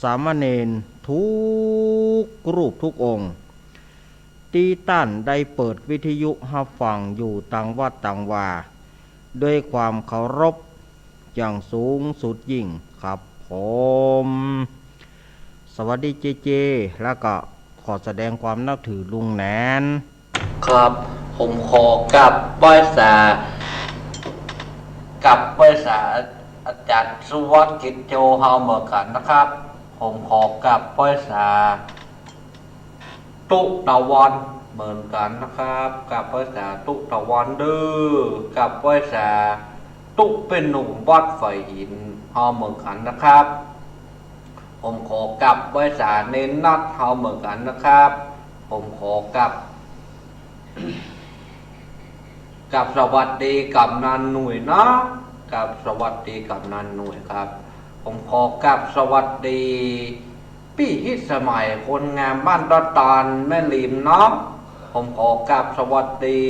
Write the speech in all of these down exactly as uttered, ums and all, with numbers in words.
สามเณรกู้รูปกู้องค์ ตี้ต้านได้เปิดวิทยุฮับฟังอยู่ตางวัดตางวา ด้วยความเคารพอย่างสูงสุดยิ่งครับผม สวัสดีเจเจ แล้วก็ขอแสดงความนับถือลุงแหนน ครับ ผมขอกราบไหว้สา กราบไหว้สาอาจ๋ารย์สุวัฒน์ กิจโจ เฮาเหมือนกั๋นนะครับ ผมขอกราบไหว้สาตุ๊ตะวันเหมือนกั๋นนะครับ กราบไหว้สาตุ๊ตะวันเด้อ กราบไหว้สาตุ๊เป้นหนุ่มวัดฝายหินเฮาเหมือนกั๋นนะครับ ผมขอกราบไหว้สาเณรนัดเฮาเหมือนกั๋นนะครับ ผมขอกราบ กราบสวัสดีกำนันหนุ่ยนะ กราบสวัสดีกำนันหนุ่ยครับ ผมขอกราบสวัสดี ปี้ฮิตสมัยคนงามบ้านดอนตาลแม่ริมเนาะ ผมขอกราบสวัสดี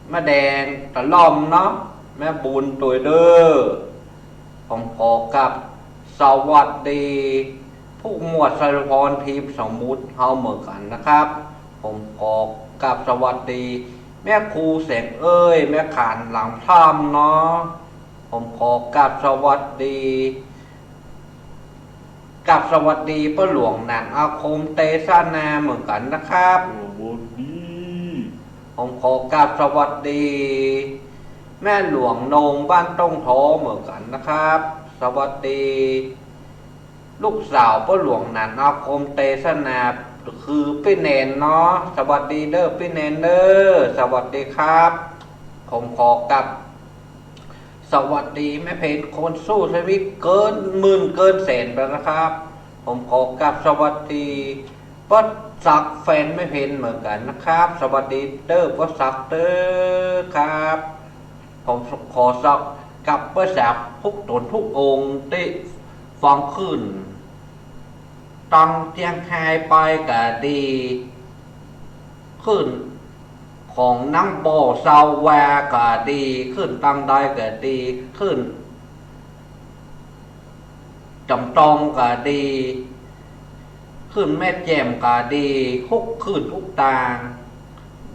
แม่แดงตะล่อมเนาะ แม่บุญตวยเด้อ ผมขอกราบสวัสดี ผู้หมวดสะพร ทิพย์สมมุติเฮาเหมือนกั๋นนะครับ ผมขอกราบสวัสดี แม่ครูแสงเอ้ย แม่ขานหลังถ้ำเนาะ ผมขอกราบสวัสดี กราบสวัสดีป้อหลวงหนานอาคมเตสนาเหมือนกั๋นนะครับ สวัสดี ผมขอกราบสวัสดี แม่หลวงนงบ้านต้งโทเหมือนกั๋นนะครับ สวัสดี ลูกสาวป้อหลวงหนานอาคมเตสนา คือปี้แนนเนาะ สวัสดีเด้อปี้แนนเด้อ สวัสดีครับ ผมขอกราบ สวัสดีแม่เพ็ญคนสู้ชีวิตเกินหมื่นเกินแสนไปนะครับ ผมขอกราบสวัสดีป้อศักดิ์แฟนแม่เพ็ญเหมือนกั๋นนะครับ สวัสดีเด้อป้อศักดิ์เด้อครับ ผมขอสักกราบไหว้สากู้ต๋นกู้องค์ตี้ฟังคลื่น ตังเจียงไฮ้ไปก็ดี คลื่นของนางบ่อซาวแวก็ดี คลื่นตังใดก็ดี คลื่นจ๋ำตองก็ดี คลื่นแม่แจ่มก็ดี กู้คลื่นกู้ตาง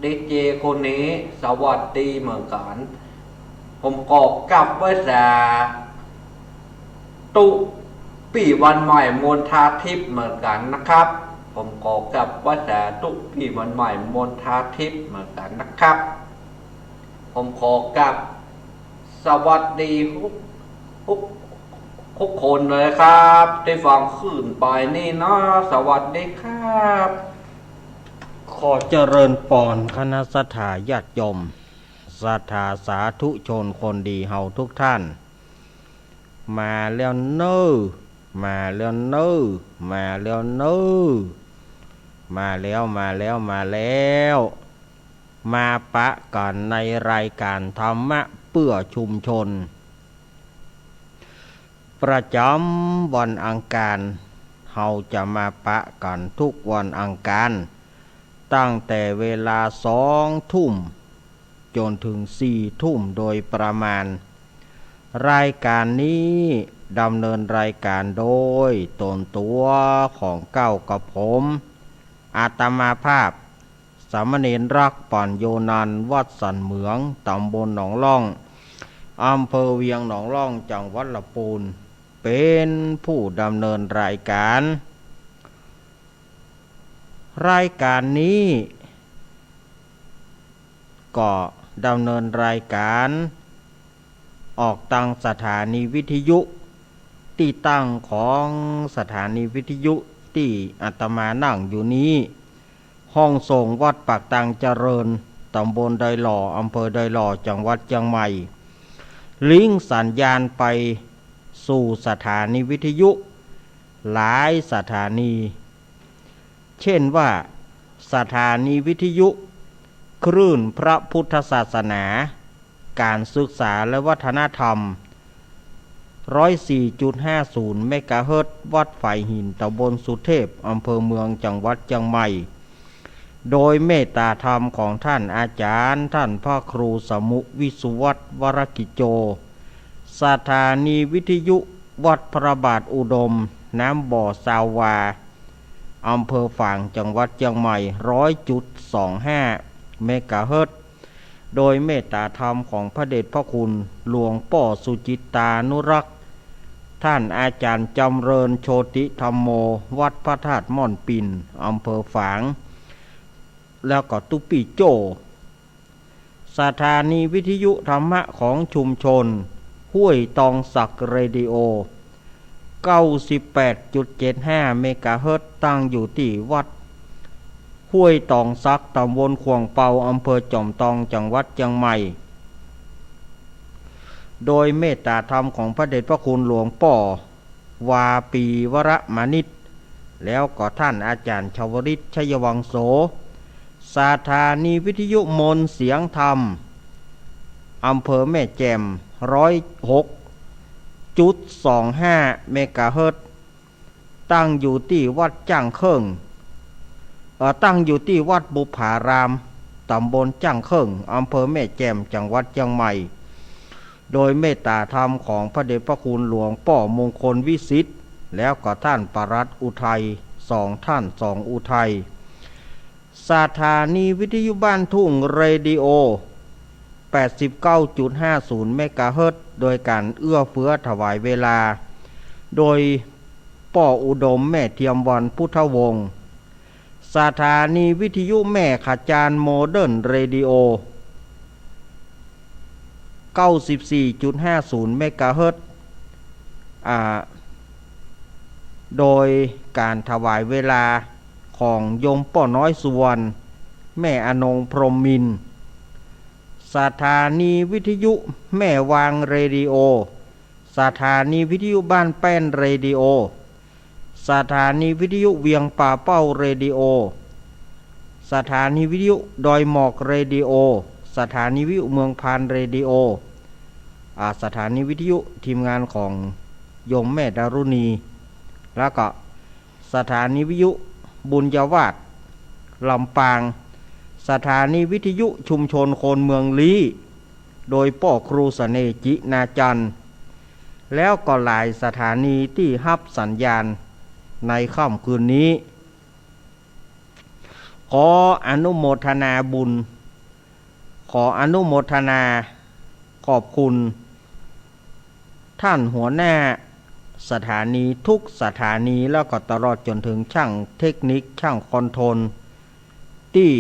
ดีเจคนนี้สวัสดีเหมือนกั๋น ผมขอกราบไหว้สา ตุ๊ปี้วันใหม่มนทาทิพย์เหมือนกั๋นนะครับ ผมขอกราบไหว้สาตุ๊ปี้วันใหม่มนทาทิพย์เหมือนกั๋นนะครับ ผมขอกราบสวัสดีกู้ กู้ กู้คนเลยครับ ตี้ฟังคลื่นไปนี่เนาะ สวัสดีครับ ขอเจริญปอนคณะศรัทธาญาติโยม ศรัทธาสาธุชนคนดีเฮาทุกท่าน มาแล้วเน้อ มาแล้วเน้อ มาแล้วเน้อ มาแล้ว มาแล้ว มาแล้ว มาปะกั๋นในรายก๋านธรรมะเปื้อชุมชน ประจ๋ำวันอังคาร เฮาจะมาปะกั๋นกู้วันอังคาร ตั้งแต่เวลาสองทุ่ม จ๋นเถิงสี่ทุ่มโดยประมาณ รายก๋านนี้ดำเนินรายก๋านโดยต๋นตั๋วของเก๊ากับผม อาตมาภาพ สามเณรรัก ปั๋ญโญนันท์ วัดสันเหมือง ต๋ำบลหนองล่อง อำเภอเวียงหนองล่อง จังหวัดละปูน เป๋นผู้ดำเนินรายก๋าน รายก๋านนี้ ก็ดำเนินรายก๋าน ออกตางสถานีวิทยุ ตี้ตั้งของสถานีวิทยุตี้อาตมานั่งอยู่นี้ ห้องส่งวัดปากตางเจริญ ต๋ำบลดอยหล่อ อำเภอดอยหล่อ จังหวัดเจียงใหม่ ลิงก์สัญญาณไปสู่สถานีวิทยุหลายสถานี เช่นว่า สถานีวิทยุคลื่นพระพุทธศาสนา ก๋านศึกษาและวัฒนธรรม ร้อยสี่จุดห้าศูนย์เมกะเฮิรตซ์ วัดฝายหิน ต๋ำบลสุเทพ อำเภอเมือง จังหวัดเจียงใหม่ โดยเมตตาธรรมของท่านอาจ๋ารย์ ท่านพระครูสมุห์ วิสุวัฒน์ วรกิจโจ สถานีวิทยุวัดพระบาทอุดม น้ำบ่อซาววา อำเภอฝาง จังหวัดเจียงใหม่ ร้อยจุดสองห้า เมกะเฮิรตซ์ โดยเมตตาธรรมของพระเดชพระคุณหลวงป้อสุจิตตานุรักษ์ ท่านอาจารย์จำเริญโชติธัมโม วัดพระธาตุม่อนปิ่น อำเภอฝาง แล้วก็ตุ๊ปี้โจ้ สถานีวิทยุธรรมะของชุมชนห้วยตองสักเรดิโอ เก้าสิบแปดจุดเจ็ดห้า เมกะเฮิรตซ์ ตั้งอยู่ตี้วัดห้วยตองสัก ตำบลข่วงเปา อำเภอจอมตอง จังหวัดเจียงใหม่ โดยเมตตาธรรมของพระเดชพระคุณหลวงป้อ วาปีวรมานิช แล้วก็ท่านอาจารย์ชวริต ชัยวังโส สถานีวิทยุมนต์เสียงธรรม อำเภอแม่แจ่ม ร้อยหกจุดสองห้า เมกะเฮิรตซ์ ตั้งอยู่ตี้วัดจ้างเคิ่ง เอ่อ ตั้งอยู่ตี้วัดบุปผาราม ตำบลจ้างเคิ่ง อำเภอแม่แจ่ม จังหวัดเจียงใหม่ โดยเมตตาธรรมของพระเดชพระคุณหลวงป้อมงคลวิสิทธิ์ แล้วก็ท่านปลัดอุทัย สองท่าน สองอุทัย สถานีวิทยุบ้านทุ่งเรดิโอ แปดสิบเก้าจุดห้าศูนย์ เมกะเฮิรตซ์ โดยการเอื้อเฟื้อถวายเวลา โดยป้ออุดม แม่เทียมวรรณ พุทธวงศ์ สถานีวิทยุแม่ขจาร โมเดิร์นเรดิโอ เก้าสิบสี่จุดห้าศูนย์ เมกะเฮิรตซ์ อ่า โดยการถวายเวลาของโยมป้อน้อย สุวรรณ แม่อนง พรหมมินทร์ สถานีวิทยุแม่วางเรดิโอ สถานีวิทยุบ้านแป้นเรดิโอ สถานีวิทยุเวียงป่าเป้าเรดิโอ สถานีวิทยุดอยหมอกเรดิโอ สถานีวิทยุเมืองพานเรดิโอ อ่า สถานีวิทยุทีมงานของโยมแม่ดารุณี แล้วก็สถานีวิทยุบุญญาวาส ลำปาง สถานีวิทยุชุมชนคนเมืองลี้ โดยป้อครูเสน่ห์ จินาจันทร์ แล้วก็หลายสถานีตี้ฮับสัญญาณในค่ำคืนนี้ ขออนุโมทนาบุญ ขออนุโมทนาขอบคุณท่านหัวหน้าสถานีทุกสถานี แล้วก็ตลอดจนถึงช่างเทคนิค ช่างคอนโทรล ตี้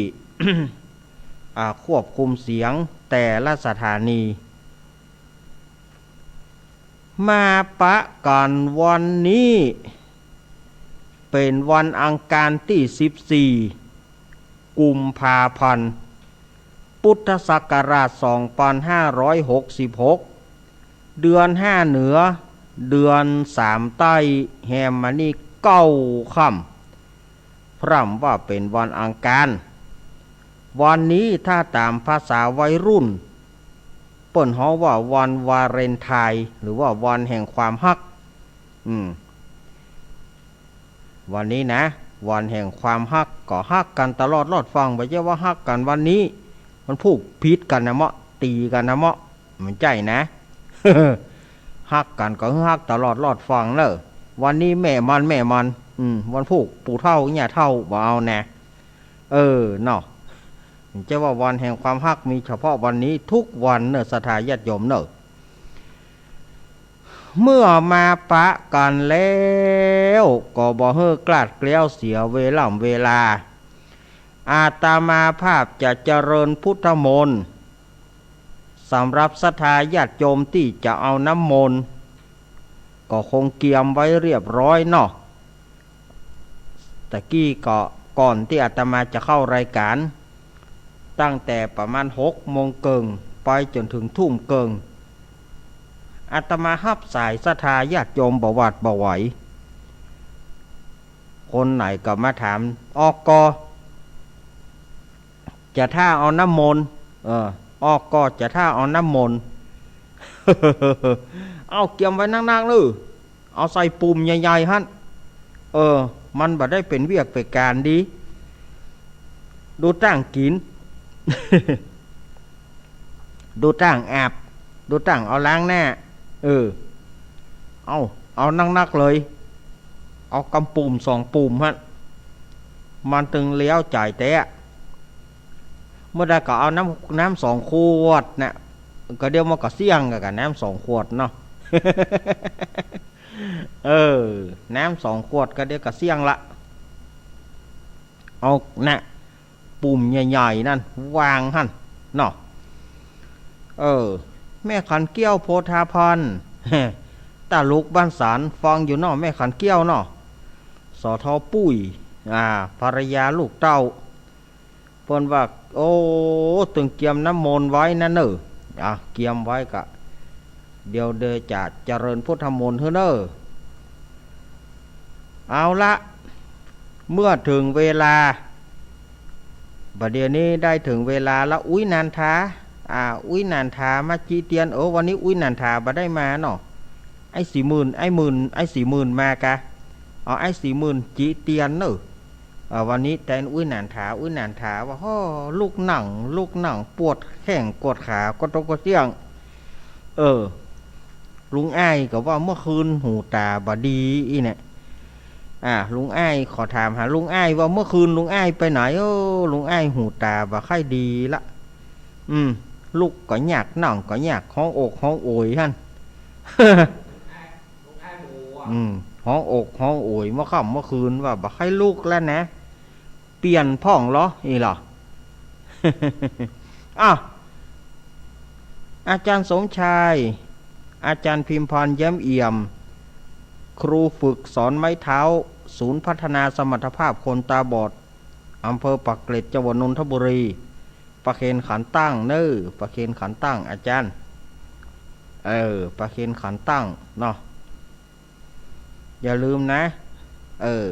อ่า ควบคุมเสียงแต่ละสถานี มาปะกั๋นวันนี้ เป๋นวันอังคารตี้สิบสี่ กุมภาพันธ์ พุทธศักราชสองพันห้าร้อยหกสิบหก เดือนห้าเหนือ เดือนสามใต้ แฮมมานี่เก้าค่ำ พร่ำว่าเป๋นวันอังคาร วันนี้ถ้าต๋ามภาษาวัยรุ่น เปิ้นฮ้องว่าวันวาเลนไทน์ หรือว่าวันแห่งความฮัก อืม วันนี้นะ วันแห่งความฮัก ก็ฮักกั๋นตลอดรอดฟั่ง บ่ใจ้ว่าฮักกั๋นวันนี้ วันพูกผิดกั๋นนะเมาะ ตี๋กั๋นนะเมาะ บ่ใจ้นะ ฮักกั๋นก็ฮักตลอดรอดฟั่งเน่อ วันนี้แม่มัน แม่มัน อืม วันพูกปู่เฒ่าย่าเฒ่าบ่เอานะ เออ เนาะ บ่ใจ้ว่าวันแห่งความฮักมีเฉพาะวันนี้ ทุกวันเน่อ ศรัทธาญาติโยมเน่อ เมื่อมาปะกั๋นแล้วก็บ่หื้อคลาดเคลี้ยวเสียเวล่ำเวลา อาตมาภาพจะเจริญพุทธมนต์ สำหรับศรัทธาญาติโยมตี้จะเอาน้ำมนต์ ก็คงเกียมไว้เรียบร้อยเนาะ ตะกี้ก็ก่อนตี้อาตมาจะเข้ารายการ ตั้งแต่ประมาณหกโมงเกิ่ง ไปจ๋นถึงทุ่มเกิ่ง อาตมาฮับสายศรัทธาญาติโยมบ่หวาดบ่ไหว คนไหนก็มาถาม ออกก่อ จะถ้าเอาน้ำมนต์ เออ ออกก่อจะถ้าเอาน้ำมนต์ เอาเกียมไว้นักๆ เน่อ เอาใส่ปุ่มใหญ่ๆ หั้น เออ มันบ่ได้เป๋นเวียกเป๋นก๋านดี ดูต้างกิ๋น ดูต้างอาบ ดูต้างเอาล้างหน้า เออ เอา เอานักๆ เลย เอากำปุ่มสองปุ่มหั้น มันตึงเลี้ยวจ๋ายแต๊ เมื่อใดก็เอาน้ำ น้ำสองขวดน่ะ ก็เดี๋ยวมันก็เสี้ยงกับน้ำสองขวดเนาะ เออ น้ำสองขวดก็เดี๋ยวก็เสี้ยงละ เอาน่ะ ปุ่มใหญ่ๆ นั่น วางหั้นเนาะ เออ แม่ขันเกี้ยวโพธาพร ตาลุกบ้านสารฟังอยู่เนาะ แม่ขันเกี้ยวเนาะ สอทอปุ้ย อ่า ภรรยาลูกเต้า เปิ้นว่า โอ้ ตึงเกียมน้ำมนต์ไว้นั่นเน่อ อ่ะ เกียมไว้กะ เดี๋ยวเดอะจะเจริญพุทธมนต์หื้อเน่อ เอาละ เมื่อเถิงเวลา บ่าเดี่ยวนี้ได้เถิงเวลาละ อุ๊ยนันทา อ่า อุ๊ยนันทามาจิเตียน เออ วันนี้อุ๊ยนันทาบ่ได้มาเนาะ ไอ้สี่หมื่น ไอ้หมื่น ไอ้สี่หมื่นมากะ เอาไอ้สี่หมื่นจิเตียนเน่อ เออ วันนี้แตนอุ๊ยนันทา อุ๊ยนันทาว่า ฮ้อ ลุกนั่ง ลุกนั่ง ปวดแข้งปวดขา ก็ตกก็เสี้ยง เออ ลุงอ้ายก็ว่าเมื่อคืนหูต๋าบ่ดีอี้เนี่ย อ่า ลุงอ้ายขอถามหาลุงอ้ายว่าเมื่อคืนลุงอ้ายไปไหน เออ ลุงอ้ายหูต๋าบ่ค่อยดีละ อืม ลุกก็ยาก นั่งก็ยาก ฮ้องโอกฮ้องโอยหั้น อืม ฮ้องโอกฮ้องโอยเมื่อค่ำเมื่อคืนว่าบ่ค่อยลุกแล้วนะ เปลี่ยนพ่องเหรอ อี้เหรอ อ้าว อาจารย์สมชาย อาจารย์พิมพร แย้มเอี่ยม ครูฝึกสอนไม้เท้า ศูนย์พัฒนาสมรรถภาพคนตาบอด อำเภอปากเกร็ด จังหวัดนนทบุรี ประเคนขันตั้งเน่อ ประเคนขันตั้ง อาจารย์ เออ ประเคนขันตั้งเนาะ อย่าลืมนะ เออ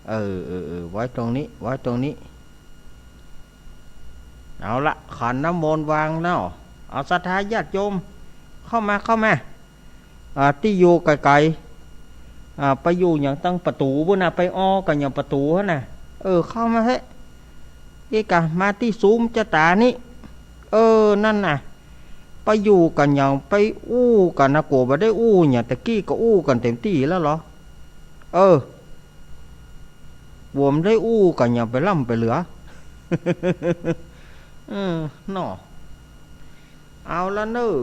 เออ เออ เออ ไว้ตรงนี้ ไว้ตรงนี้ เอาละ ขันน้ำมนต์วางเนาะ เอาศรัทธาญาติโยม เข้ามา เข้ามา อ่า ตี้อยู่ไก๋ๆ อ่า ไปอยู่หยังตังประตู๋ปู้นน่ะ ไปอ้อกั๋นหยังประตู๋หั้นน่ะ เออ เข้ามาเถอะ อี้กะ มาตี้ซูมจะต๋านี้ เออ นั่นน่ะ ไปอยู่กั๋นหยัง ไปอู้กั๋นนะ กั๋วบ่ได้อู้หยัง ตะกี้ก็อู้กั๋นเต็มตี้แล้วเหรอ เออ กั๋วบ่ได้อู้กั๋นหยังไปล้ำไปเหลือ เออ เนาะ เอาละเน่อ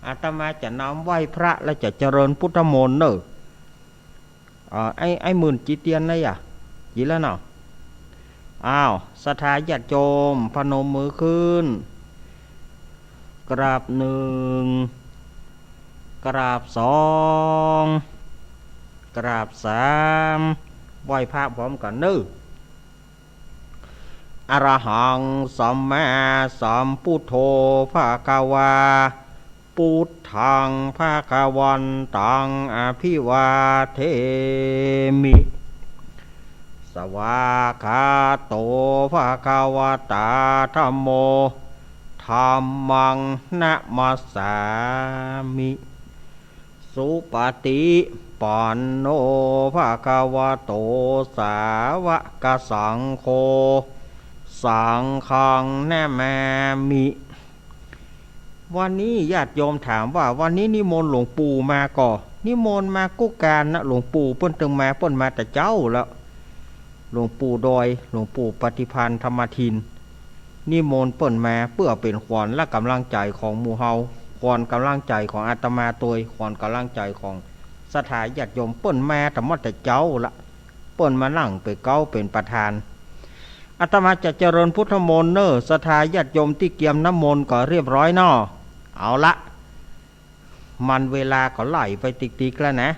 อาตมาจะน้อมไหว้พระและจะเจริญพุทธมนต์เน่อ อ่า ไอ้ ไอ้หมื่นจิเตียนนะยะ จิแล้วเนาะ อ้าว ศรัทธาญาติโยม พนมมือขึ้น กราบหนึ่ง กราบสอง กราบสาม ไหว้พระพร้อมกั๋นเน่อ อะระหังสัมมาสัมพุทโธภะคะวา พุทธังภะคะวันตังอะภิวาเทมิ สวากขาโตภะคะวะตาธัมโม ธัมมังนะมัสสามิ สุปะฏิปันโนภะคะวะโต สาวะกะสังโฆ สังฆังนะมามิ วันนี้ญาติโยมถามว่า วันนี้นิมนต์หลวงปู่มาก่อ นิมนต์มากู้ก๋านนะ หลวงปู่เปิ้นตึงมา เปิ้นมาแต่เจ๊าแล้ว หลวงปู่ดอย หลวงปู่ปฏิภาณธรรมทิน นิมนต์เปิ้นมาเปื้อเป๋นขวัญและก๋ำลังใจ๋ของหมู่เฮา ขวัญก๋ำลังใจ๋ของอาตมาตวย ขวัญก๋ำลังใจ๋ของศรัทธาญาติโยม เปิ้นมาแต่หมดแต่เจ๊าละ เปิ้นมานั่งเป๋นเก๊าเป๋นประธาน อาตมาจะเจริญพุทธมนต์เน่อ ศรัทธาญาติโยมตี้เกียมน้ำมนต์ก็เรียบร้อยเนาะ เอาละ มันเวลาก็ไหลไปติ๊กๆ แล้วนะ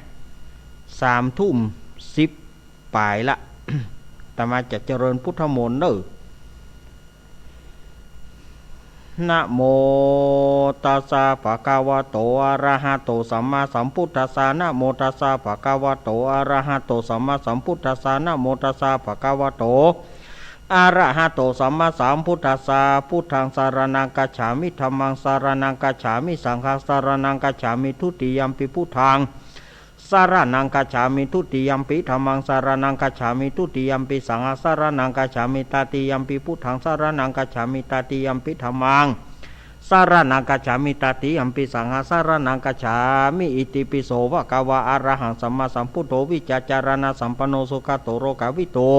สามทุ่มสิบป๋ายละ อาตมาจะเจริญพุทธมนต์เน่อ นะโมตัสสะภะคะวะโต อะระหะโต สัมมาสัมพุทธัสสะ นะโมตัสสะภะคะวะโต อะระหะโต สัมมาสัมพุทธัสสะ นะโมตัสสะภะคะวะโต อะระหะโต สัมมาสัมพุทธัสสะ พุทธังสะระณังกัจฉามิ ธัมมังสะระณังกัจฉามิ สังฆังสะระณังกัจฉามิ ทุติยัมปิพุทธังสะระณังกัจฉามิ ทุติยัมปิธัมมังสะระณังกัจฉามิ ทุติยัมปิสังฆังสะระณังกัจฉามิ ตติยัมปิพุทธังสะระณังกัจฉามิ ตติยัมปิธัมมัง สรณังคัจฉามิ ตติยมปิ สังฆังสรณังคัจฉามิ อิติปิโสภะคะวา อะระหังสัมมาสัมพุทโธ วิชชาจารณะสัมปันโน สุขะโต โลกะวิทู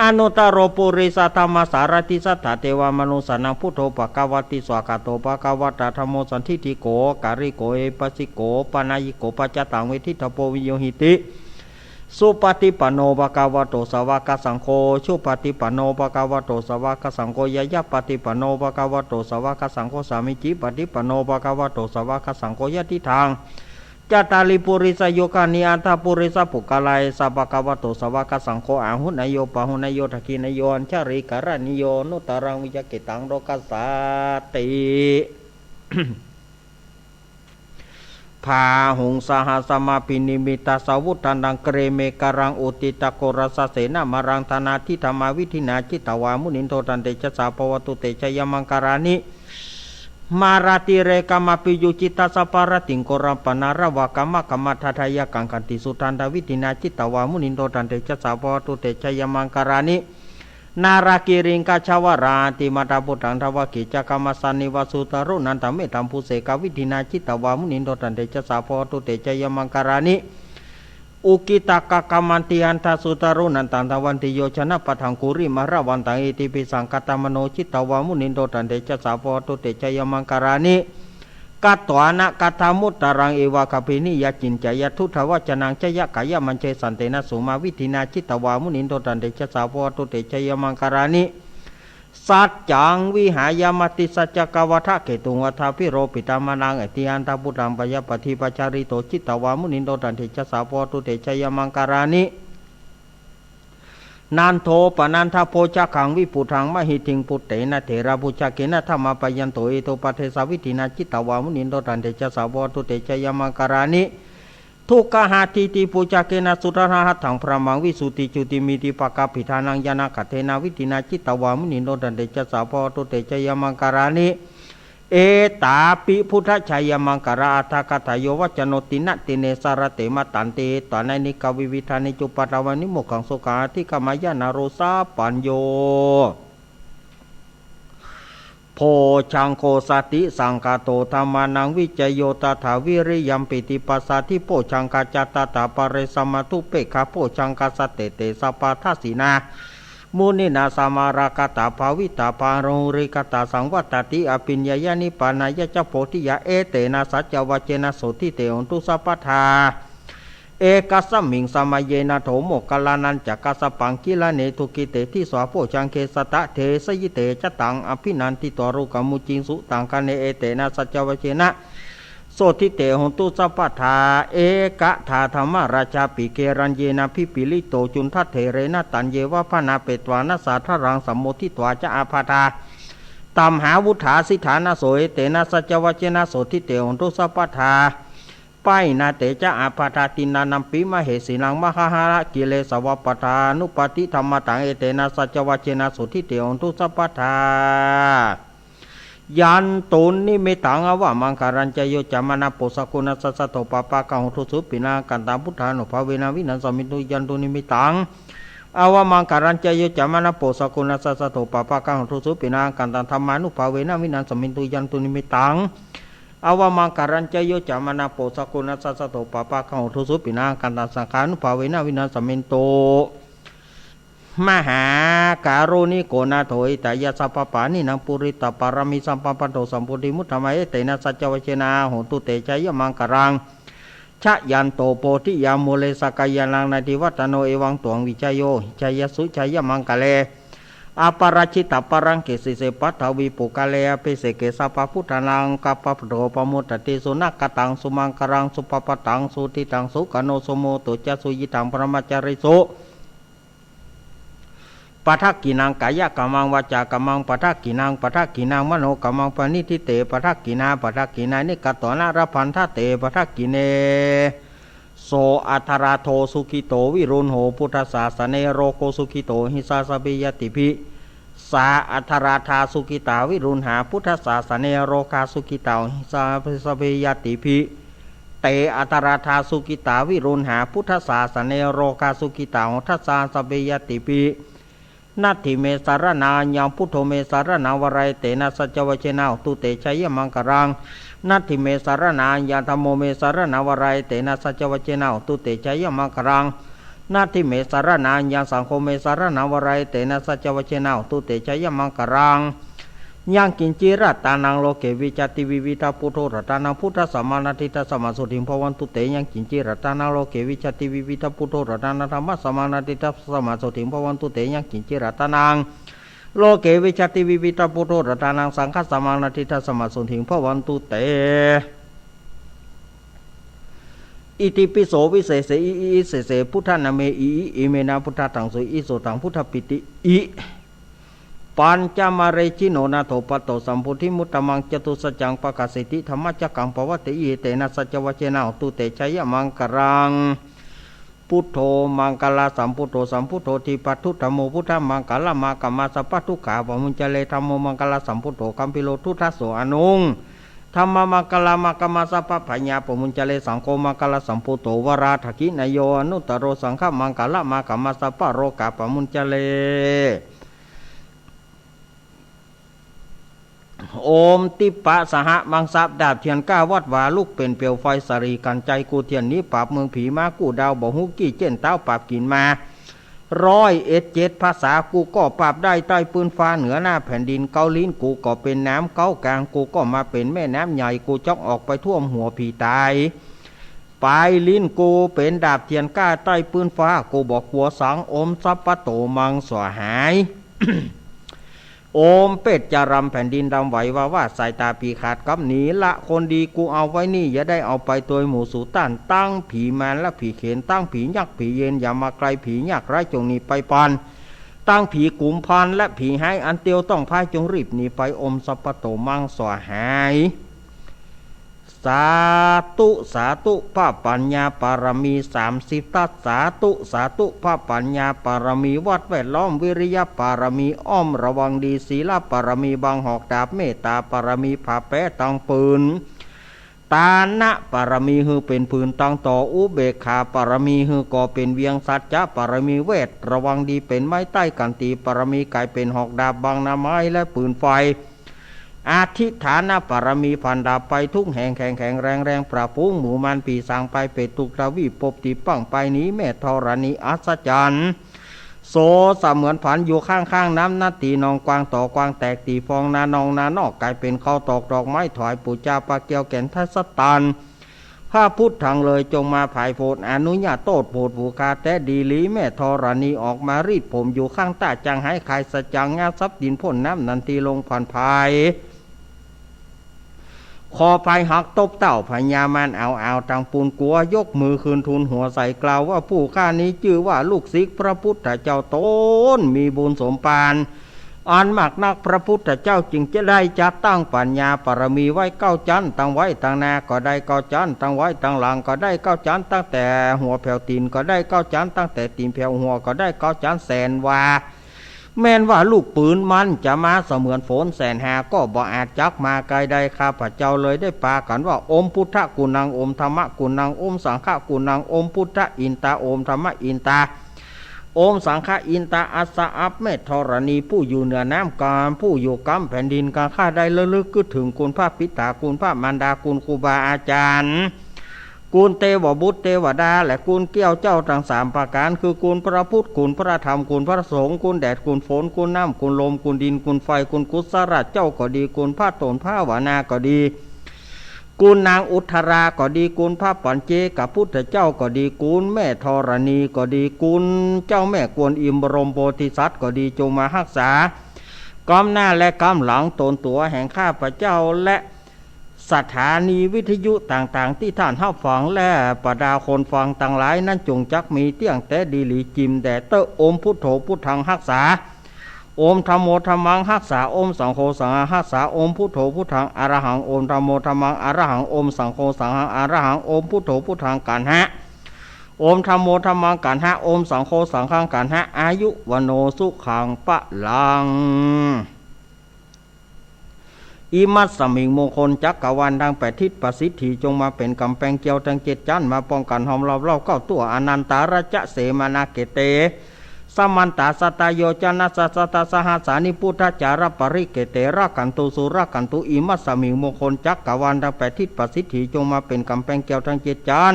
อนุตตโร ปุริสะธัมมะสาระธิ สัตถะเตวะมนุสสานัง พุทโธภะคะวะติ สวากขาโตภะคะวะตา ธัมโมสันทิฏฐิโก อะกาลิโก เอหิปัสสิโก ปะนะยิโก ปัจจตัง เวทิตถะโพ วินยูหิติ สุปะฏิปันโน ภะคะวะโต สาวะกะสังโฆ อุจุปะฏิปันโน ภะคะวะโต สาวะกะสังโฆ ญาญาปะฏิปันโน ภะคะวะโต สาวะกะสังโฆ สามีจิปะฏิปันโน ภะคะวะโต สาวะกะสังโฆ ยะทิฏฐัง จัตตาริ ปุริสะยุคานิ อัฏฐะปุริสะปุคคะลา เอสะ ภะคะวะโต สาวะกะสังโฆ อาหุเนยโย ปาหุเนยโย ทักขิเนยโย อัญชลีกะระณีโย อนุตตรัง วิชาเขตตัง โลกัสสาติ บาหุง สะหัสสะมะอภินิมมิตตะสะวุฏฐันตัง กะเรเมฆะรัง อุทธิตะโครสะเสนะมะรัง ทานาธิธรรมาวิธินา จิตตะวา มุนินโท ตันเตจะสสะ ภะวะตุ เตจะยะมังคะลานิ มาราติเรกะมะอภิยุจฉิตตะสะปะระติง โกรมปะนาระวะกะมะกะมะทะทะยะกัง ขันติสุทันทะวิธินา จิตตะวา มุนินโท ตันเตจะสสะ ภะวะตุ เตจะยะมังคะลานิ นาลากิริงกะชะวะลาติมัตตะปุตตัง ทะวะกิจจะกะมะสสะนิวะสุตะรุนันตะเมธัมภูเสกะวิธินา จิตตะวา มุนินโท ตันเตจะสสะ ภะวะตุ เตจะยะมังคะลานิ อุกิตตะกะกะมันติอันทะสุตะรุนันตัง ทะวันติโยชนะปะทัง กุริมะละวันตัง อิติปิสังคะตะมะโน จิตตะวา มุนินโท ตันเตจะสสะ ภะวะตุ เตจะยะมังคะลานิ กัตถานะกัตถะมุตตะรัง เอวะกะเปหิยะ จินจะยะทุตถะวะจะนัง จะยะกะยะมัญเช สันเตนะสุมาวิธินา จิตตะวา มุนินโท ตันเตจะสสะ ภะวะตุ เตจะยะมังคะลานิ สัจจังวิหายะมติสัจจะกะวะทะเกตุง วัฏฐาภิโรปิตะมะนัง อติอันทะปุตตัง ปะยะปะฏิปะจาริโต จิตตะวา มุนินโท ตันเตจะสสะ ภะวะตุ เตจะยะมังคะลานิ นันโทปะนันทะโภชะคัง วิปุตถังมะหิติง ปุตเตนะเถระปุชชะเกนะ ทะมาปะยันโต เอโตปะเทสะวิธินา จิตตะวา มุนินโท ตันเตจะสสะ ภะวะตุ เตจะยะมังคะลานิ ทุกขะหะติติปุชชะเกนะ สุทธะหะตัง พะละมัง วิสุทธิจุติมิทธิปะกะปิทานัง ญาณะขัตเถนะวิธินา จิตตะวา มุนินโท ตันเตจะสสะ ภะวะตุ เตจะยะมังคะลานิ เอตาปิพุทธะจายะมังคะละอะฏฐะกะถา โยวัจจะโน ตินะติเน สะระเต มะตันติ เอตวะนะเนกะวิวิธานิ จุปปะทาวินิ โมกขัง สุขัง อะธิกะมะยะ นะโร สะปัญโญ โพชชังโฆ สะติสังคาโต ธัมมานัง วิจโย ตถา วิริยัม ปีติ ปัสสาธิ โพชชังคา จะตตา ปะเร สะมะ ทุปเปกขะ โพชชังคา สะเตเต สะปะทะสีนา มุนินา สะมะละกะตา ภาวิตา ปาโรริกะตา สังวัตติ อะภิญญายะ นิปปานายะจะ โพธิยา เอเตนะ สัจจวะเจนะ โสตถิเต โหนตุ สัพพะทา เอกัสสะมิง สะมะเยนะ โถ โมคคัลลานัญจะ กัสสะปัง กิลาเน ทุกขิเต ทิสา โพชชังเข สะตะเทสะยิเต จะตัง อะภินันทิตวา โลกะมุจจิง สุตังคะเน เอเตนะ สัจจวะเจนะ โสตถิเต โหนตุ สัพพะทา เอกะถา ธัมมะราชาปิ เกรัญเยนะ พิปปิลิโต จุณฑะเถเรนะ ตัญเยวะ พะนาเปตวานะ สาธารัง สัมโมทิตวา จะ อาภาธา ตัมหาวุฏฐา สิฏฐานะโส เอเตนะ สัจจวะเจนะ โสตถิเต โหนตุ สัพพะทา ปะหินาเต จะ อาภาธา ติณานัมปิ มะเหสีนัง มะหะหะละกิเลสวะปะทานุปัตถิ ธัมมะตัง เอเตนะ สัจจวะเจนะ โสตถิเต โหนตุ สัพพะทา ยันตุนนิมิตตัง อาวะมังคะลัญจะ โยจะมะนะโป สะกุณัสสะ สะโท ปะปะกะโห ทุสุปิณา กันตัง พุทธานุภาเวนะ วินัสสะมินตุ ยันตุนนิมิตตัง อาวะมังคะลัญจะ โยจะมะนะโป สะกุณัสสะ สะโท ปะปะกะโห ทุสุปิณา กันตัง ธัมมานุภาเวนะ วินัสสะมินตุ ยันตุนนิมิตตัง อาวะมังคะลัญจะ โยจะมะนะโป สะกุณัสสะ สะโท ปะปะกะโห ทุสุปิณา กันตัง สังฆานุภาเวนะ วินัสสะมินตุ มหาการุณิโกนาโถ หิตายะ สัพพะปาณินัง ปูริตะปารมีสัมปะพันโต สัมโพธิมุตตะมัง เอเตนะ สัจจวะเจนะ โหนตุ เตจะยะมังคะลัง จะยันโต โพธิยามูเล สักกายานัง นาติวัตตะโน เอวังตวัง วิจโย หิจายะ สุจายะมังคะเล อะปะราจิตะปะรังเก สิเส ปัททะวีปุคคะเล อะเภเสเก สัพพะพุทธานัง กัปปะปะโท ปะโมดะติ สุนะกะตัง สุมังคะลัง สุปะปะตัง สุทิตัง สุขะโน สุมุตโต จะ สุยิทัง พะละมะจาริสุ ปะทักขิณัง กายะกะมมัง วาจากะมมัง ปะทักขิณัง ปะทักขิณัง มโนกะมมัง ปะณิทธิเต ปะทักขิณา ปะทักขิณานิ กะตวะนะ ละพันทะเต ปะทักขิเณ โส อัทธะลาโท สุขิโต วิรุณโห พุทธสาสะเน โลโก สุขิโต หิสา สะพเพ ญาติภิ สา อัทธะลาทา สุขิตา วิรุณหา พุทธสาสะเน โลกา สุขิตา หิสา สะพเพ ญาติภิ เต อัทธะลาทา สุขิตา วิรุณหา พุทธสาสะเน โลกา สุขิตา โหทัสสา สะพเพ ญาติภิ Natthi me saraṇaṃ aññaṃ, buddho me saraṇaṃ varaṃ, etena saccavajjena hotu te jayamaṅgalaṃ. Natthi me saraṇaṃ aññaṃ, dhammo me saraṇaṃ varaṃ, etena saccavajjena hotu te jayamaṅgalaṃ. Natthi me saraṇaṃ aññaṃ, saṅgho me saraṇaṃ varaṃ, etena saccavajjena hotu te jayamaṅgalaṃ. Yaṅkiñci ratanaṃ loke vijjati vividhaṃ, buddho ratanaṃ buddhasamaṃ, natthi tasmā sotthī bhavantu te. Yaṅkiñci ratanaṃ loke vijjati vividhaṃ, buddho ratanaṃ dhammasamaṃ, natthi tasmā sotthī bhavantu te. Yaṅkiñci ratanaṃ loke vijjati vividhaṃ, buddho ratanaṃ saṅghasamaṃ, natthi tasmā sotthī bhavantu te. Itipi so visese i i isese buddhanāme i i, imenā buddhadhaṃsu i so taṃ buddhapi ti i. Pañca mare jino nātho patto sambodhimuttamaṃ, catusaccānaṃ pakāseti dhammacakkaṃ pavattite, etena saccavajjena hotu te jayamaṅgalaṃ. Buddho maṅgalasambhūto sambuddho dīpaduttamo, buddhamaṅgalamāgamma sabbadukkha pamuñcare. Dhammo maṅgalasambhūto gambhīro duggāso aṇuṃ, dhammamaṅgalamāgamma sabbabhayā pamuñcare. Saṅgho maṅgalasambhūto varadakkhiṇeyyo anuttaro, saṅghamaṅgalamāgamma sabbaroga pamuñcare. โอม ทิปปะสหมังสะ ดาบเถื่อนกล้าวัดวา ลุกเป่นเปลวไฟสะหรี่กั้นใจ กู้เถื่อนหนีปราบเมืองผี ม้ากู้ดาวบ่ฮู้กี้ เจ๊นเต๊าปราบกิ๋นมา ร้อยเอ็ดเจ็ดภาษา กูก็ปราบได้ใต้ปื้นฟ้า เหนือหน้าแผ่นดิน เก๊าลิ้นกูก็เป๋นน้ำ เก๊ากางกูก็มาเป๋นแม่น้ำใหญ่ กูจ๊อกออกไปท่วมหัวผีต๋าย ปายลิ้นกูเป๋นดาบเถื่อนกล้าใต้ปื้นฟ้า กูบ่กั๋วสัง โอมสัพพะโตมังสวาหาย โอม เปตจะรำแผ่นดินดำไหววาว่า สายต๋าผีขาดกลับหนี ละคนดีกูเอาไว้นี่ อย่าได้เอาไปตวยหมู่สูต้าน ตังผีมารและผีเขน ตังผียักษ์ผีเยน อย่ามาใกล้ผียากไร้จงหนีไปปาน ตังผีกุมภารและผีฮ้ายอันเตียวต้องพาย จงรีบหนีไป โอมสัพพะโตมังสวาหาย สาธุ สาธุ พระปัญญาปารมีสามสิบทัศ สาธุ สาธุ พระปัญญาปารมี วัดแวดล้อม วิริยะปารมี อ้อมระวังดี ศีลปารมี บังหอกดาบ เมตตาปารมี ผาแป๊ตังปืน ตานะปารมี หื้อเป๋นผืนตังต่อ อุเบกขาปารมี หื้อก่อเป๋นเวียง สัจจะปารมี แวดระวังดี เป๋นไม้ใต้ ขันติปารมี ก๋ายเป๋นหอกดาบ บังหน้าไม้และปืนไฟ อธิฐานปารมี ฟันดาบไปทุกแห่ง แข็งแข็งแรงแรง ปราบฝูงหมู่มารผีสาง ไปเปรตทุกทวีป ปบตี้ปังไปหนี แม่ธรณีอัศจรรย์ โสเสมือนฝันอยู่ข้างๆ น้ำ นาตี้หนองกว้าง ต่อกว้างแตกตี้ฟอง นานองนานอกก๋ายเป๋นเขาตอก ดอกไม้ถวายปู๋จา ปลาแก้วแก่นทัศตาน พระพุทธังเลยจงมาผายโผด อนุญาโตษโผดผู้ข้าแต๊ดีหลี แม่ธรณีออกมารีดผมอยู่ข้างใต้ จั่งหายคายสะจัง งาซับดินพ่นน้ำ นันทีลงผ่อนผาย คอพายหักตบเต้า พญามารเอาเอาตังปูนกั๋ว ยกมือขึ้นทูลหัวใส่กล่าวว่า ผู้ข้านี้จื้อว่าลูกศิษย์พระพุทธเจ้า ต๋นมีบุญสมภารอันมากนัก พระพุทธเจ้าจึงจะได้จัดตั้งปัญญาปารมีไว้เก้าจั๊น ตั้งไว้ตังหน้าก็ได้เก้าจั๊น ตั้งไว้ตังหลังก็ได้เก้าจั๊น ตั้งแต่หัวแผวตี๋นก็ได้เก้าจั๊น ตั้งแต่ตี๋นแผวหัวก็ได้เก้าจั๊น แสนวา แม้นว่าลูกปืนมันจะมาเสมือนฝนแสนหา ก็บ่อาจจักมาไกลได้ ข้าพเจ้าเลยได้ปากั๋นว่า โอมพุทธะกุณัง โอมธัมมะกุณัง โอมสังฆะกุณัง โอมพุทธะอินตา โอมธัมมะอินตา โอมสังฆะอินตา อัสสะ อัป แม่ธรณีผู้อยู่เหนือน้ำกำ ผู้อยู่กำแผ่นดินกำ ข้าได้ระลึกกึ๊ดเถิงคุณพระปิต๋า คุณพระมารดา คุณครูบาอาจารย์ คุณเตวบุตรเตวดา และคุณแก้วเจ้าตังสามประก๋าน คือคุณพระพุทธ คุณพระธรรม คุณพระสงฆ์ คุณแดด คุณฝน คุณน้ำ คุณลม คุณดิน คุณไฟ คุณกุศลเจ้าก็ดี คุณพระต๋นภาวนาก็ดี คุณนางอุทธราก็ดี คุณพระปัจเจกพุทธเจ้าก็ดี คุณแม่ธรณีก็ดี คุณเจ้าแม่กวนอิมบรมโพธิสัตว์ก็ดี จงมาฮักษา ก้ำหน้าและก้ำหลังต๋นตั๋วแห่งข้าพเจ้า และสถานีวิทยุต่างๆ ตี้ท่านฮับฟัง และบรรดาคนฟังตังหลายนั้น จงจักมีเตี้ยงแต๊ดีหลีจิ่มแด่เต๊อะ โอมพุทโธพุทธังฮักษา โอมธัมโมธัมมังฮักษา โอมสังโฆสังฆังฮักษา โอมพุทโธพุทธังอะระหัง โอมธัมโมธัมมังอะระหัง โอมสังโฆสังฆังอะระหัง โอมพุทโธพุทธังกัณหะ โอมธัมโมธัมมังกัณหะ โอมสังโฆสังฆังกัณหะ อายุวัณโณสุขังพลัง อิมัสมิง มงคลจักรวาลตังแปดทิศประสิทธิ จงมาเป๋นก๋ำแปงเกี่ยวตังเจ็ดจั๊น มาป้องกั๋นห้อมรอบเล่าเก้าตั๋ว อนันตารัจจะเสมานาเกเต Samantā satā yojanassa satasahasāni buddhajālaparikkhettā rakkhantu surakkhantu imasmiṃ มงคลจักรวาลตังแปดทิศประสิทธิ จงมาเป๋นก๋ำแปงแก้วตังเจ็ดจาน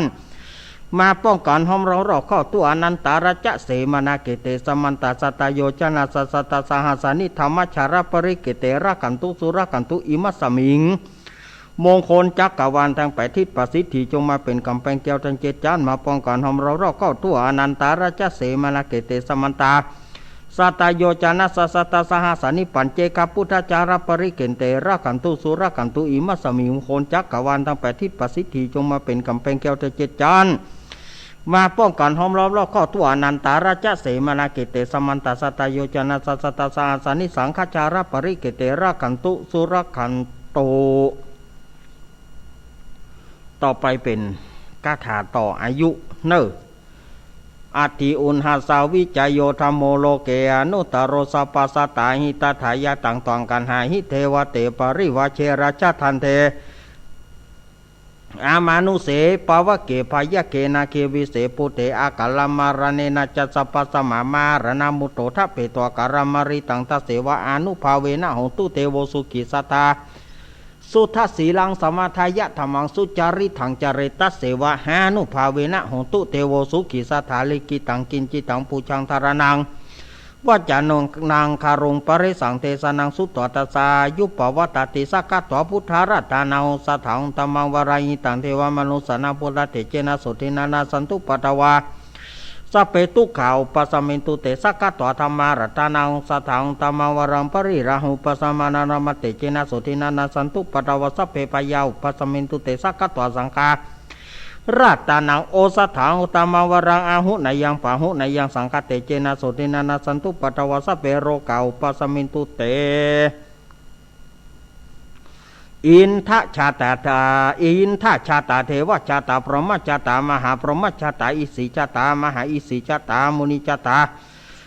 มาป้องกั๋นห้อมล้อมรอบครอบทั่ว anantaracchasemanakhette samantā satā yojanassa satasahasāni dhammajālaparikkhettā rakkhantu surakkhantu imasmiṃ มงคลจักรวาลตังแปดทิศประสิทธิ จงมาเป๋นก๋ำแปงแก้วตังเจ็ดจาน มาป้องกั๋นห้อมล้อมรอบครอบทั่ว anantaracchasemanakhette samantā satā yojanassa satasahasāni paccekabuddhajālaparikkhettā rakkhantu surakkhantu imasmiṃ มงคลจักรวาลตังแปดทิศประสิทธิ จงมาเป๋นก๋ำแปงแก้วตังเจ็ดจาน มาป้องกั๋นห้อมล้อมรอบครอบทั่ว anantaracchasemanakhette samantā satā yojanassa satasahasāni saṅghajālaparikkhettā rakkhantu surakkhantu ต่อไปเป๋นคาถาต่ออายุเน่อ Atthi uṇhassa vijayo dhammo loke anuttaro sabbasattahitatthāya taṃ tvaṃ gaṇhāhi devate parivajje rājadaṇḍe amānuse pavagge byagghe nāge vise bhūte akālamaraṇena ca sabbasmā maraṇamuttodabhedvakarāmarittaṃ taseva ānubhāvena hotu devo sukhī satthā suddhasīlaṃ samādāya dhammaṃ sucaritaṃ care taseva ānubhāvena hotu devo sukhī satthā likkhitaṃ kiñcidaṃ pūjaṃ dhāraṇaṃ vācanaṃ gāroṃ paresaṃ desanaṃ sutvā tassāyuppavattati sakkatvā buddharatanaṃ osathaṃ uttamaṃ varaṃ hitaṃ devamanussānaṃ buddhatejena sotthinā nassantupaddavā sabbe dukkhā vūpasamentu te sakkatvā dhammaratanaṃ osathaṃ uttamaṃ varaṃ pariḷāhūpasamanaṃ dhammatejena sotthinā nassantupaddavā sabbe bhayā vūpasamentu te sakkatvā saṅghā ratanaṃ osathaṃ uttamaṃ varaṃ āhuneyyaṃ pāhuneyyaṃ saṅghatejena sotthinā nassantupaddavā sabbe rogā vūpasamentu te. Indajātā, indajātā devajātā brahmajātā mahābrahmajātā isijātā mahāisijātā munijātā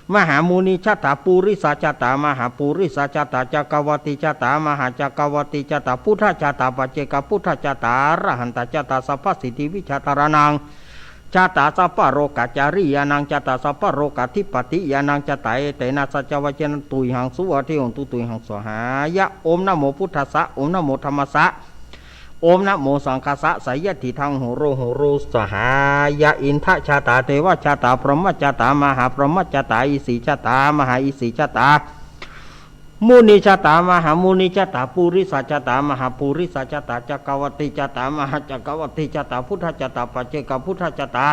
mahāmunijātā purisajātā mahāpurisajātā cakkavatijātā mahācakkavatijātā buddhajātā paccekabuddhajātā arahantajātā sabbasiddhivijjādharaṇaṃ jātā sabbarogācariyānaṃ jātā sabbarogādhipatiyānaṃ jātā etena saccavajjena tuyhaṃ suvatthi hotu tuyhaṃ svāhāya. Om namo buddhassa, om namo dhammassa, om namo saṅghassa, seyyathīdaṃ hotu hotu svāhāya. Indajātā devajātā brahmajātā mahābrahmajātā isijātā mahāisijātā munijātā mahāmunijātā purisajātā mahāpurisajātā cakkavatijātā mahācakkavatijātā buddhajātā paccekabuddhajātā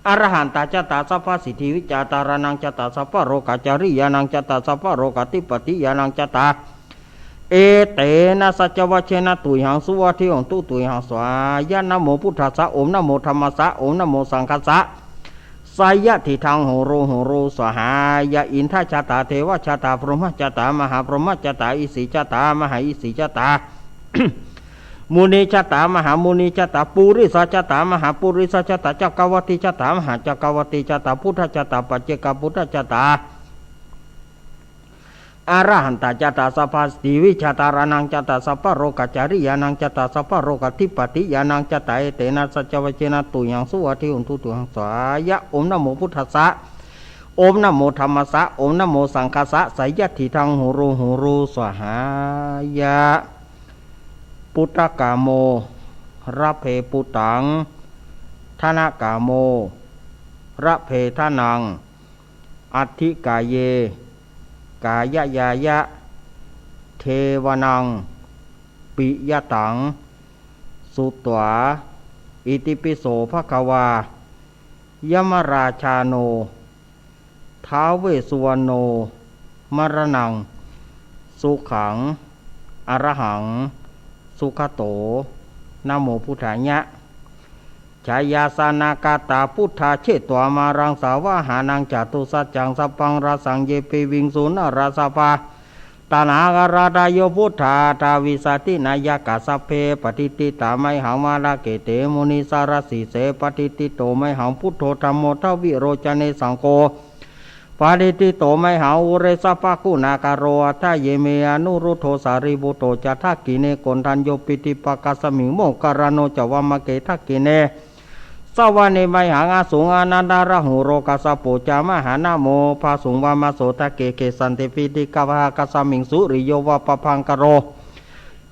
arahantajātā sabbasiddhivijjādharaṇaṃ jātā sabbarogācariyānaṃ jātā sabbarogādhipatiyānaṃ jātā etena saccavajjena tuyhaṃ suvatthi hotu tuyhaṃ svāhāya. Namo buddhassa, om namo dhammassa, om namo saṅghassa, seyyathīdaṃ hotu hotu svāhāya. Indajātā devajātā brahmajātā mahābrahmajātā isijātā mahāisijātā munijātā mahāmunijātā purisajātā mahāpurisajātā cakkavatijātā mahācakkavatijātā buddhajātā paccekabuddhajātā arahantajātā sabbasiddhivijjādharaṇaṃ jātā sabbarogācariyānaṃ jātā sabbarogādhipatiyānaṃ jātā etena saccavajjena tuyhaṃ suvatthi hotu tuyhaṃ svāhāya. Om namo buddhassa, om namo dhammassa, om namo saṅghassa, seyyathīdaṃ hotu hotu svāhāya. Puttakāmo labhe puttaṃ, dhanakāmo labhe dhanaṃ, atthi kāye kāyañāya, devānaṃ piyataṃ sutvā, itipi so bhagavā yamarājāno ท้าว Vessuvaṇṇo, maraṇaṃ sukhaṃ arahaṃ sugato, namo buddhāya. Jayāsanāgatā buddhā jetvā māraṃ savāhanaṃ, catusaccān sabbaṃ rasaṃ ye piviṃsu narāsabhā. Taṇhaṅkarādayo buddhā aṭṭhavīsati nāyakā, sabbe patiṭṭhitā mayhaṃ matthake te munissarā. Sīse patiṭṭhito mayhaṃ buddho dhammo dvilocane, saṅgho patiṭṭhito mayhaṃ ure sabbaguṇākaro. Hadaye me anuruddho sārīputto ca, dakkhiṇe koṇḍañño piṭṭhibhāgasmiṃ moggallāno ca vāmake. Dakkhiṇe สวะเนวะหัง อสูงอานันทะราหูโร กัสสะโป จะ มหานะโม พะสุง วามาโส ทะเก เกสันติ พิติกะวะหะ กัสสะมิง สุริโย วะปะภังคะโร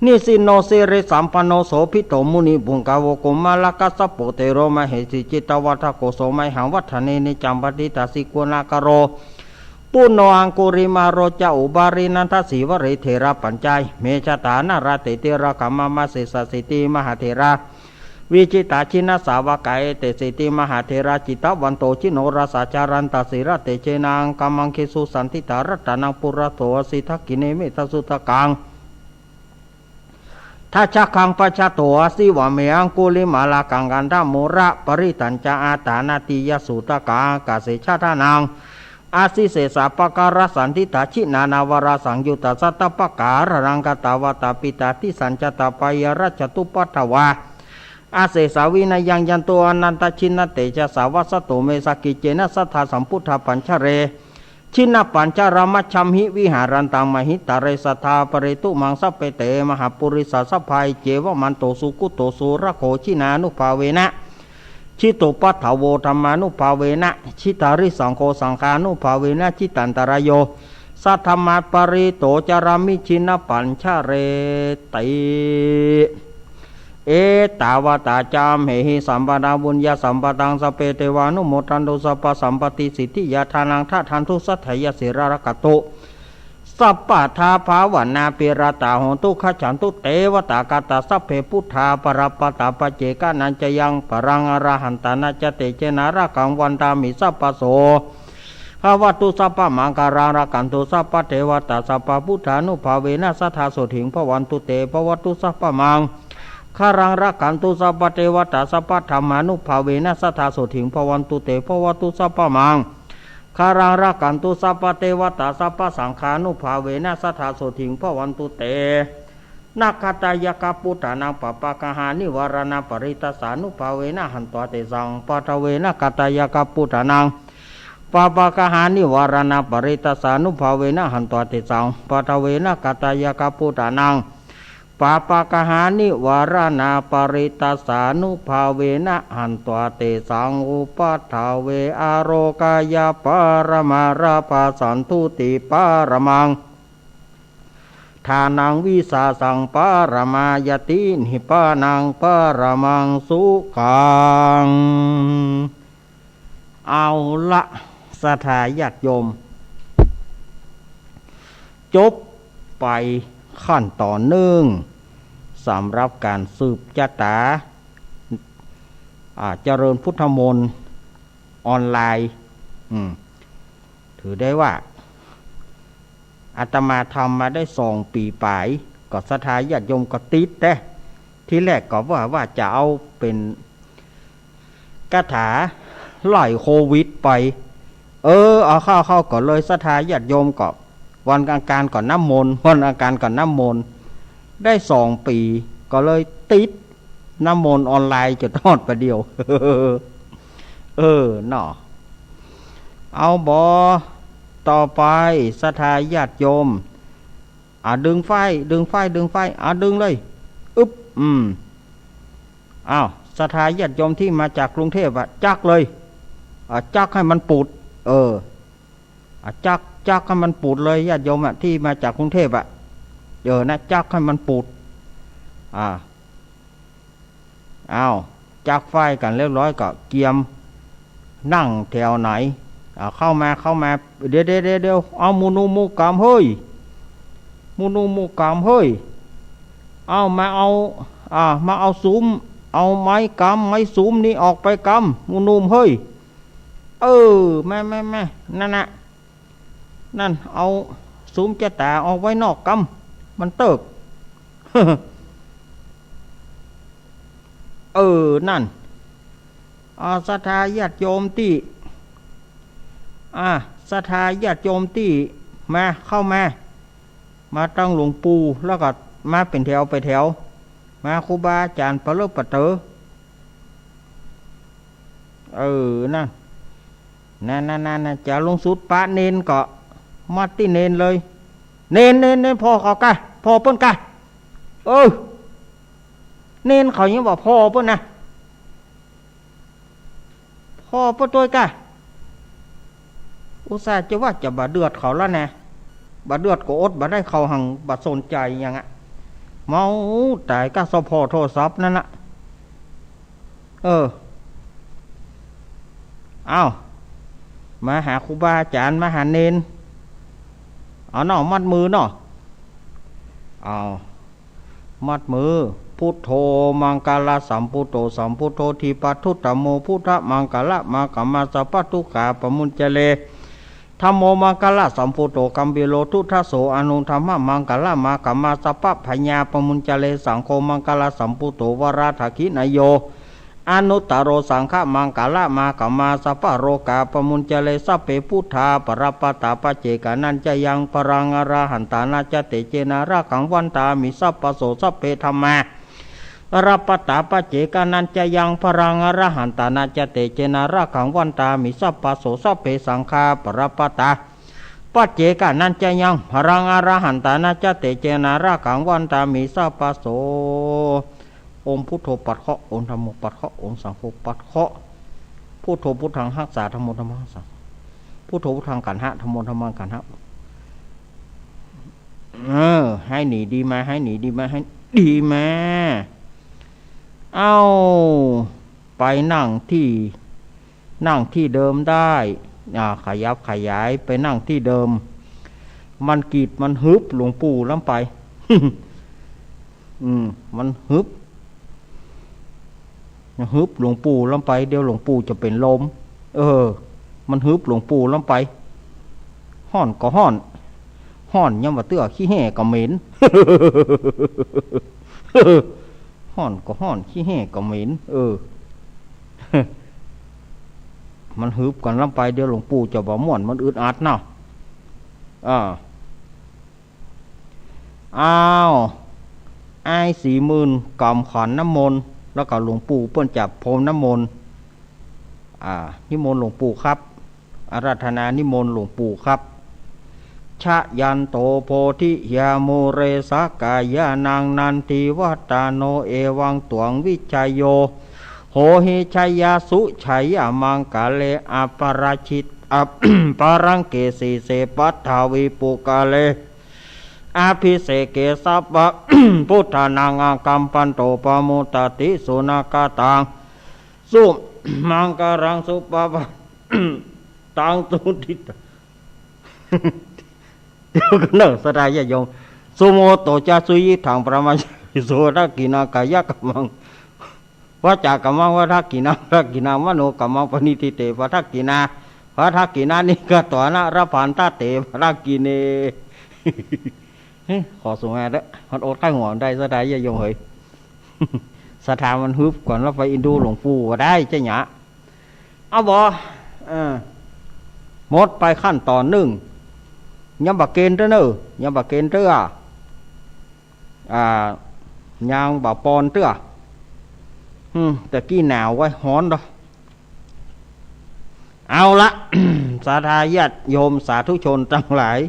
นิสินโน สิริสัมปันโน โสภิตโถ มุนิปุงกะโว โกมะละกัสสะโป เตโร มะเหสี จิตตะวัฏฏะโก โสมะหัง วัฏฏะเน นิจจัง ปะฏิฏฐาสิ กุณาคะโร ปุณโณ อังคุริมาโร จะ อุบาลี นันทะ สีวะลี เถระปัญจะ อิเม จะตา นะรา เต ติระกะ มะมะ เสสะสีติ มหาเถรา วิจิตา จินนะ สาวะกา เอเต สีติ มหาเถรา จิตตะวันโต จินโนรสา จารันตะ สีละเตจะ เยนะ อังกะมังคะีสุ สันทิฏฐา รัตตะนัง ปุระโส อะสิ ทักขิเณ เมตตะสุตตะกัง ทัจจะคัง ปัจจะโต อะสิ วาเม อังคุลิมาละกัง คันธะโมละ ปะริตตัญจะ อาตานะติยะสุตตะกัง อะกาเส ชะดานัง อะสิ เสสะปะกะละ สันทิฏฐา จินานะวาระสังยุตตะ สัตตะปะกะหะรัง กะตะวะตะ ปิตาทิสัญจะตะ ปะยารัจจตุปะทะวา อะเสสะ วินะยัง ยันตุ อะนันตะ จินนะเตจะสา วัสสะตุ เม สะกิจเจนะ สัทธา สัมปุทธา ปัญจะเร จินนะปัญจะรามะ จัมหิ วิหารันตัง มหิตะเร สัทธา ปะเรตุ มัง สัพเพ เต มหาปุริสา สัพพา อิเจวะมันตุ สุกุตโต สุรโข จินานุภาเวนะ จิตตุปะทะโว ธัมมานุภาเวนะ จิตาริสังโฆ สังฆานุภาเวนะ จิตันตะราโย สัทธัมมาปะริโต จารามิ จินนะปัญจะเรติ เอตาวะตา จะ อัมเหหิ สัมปะทา บุญญาสัมปะทัง สัพเพ เตวานุโมทันตุ สัพพะสัมปะติสิทธิยา ทานัง ทะทันตุ สัทธายะ สีลัง รักขันตุ สัพพะทา ภาวะนา เประตา โหนตุ คัจฉันตุ เตวะตากาตา สัพเพ ปุทธา ปะระปะตา ปัจเจกะนัญจะยัง ปะรัง อะระหันตานะ จะ เตจะนะ รักขัง วันทามิ สัพพะโส ภะวะตุ สัพพะมังคะลัง รักขันตุ สัพพะเตวะตา สัพพะพุทธานุภาเวนะ สัทธา โสตถิง ภะวันตุ เต ภะวะตุ สัพพะมังคะลัง รักขันตุ สัพพะเตวะตา สัพพะธัมมานุภาเวนะ สัทธา โสตถิง ภะวันตุ เต ภะวะตุ สัพพะมังคะลัง รักขันตุ สัพพะเตวะตา สัพพะสังฆานุภาเวนะ สัทธา โสตถิง ภะวันตุ เต นะ คาตายะคะปุทธานัง ปะปะกะหานิวาราณา ปะริตตัสสานุภาเวนะ หันตวา เตสัง ปะทะเวนะ คาตายะคะปุทธานัง ปะปะกะหานิวาราณา ปะริตตัสสานุภาเวนะ หันตวา เตสัง ปะทะเวนะ คาตายะคะปุทธานัง ปะปะกะหานิวาราณา ปะริตตัสสานุภาเวนะ หันตวา เตสัง อุปัฏฐาเว อะโรกะยะปะระมา ลาภะสันตุติปะระมัง ทานัง วิสาสัง ปะระมา ยะติ นิพพานัง ปะระมัง สุขัง เอาละ ศรัทธาญาติโยม จบไปขั้นตอนนึ่ง สำหรับก๋านสืบจะต๋า อ่า เจริญพุทธมนต์ออนไลน์ อืม ถือได้ว่า อาตมาทำมาได้สองปี๋ป๋าย ก็ศรัทธาญาติโยมก็ติดแต๊ ทีแรกก็ว่า ว่าจะเอาเป๋นคาถาไล่โควิดไป เออ เอาเข้า เข้าก่อนเลย ศรัทธาญาติโยมก็ วันอังคารก็น้ำมนต์ วันอังคารก็น้ำมนต์ ได้สองปี๋ ก็เลยติดน้ำมนต์ออนไลน์จ๋นฮอดป่านเดี่ยว เออ เนาะ เอาบ่ ต่อไป ศรัทธาญาติโยม อ่ะ ดึงไฟ ดึงไฟ ดึงไฟ อ่ะ ดึงเลย อึ๊บ อืม อ้าว ศรัทธาญาติโยมตี้มาจากกรุงเทพฯ อ่ะ จักเลย อ่ะ จักหื้อมันปูด เออ อ่ะ จัก จักหื้อมันปูดเลย ญาติโยมอ่ะ ตี้มาจากกรุงเทพฯ อ่ะ เออ นะ จักหื้อมันปูด อ่า อ้าว จักไฟกั๋นเรียบร้อยก็เกียม นั่งแถวไหน อ่า เข้ามา เข้ามา เดี๋ยว เดี๋ยว เดี๋ยว เดี๋ยว เอาหมู่หนุ่มหมู่ก๋ำเฮ้ย หมู่หนุ่มหมู่ก๋ำเฮ้ย เอามาเอา อ่า มาเอาสุม เอาไม้ก๋ำ ไม้สุมนี่ออกไปก๋ำ หมู่หนุ่มเฮ้ย เออ แม่ แม่ แม่ นั่นน่ะ นั่น เอาสุมจะต๋าออกไว้นอกก๋ำ มันเติบ เออ นั่น อ่า ศรัทธาญาติโยมตี้ อ่า ศรัทธาญาติโยมตี้ มา เข้ามา มาตังหลวงปู่ แล้วก็มาเป๋นแถวไปแถว มาครูบาอาจ๋ารย์ปะเลอะปะเต๋อ เออ นั่น นั่น นั่น นั่น นั่น จะลงสุดปะเณรก็มาตี้เณรเลย เณร เณร เณร ผ่อเขาก่ะ ผ่อเปิ้นก่ะ เออ เณรเขายังบ่ผ่อเปิ้นนะ ปอเปิ้นตวยก้า อุตส่าห์จะว่าจะบ่เดือดเขาแล้วนะ บ่เดือดก็อดบ่ได้ เขาหังบ่สนใจ๋หยังอะ เมาต๋ายก้า สะเพาะโทรศัพท์นั่นน่ะ เออ เอ้า มาหาครูบาอาจ๋ารย์ มาหาเณร เอาเนาะ มัดมือเนาะ เอา มัดมือ พุทโธ มังคละสัมพุทโธ สัมพุทโธ ทีปะทุตโม พุทธมังคละมา ขมาสัพพะทุกขาปะมุญจะเร ธัมโม มังคละสัมพุทโธ กัมพีโร ทุตโส อนุธรรมมังคละมา ขมาสัพพะพยาปะมุญจะเร สังโฆ มังคละสัมพุทโธ วรดักขิณโย อนุตตโร สังฆมังคละมา ขมาสัพพะโรคาปะมุญจะเร สัพเพ พุทธา ปะระปะตา ปัจเจกานัญจะยัง พะรัง อรหันตานัญจะ เตเจนะ รักขัง วันตามิ สัพพะโส สัพเพ ธัมมา ปะระปะตา ปัจเจกานัญจะยัง พะรัง อรหันตานัญจะ เตเจนะ รักขัง วันตามิ สัพพะโส สัพเพ สังฆา ปะระปะตา ปัจเจกานัญจะยัง พะรัง อรหันตานัญจะ เตเจนะ รักขัง วันตามิ สัพพะโส องค์พุทโธปัดเคราะห์ องค์ธัมโมปัดเคราะห์ องค์สังโฆปัดเคราะห์ พุทโธพุทธังฮักษา ธัมโมธัมมังฮักษา พุทโธพุทธังกัณหะ ธัมโมธัมมังกัณหะ เออ หายหนีดีมา หายหนีดีมา หายดีมา เอ้า ไปนั่งตี้ นั่งตี้เดิมได้ อ่า ขยับขยายไปนั่งตี้เดิม มันกีดมันฮึบหลวงปู่ล้ำไป อืม มันฮึบ มันฮึบหลวงปู่ล้ำไป เดี๋ยวหลวงปู่จะเป๋นลม เออ มันฮึบหลวงปู่ล้ำไป ฮ้อนก็ฮ้อน ฮ้อนยังบ่าเตื้อ ขี้แห้ก็เหม็น ฮ้อนก็ฮ้อน ขี้แห้ก็เหม็น เออ มันฮึบกั๋นล้ำไป เดี๋ยวหลวงปู่จะบ่ม่วน มันอึดอัดเนาะ อ่า อ้าว อ้ายศรีหมื่นกำขันน้ำมนต์ แล้วก็หลวงปู่เปิ้นจะพรมน้ำมนต์ อ่า นิมนต์หลวงปู่ครับ อาราธนานิมนต์หลวงปู่ครับ ชยันโตโพธิยามูเร สักกายานังนันทิวัฏฏาโน เอวังตวังวิชชโย โหหิชยาสุชยามังคะเล อัปปะราชิต อัปปะรังเก สีเส ปัทวีปุคคเล อภิเสเก สัพพะ พุทธานัง อาคัมปันโต ปะมุตตะติ สุนัคขะตัง สุมังคะลัง สุปะปะ ตัง สุทิตะ เดี๋ยวก่อนเนอะ ศรัทธาญาติโยม สุมุหะโต จะ สุยิตถัง ปะระมัง สุ ทักขิณา กายะกัมมัง วาจากัมมัง วะทักขิณา ทักขิณา มโนกัมมัง ปะณิทิเต ปะทักขิณา ปะทักขิณานิ กัตถานะ ละพันทะเต ปะทักขิเณ เฮ้ย ขอสูงแอดละ มันอดไข้หัวได้ ศรัทธาญาติโยมเฮ้ย ศรัทธามันฮึบก่อน แล้วไปอินดูหลวงปู่ก็ได้ ใจ้หยะ เอาบ่ เออ หมดไปขั้นต๋อนนึ่ง ยังบ่เกณฑ์เตื้อเน่อ ยังบ่เกณฑ์เตื้อ อ่า ยังบ่ปอนเตื้อ อืม แต่กี้หนาวไว้ย ฮ้อนเนาะ เอาละ ศรัทธาญาติโยมสาธุชนตังหลาย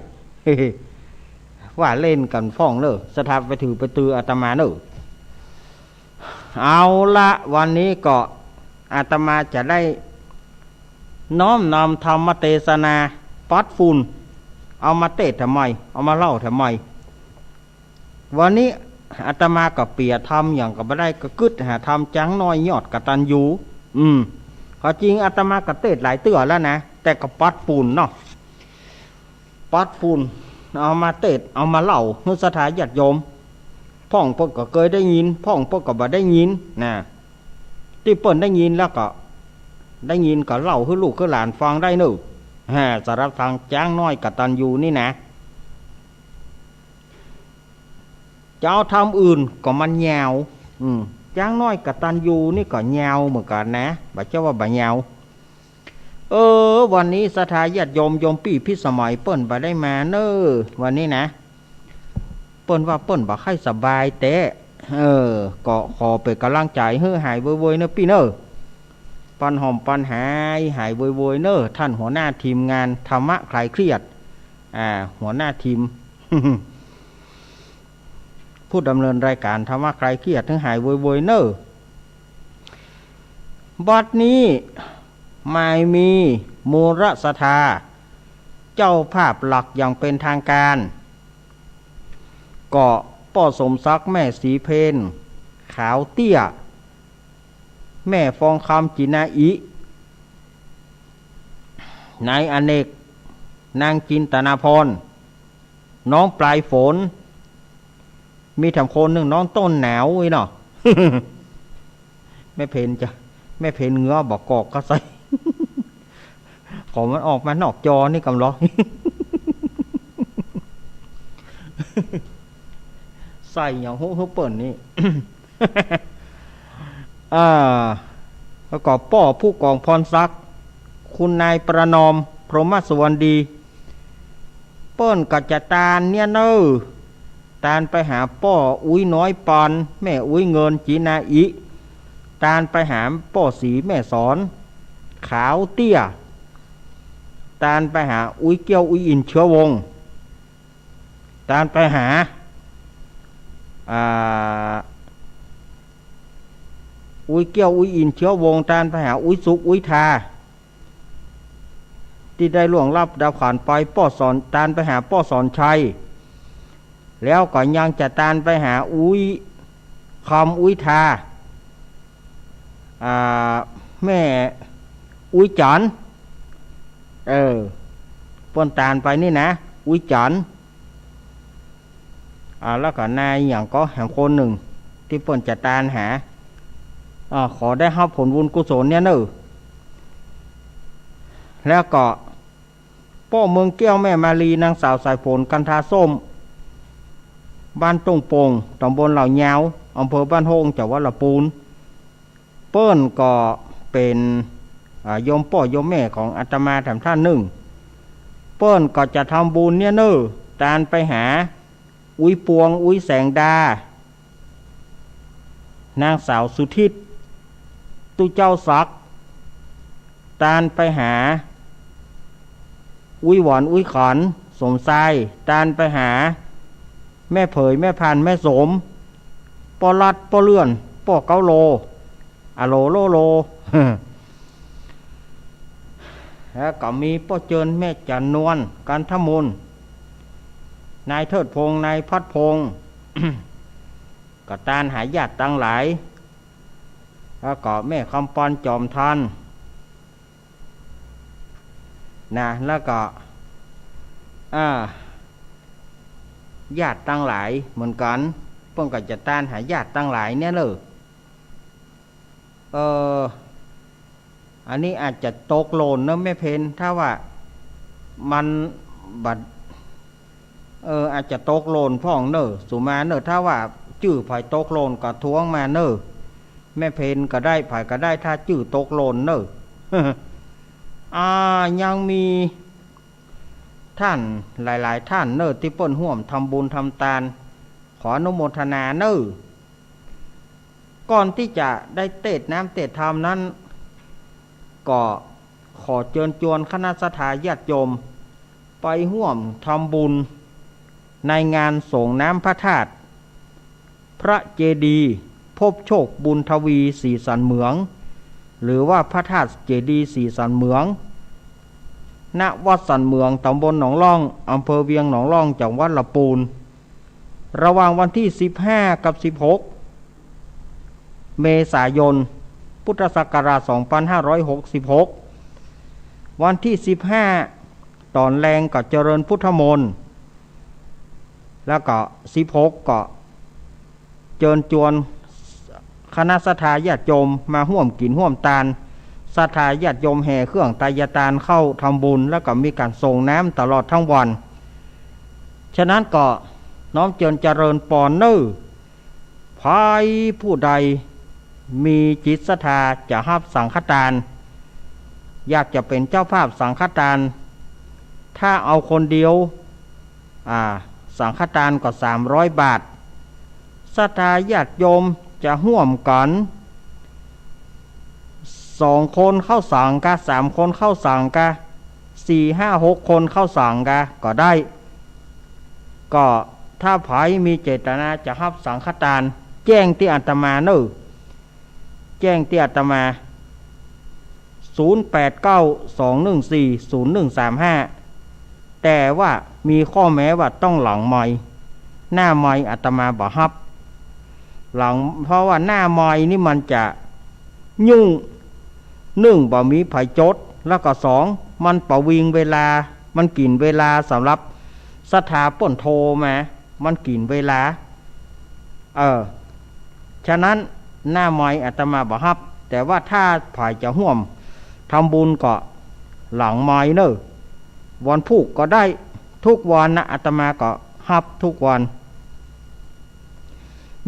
ว่าเล่นกั๋นพ่องเน่อ ศรัทธาไปถือไปตืออาตมาเน่อ เอาละ วันนี้ก็อาตมาจะได้น้อมนำธรรมเตสนาปัดฝุ่น เอามาเตสน์ทำไม เอามาเล่าทำไม วันนี้อาตมาก็เปียธรรมหยังก็บ่ได้ ก็กึ๊ดหาธรรมจ๊างน้อยยอดกตัญญู อืม ความจริงอาตมาก็เตสน์หลายเตื้อแล้วนะ แต่ก็ปัดฝุ่นเนาะ ปัดฝุ่น เอามาเตสน์ เอามาเล่าหื้อศรัทธาญาติโยม พ่องเปิ้นก็เกยได้ยิน พ่องเปิ้นก็บ่ได้ยิน นะ ตี้เปิ้นได้ยินแล้วก็ ได้ยินก็เล่าหื้อลูกหื้อหลานฟังได้เน่อ ฮะ สำหรับทางจ๊างน้อยกตัญญูนี่นะ จะเอาธรรมอื่นก็มันยาว อืม จ๊างน้อยกตัญญูนี่ก็ยาวเหมือนกั๋นนะ บ่ใจ้ว่าบ่ยาว เออ วันนี้ศรัทธาญาติโยม โยมปี้พิสมัยเปิ้นบ่ได้มาเน่อ วันนี้นะ เปิ้นว่าเปิ้นบ่ใค่สบายแต๊ เออ ก็ขอเป๋นก๋ำลังใจ๋หื้อหายโวยๆ เน่อปี้เน่อ ปันหอมปันหาย หายโวยๆ เน่อ ต้านหัวหน้าทีมงานธรรมะคลายเครียด อ่า หัวหน้าทีม ผู้ดำเนินรายการธรรมะคลายเครียดหื้อหายโวยๆ เน่อ บัดนี้ ไม่มีมูลศรัทธา เจ้าภาพหลักอย่างเป็นทางการ ก็ป้อสมศักดิ์ แม่ศรีเพญ ขาวเตี้ย แม่ฟองคำ จินาอิ นายอเนก นางจินตนาพร น้องปลายฝน มีแถมคนนึ่ง น้องต้นหนาวอี้เนาะ แม่เพญจะ แม่เพญเหงือบ่กอกก็ใส่ ขอมันออกมานอกจอนี่กำลอ ใส่อย่างฮู้ฮู้เปิ้นนี่ อ่า แล้วก็ป้อผู้กองพรศักดิ์ คุณนายประนอม พรหมสุวรรณดี เปิ้นก็จะตานเนี่ยเน่อ ตานไปหาป้ออุ๊ยน้อยปาน แม่อุ๊ยเงิน จินาอิ ตานไปหาป้อศรีแม่สอน ขาวเตี้ย ตานไปหาอุ๊ยเกี้ยวอุ๊ยอินเชื้อวงศ์ ตานไปหา อ่า อุ๊ยเกี้ยวอุ๊ยอินเชื้อวงศ์ ตานไปหาอุ๊ยสุขอุ๊ยทา ตี้ได้ล่วงลับดับขันไป ป้อสอน ตานไปหาป้อสอนชัย แล้วก็ยังจะตานไปหาอุ๊ยคำอุ๊ยทา อ่า แม่อุ๊ยจันทร์ เออ เปิ้นตานไปนี่นะ อุ๊ยจันทร์ อ่า แล้วก็นายหยังก็แหมคนนึ่ง ตี้เปิ้นจะตานหา อ่า ขอได้ฮับผลบุญกุศลเนี่ยเน่อ แล้วก็ป้อเมืองแก้ว แม่มาลี นางสาวสายฝน กันทาส้ม บ้านต้งโป่ง ตำบลเหล่ายาว อำเภอบ้านโฮ่ง จังหวัดละปูน เปิ้นก็เป๋น อ่า โยมป้อโยมแม่ของอาตมาแถมท่านนึ่ง เปิ้นก็จะทำบุญเนี่ยเน่อ ตานไปหา อุ๊ยปวง อุ๊ยแสงดา นางสาวสุทิศ ตุ๊เจ้าศักดิ์ ตานไปหา อุ๊ยหวาน อุ๊ยขัน สมชาย ตานไปหา แม่เผย แม่พัน แม่สม ป้อรัด ป้อเลื่อน ป้อเก้าโล อะโลโลโล แล้วก็มีป้อเจิญ แม่จันนวล กันทมน นายเทิดพงษ์ นายพัดพงษ์ ก็ตานหาญาติตังหลาย แล้วก็แม่คำปอน จอมทัน นะ แล้วก็ อ่า ญาติตังหลายเหมือนกั๋น เปิ้นก็จะตานหาญาติตังหลายเนี่ยเน่อ เออ อันนี้อาจจะตกหล่นเน่อแม่เพญ ถ้าว่ามันบัด เออ อาจจะตกหล่นพ่องเน่อ สุมาเน่อ ถ้าว่าจื้อใผตกหล่นก็ท้วงมาเน่อ แม่เพญก็ได้ ใผก็ได้ ถ้าจื้อตกหล่นเน่อ อ่า ยังมีท่านหลายๆ ท่านเน่อ ตี้เปิ้นฮ่วมทำบุญทำตาน ขออนุโมทนาเน่อ ก่อนตี้จะได้เตศน์น้ำเตศน์ธรรมนั้น ก็ขอเจิญจวนคณะศรัทธาญาติโยม ไปฮ่วมทำบุญในงานส่งน้ำพระธาตุ พระเจดีย์พบโชคบุญทวี ศรีสันเหมือง หรือว่าพระธาตุเจดีย์ศรีสันเหมือง ณ วัดสันเหมือง ตำบลหนองล่อง อำเภอเวียงหนองล่อง จังหวัดละปูน ระหว่างวันตี้สิบห้ากับสิบหกเมษายน พุทธศักราชสองพันห้าร้อยหกสิบหก วันตี้สิบห้าต๋อนแลงก็เจริญพุทธมนต์ แล้วก็สิบหกก็เจิญจวนคณะศรัทธาญาติโยมมาฮ่วมกิ๋นฮ่วมตาน ศรัทธาญาติโยมแห่เครื่องไตรยตานเข้าทำบุญ แล้วก็มีก๋านส่งน้ำตลอดทั้งวัน ฉะนั้นก็น้อมเจิญเจริญปอนเน่อ ใผผู้ใดมีจิตศรัทธาจะฮับสังฆตาน อยากจะเป๋นเจ้าภาพสังฆตาน ถ้าเอาคนเดียว อ่า สังฆตานก็สามร้อยบาท ศรัทธาญาติโยมจะฮ่วมกั๋น สองคนเข้าสังกา สามคนเข้าสังกา สี่ ห้า หก คนเข้าสังกา ก็ได้ ก็ถ้าใผมีเจตนาจะฮับสังฆตาน แจ้งตี้อาตมาเน่อ แจ้งตี้อาตมา ศูนย์แปดเก้า สองหนึ่งสี่ ศูนย์หนึ่งสามห้า แต่ว่ามีข้อแม้ว่าต้องหลังไมค์ หน้าไมค์อาตมาบ่ฮับ หลัง เพราะว่าหน้าไมค์นี่มันจะยุ่ง นึ่ง บ่มีใผจด แล้วก็ สอง มันประวิงเวลา มันกิ๋นเวลาสำหรับศรัทธาเปิ้นโทรมา มันกิ๋นเวลา เออ ฉะนั้นหน้าไมค์อาตมาบ่ฮับ แต่ว่าถ้าใผจะฮ่วมทำบุญก็หลังไมค์เน่อ วันพูกก็ได้ ทุกวันนะ อาตมาก็ฮับทุกวัน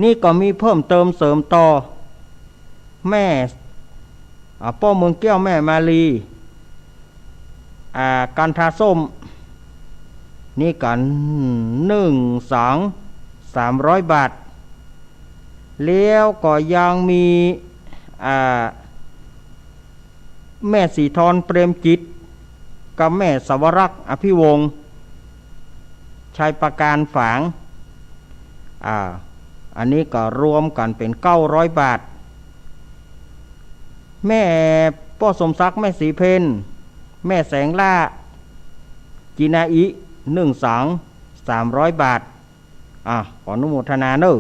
นี่ก็มีเพิ่มเติมเสริมต่อ แม่ อ่า ป้อเมืองแก้ว แม่มาลี อ่า กันทาส้ม นี่ก็นึ่งสัง สามร้อยบาท แล้วก็ยังมี อ่า แม่ศรีธร เปรมจิต กับแม่สวรักษ์ อภิวงศ์ ชัยประการฝาง อ่า อันนี้ก็รวมกั๋นเป๋นเก้าร้อยบาท แม่ป้อสมศักดิ์ แม่ศรีเพญ แม่แสงล่า จินาอิ นึ่งสัง สามร้อยบาท อ่ะ ขออนุโมทนาเน่อ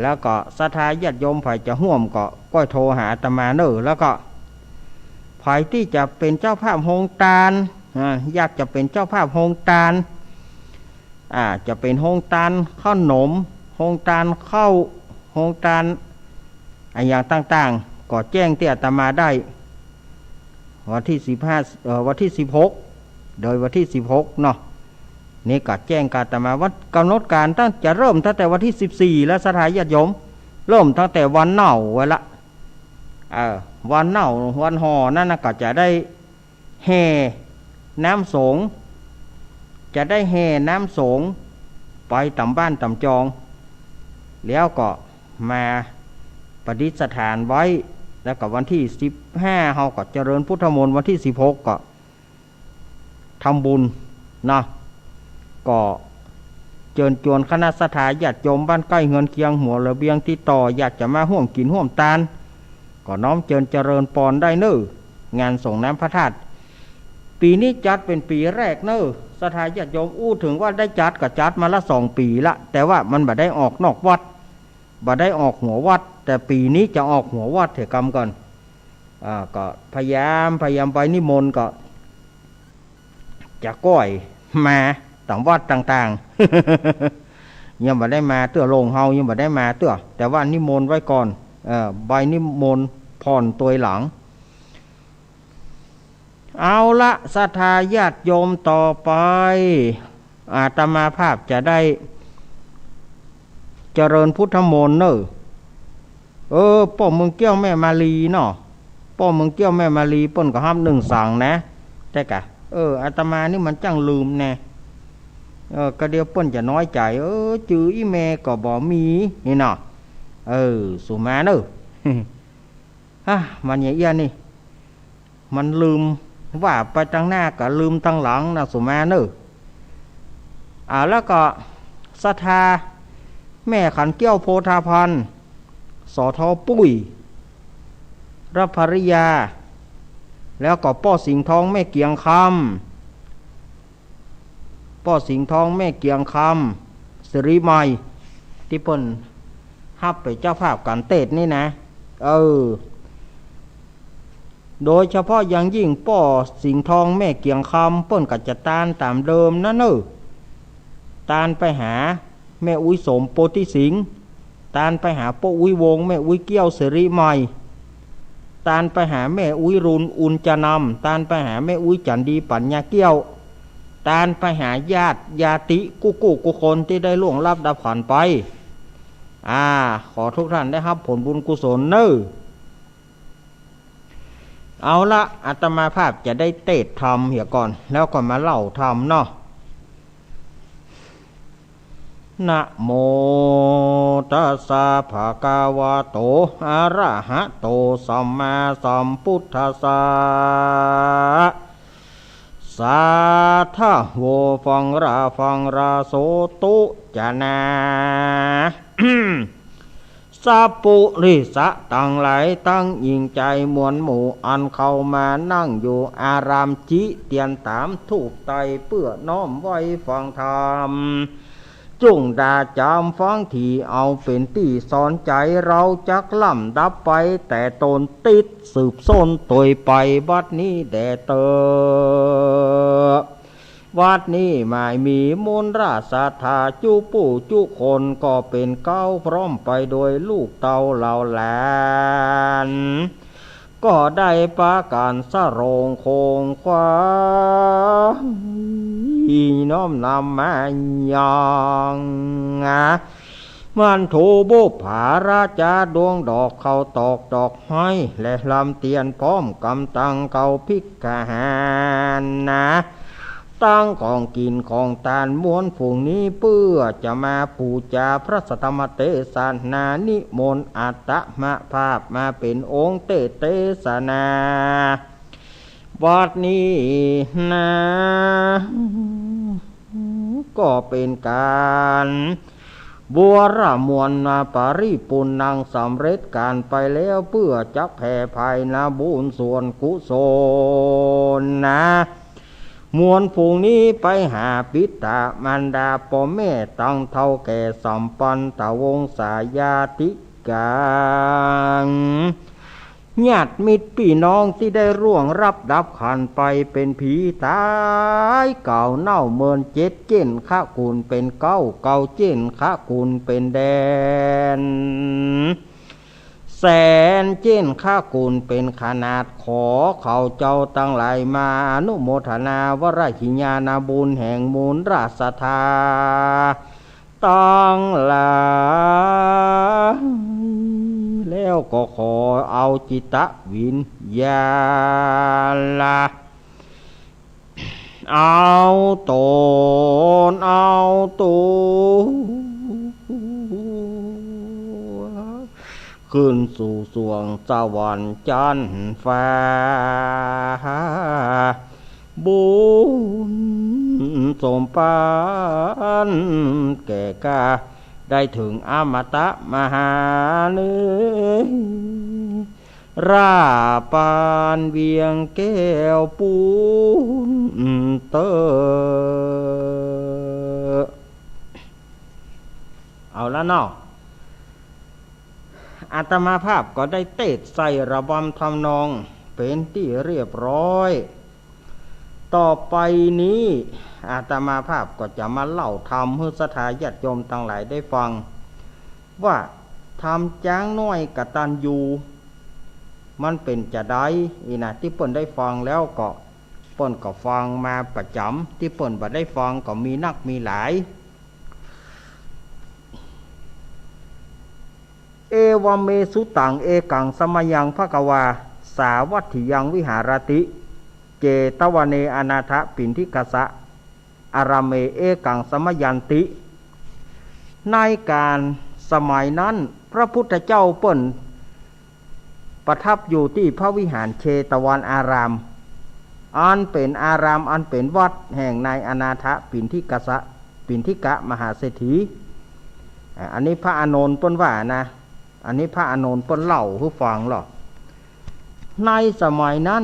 แล้วก็ศรัทธาญาติโยมใผจะฮ่วมก็ก้อยโทรหาอาตมาเน่อ แล้วก็ใผตี้จะเป๋นเจ้าภาพโฮงตาน อ่า อยากจะเป๋นเจ้าภาพโฮงตาน อ่า จะเป๋นโฮงตานข้าวหนม โฮงตานข้าว โฮงตานอะหยังต่างๆ ก็แจ้งตี้อาตมาได้ วันตี้สิบห้า เอ่อ วันตี้สิบหก โดยวันตี้สิบหกเนาะ นี่ก็แจ้งกับอาตมาว่าก๋ำหนดก๋านตั้ง จะเริ่มตั้งแต่วันตี้สิบสี่แล้ว ศรัทธาญาติโยม เริ่มตั้งแต่วันเน่าไว้ละ เออ วันเน่า วันห่อนั่นนะ ก็จะได้แห่น้ำสงฆ์ จะได้แห่น้ำสงฆ์ไปต๋ามบ้านต๋ามจอง แล้วก็มาประดิษฐานไว้ แล้วก็วันตี้สิบห้า เฮาก็เจริญพุทธมนต์ วันตี้สิบหก ก็ ทำบุญนะ ก็เจิญจวนคณะศรัทธาญาติโยมบ้านใก้เฮือนเคียงหัวระเบียงติดต่อ อยากจะมาฮ่วมกิ๋นฮ่วมตาน ก็น้อมเจิญเจริญปอนได้เน่อ งานสรงน้ำพระธาตุ ปี๋นี้จัดเป๋นปี๋แรกเน่อ ศรัทธาญาติโยม อู้เถิงว่าได้จัดก็จัดมาละสองปี๋ละ แต่ว่ามันบ่ได้ออกนอกวัด บ่ได้ออกหัววัด แต่ปี๋นี้จะออกหัววัดเถอะกำก่อน อ่า ก็พยายาม พยายามไปนิมนต์ก็ จะก้อยมาต๋ามวัดต่างๆ ยังบ่ได้มาเตื้อ โรงเฮายังบ่ได้มาเตื้อ แต่ว่านิมนต์ไว้ก่อน เอ่อ ใบนิมนต์ผ่อนตวยหลัง เอาละ ศรัทธาญาติโยม ต่อไป อาตมาภาพจะได้เจริญพุทธมนต์เน่อ เออ ป้อเมืองแก้วแม่มาลีเนาะ ป้อเมืองแก้วแม่มาลีเปิ้นก็ฮับนึ่งสังนะ แต่กะ เออ อาตมานี่มันจ้างลืมแน่ เออ กะเดี๋ยวเปิ้นจะน้อยใจ๋ เออ จื้ออี่แม่ก็บ่มี นี่เนาะ เออ สุมาเน่อ ฮะ มันอย่างเอี้ยนี่ มันลืม ว่าไปตังหน้าก็ลืมตังหลังนะ สุมาเน่อ อ่า แล้วก็ศรัทธาแม่ขันแก้ว โพธาพันธ์ สอทอปุ้ย รับภริยา แล้วก็ป้อสิงห์ทอง แม่เกียงคำ ป้อสิงห์ทอง แม่เกียงคำ สิริไมย ตี้เปิ้นฮับเป๋นเจ้าภาพก๋านเตสน์นี่นะ เออ โดยเฉพาะอย่างยิ่งป้อสิงห์ทอง แม่เกียงคำ เปิ้นก็จะตานต๋ามเดิมนั้นเน่อ ตานไปหาแม่อุ๊ยสม โพธิสิงห์ ตานไปหาป้ออุ๊ยวงศ์ แม่อุ๊ยแก้ว สิริไมย ตานไปหาแม่อุ๊ยรุน อุญจนำ ตานไปหาแม่อุ๊ยจันดี ปัญญาแก้ว ตานไปหาญาติญาติกู้กู้กู้คนตี้ได้ล่วงลับดับขันธ์ไป อ่า ขอทุกท่านได้ฮับผลบุญกุศลเน่อ เอาละ อาตมาภาพจะได้เตสน์ธรรมเหียก่อน แล้วก็มาเล่าธรรมเนาะ นะโมตัสสะ ภะคะวะโต อะระหะโต สัมมาสัมพุทธัสสะ สาธะโว ฟังรา ฟังรา โสตุ จะนา สัปปุริสะตังหลายตังหญิงจายมวลหมู่ อันเข้ามานั่งอยู่อารามจิเตียนต๋ามถูกไตรเปื้อน้อมไหว้ฟังธรรม จุ่งดาจ๋ำฟังธรรมเอาเป๋นตี้สอนใจ๋ เฮาจักลำดับไปแต่ต้น ติดสืบส้นโตยไป บัดนี้แด่เต๊อะ บัดนี้หมายมีมนต์ราชศรัทธาจุผู้จุคน ก็เป๋นเก๊าพร้อมไปโดยลูกเต้าเหล่าหลาน ก็ได้ปากั๋นสะโรงโครงควาย น้อมนำมายัง มันโถบุปผาราจาดวงดอกข้าวตอกดอกไม้ และลำเตียนพร้อมก๋ำตังข้าวภิกขาหารนะ ตังของกิ๋นของตานมวลฝูงนี้ เปื้อจะมาปู๋จาพระสัทธรรมเตสนา นิมนต์อัตมภาพมาเป๋นองค์เตสนา บัดนี้นะ ก็เป๋นก๋านบูรณะมวลนาปริปุณณัง สำเร็จก๋านไปแล้ว เปื้อจักแผ่ไพร่นาบุญส่วนกุศลนะ มวลฝูงนี้ไปหาปิตะมารดาป้อแม่ตังเฒ่าแก่สัมปันตวงศาญาติกัง ญาติมิตรปี้น้องตี้ได้ร่วงลับดับขันไปเป๋นผีต๋ายเก่าเน่าเมินเจ็ด เจ๊นขะกู๋นเป๋นเก๊า เก่าเจ๊นขะกู๋นเป๋นแดน แสนเจ๊นขะกู๋นเป๋นขนาด ขอเขาเจ้าตังหลายมาอนุโมทนาวรกิยาณบุญแห่งมนต์ราชศรัทธา ตังหลายแล้วก็ขอเอาจิตวิญญาณละ เอาต๋นเอาตั๋ว ขึ้นสู่สวงสวรรค์จั๊นฟ้า บุญสมปานแก่ข้า ได้เถิงอมตะมหาเนราปานเวียงแก้วปูนเต๊อะ เอาละเนาะ อาตมาภาพก็ได้เตสน์ใส่ระบำทำนองเป๋นตี้เรียบร้อย ต่อไปนี้อาตมาภาพก็จะมาเล่าธรรมหื้อศรัทธาญาติโยมตังหลายได้ฟัง ว่าธรรมจ๊างน้อยกตัญญูมันเป๋นจาใด อี้นะ ตี้เปิ้นได้ฟังแล้วก็ เปิ้นก็ฟังมาประจ๋ำ ตี้เปิ้นบ่ได้ฟังก็มีนักมีหลาย เอวัมเมสุตัง เอกังสมัยังภะคะวา สาวัตถิยังวิหารติ เจตวะเนอนาถปิณฑิกะสะ อารามเม เอกังสมัยันติ ในก๋านสมัยนั้น พระพุทธเจ้าเปิ้นประทับอยู่ตี้พระวิหารเชตวันอาราม อันเป๋นอาราม อันเป๋นวัดแห่งนายอนาถปิณฑิกะสะ ปิณฑิกะมหาเศรษฐี อ่า อันนี้พระอานนท์เปิ้นว่านะ อันนี้พระอานนท์เปิ้นเล่าหื้อฟังเนาะ ในสมัยนั้น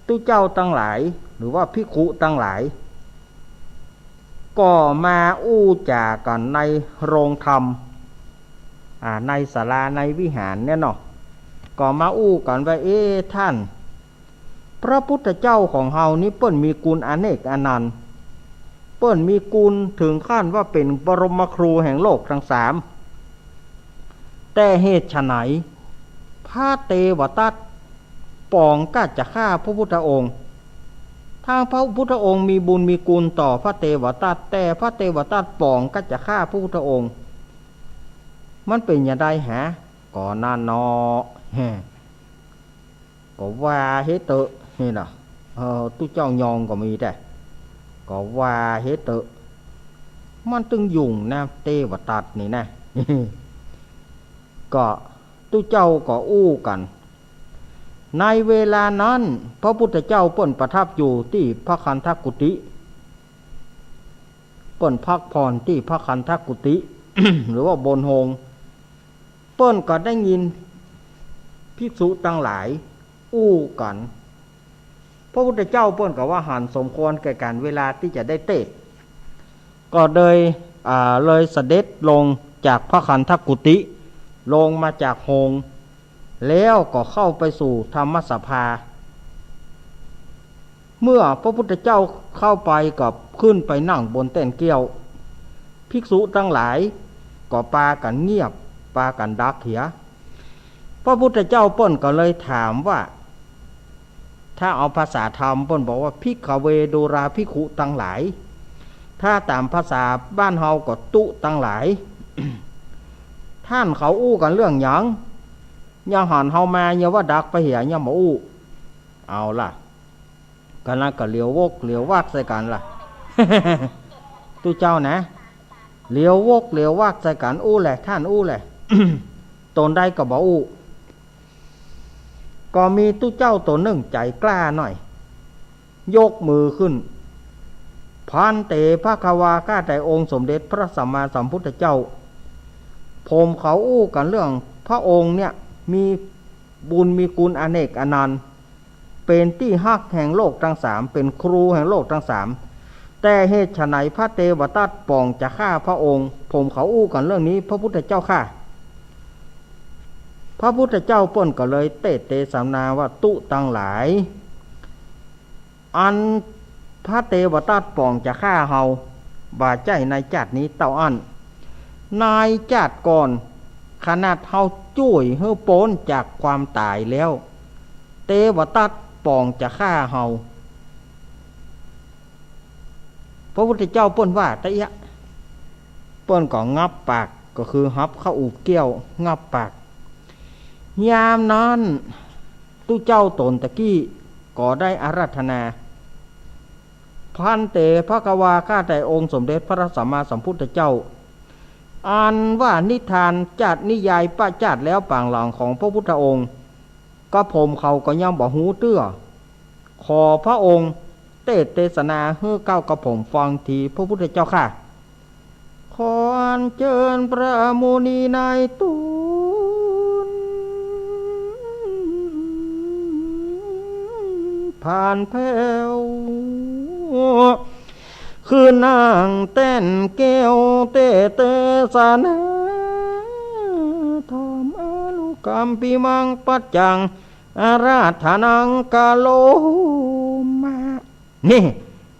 ตุ๊เจ้าตังหลาย หรือว่าภิกขุตังหลาย ก็มาอู้จ๋ากั๋นในโฮงธรรม อ่า ในศาลาในวิหารเนี่ยเนาะ ก็มาอู้กั๋นว่า เอ๊ะ ท่าน พระพุทธเจ้าของเฮานี้เปิ้นมีกุณอเนกอนันต์ เปิ้นมีกุณเถิงขั้นว่าเป๋นบรมครูแห่งโลกตังสาม แต่เหตุไฉน พระเตวทัตป๋องกั๊จะฆ่าพระพุทธองค์ ทั้งพระพุทธองค์มีบุญมีกุณต่อพระเตวทัต แต่พระเตวทัตป๋องกั๊จะฆ่าพระพุทธองค์ มันเป๋นจาใดหา ก็นั่นเนาะ แฮ่ ก็ว่าเฮาเต๊อะ นี่นะ เออ ตุ๊เจ้ายองก็มีแต๊ ก็ว่าเฮาเต๊อะ มันตึงยุ่งนะ เตวทัตนี่นะ ก็ตุ๊เจ้าก็อู้กั๋น ในเวลานั้น พระพุทธเจ้าเปิ้นประทับอยู่ตี้พระคันธกุฏิ เปิ้นพักผ่อนตี้พระคันธกุฏิ หรือว่าบนโฮง เปิ้นก็ได้ยินภิกษุตังหลายอู้กั๋น พระพุทธเจ้าเปิ้นก็ว่าหันสมควรแก่ก๋าลเวลาตี้จะได้เตสน์ ก็เลย อ่า เลยเสด็จลงจากพระคันธกุฏิ ลงมาจากโฮง แล้วก็เข้าไปสู่ธรรมสภา เมื่อพระพุทธเจ้าเข้าไปก็ขึ้นไปนั่งบนแต้นเกี้ยว ภิกษุตังหลายก็ปากั๋นเงียบ ปากั๋นดักเหีย พระพุทธเจ้าเปิ้นก็เลยถามว่า ถ้าเอาภาษาธรรมเปิ้นบอกว่า ภิกขเว ดูราภิกขุตังหลาย ถ้าต๋ามภาษาบ้านเฮาก็ตุ๊ตังหลาย ท่านเขาอู้กั๋นเรื่องหยัง เยียะหันเฮามา เยียะว่าดักไปเหีย เยียะบ่อู้ เอาละ ก็นั้นก็เหลียววกเหลียววักใส่กั๋นละ ตุ๊เจ้านะ เหลียววกเหลียววักใส่กั๋น อู้แหละ ท่านอู้แหละ ต๋นใดก็บ่อู้ ก็มีตุ๊เจ้าต๋นนึ่งใจ๋กล้าหน่อย ยกมือขึ้น ภันเต ภควา ข้าแต่องค์สมเด็จพระสัมมาสัมพุทธเจ้า ผมเขาอู้กั๋นเรื่องพระองค์เนี่ย มีบุญมีคุณอเนกอนันต์ เป๋นตี้ฮักแห่งโลกตังสาม เป๋นครูแห่งโลกตังสาม แต่เหตุไฉนพระเตวทัตฏ์ป่องจะฆ่าพระองค์ ผมเขาอู้กั๋นเรื่องนี้ พระพุทธเจ้าข้า พระพุทธเจ้าเปิ้นก็เลยเตสน์เตสนาว่า ตุ๊ตังหลาย อันพระเตวทัตฏ์ป่องจะฆ่าเฮา บ่ใจ้ในจาตินี้เต้าอั้น ในจาติก่อน ขนาดเฮาจ้วยหื้อป๊นจากความต๋ายแล้ว เตวทัตฏ์ป่องจะฆ่าเฮา พระพุทธเจ้าเปิ้นว่าตะเอี้ยะ เปิ้นก็งับปาก ก็คือหับเข้าอุบเกี้ยว งับปาก ยามนั้น ตุ๊เจ้าต๋นตะกี้ก็ได้อาราธนา ภันเต ภควา ข้าแต่องค์สมเด็จพระสัมมาสัมพุทธเจ้า อันว่านิทานจาตินิยายปะจาติแล้วปางหลังของพระพุทธองค์ กระผมเขาก็ยังบ่ฮู้เตื้อ ขอพระองค์เตสน์เตสนาหื้อเกล้ากระผมฟังทีพระพุทธเจ้าข้า ขออัญเจิญพระมุนีนายตูน ผ่านแผ้ว คือนางแต้นแก้วเตสน์เตสนา ธรรมานุกัมปิมังปัจจัง อาราธนังกะโรมะ นี่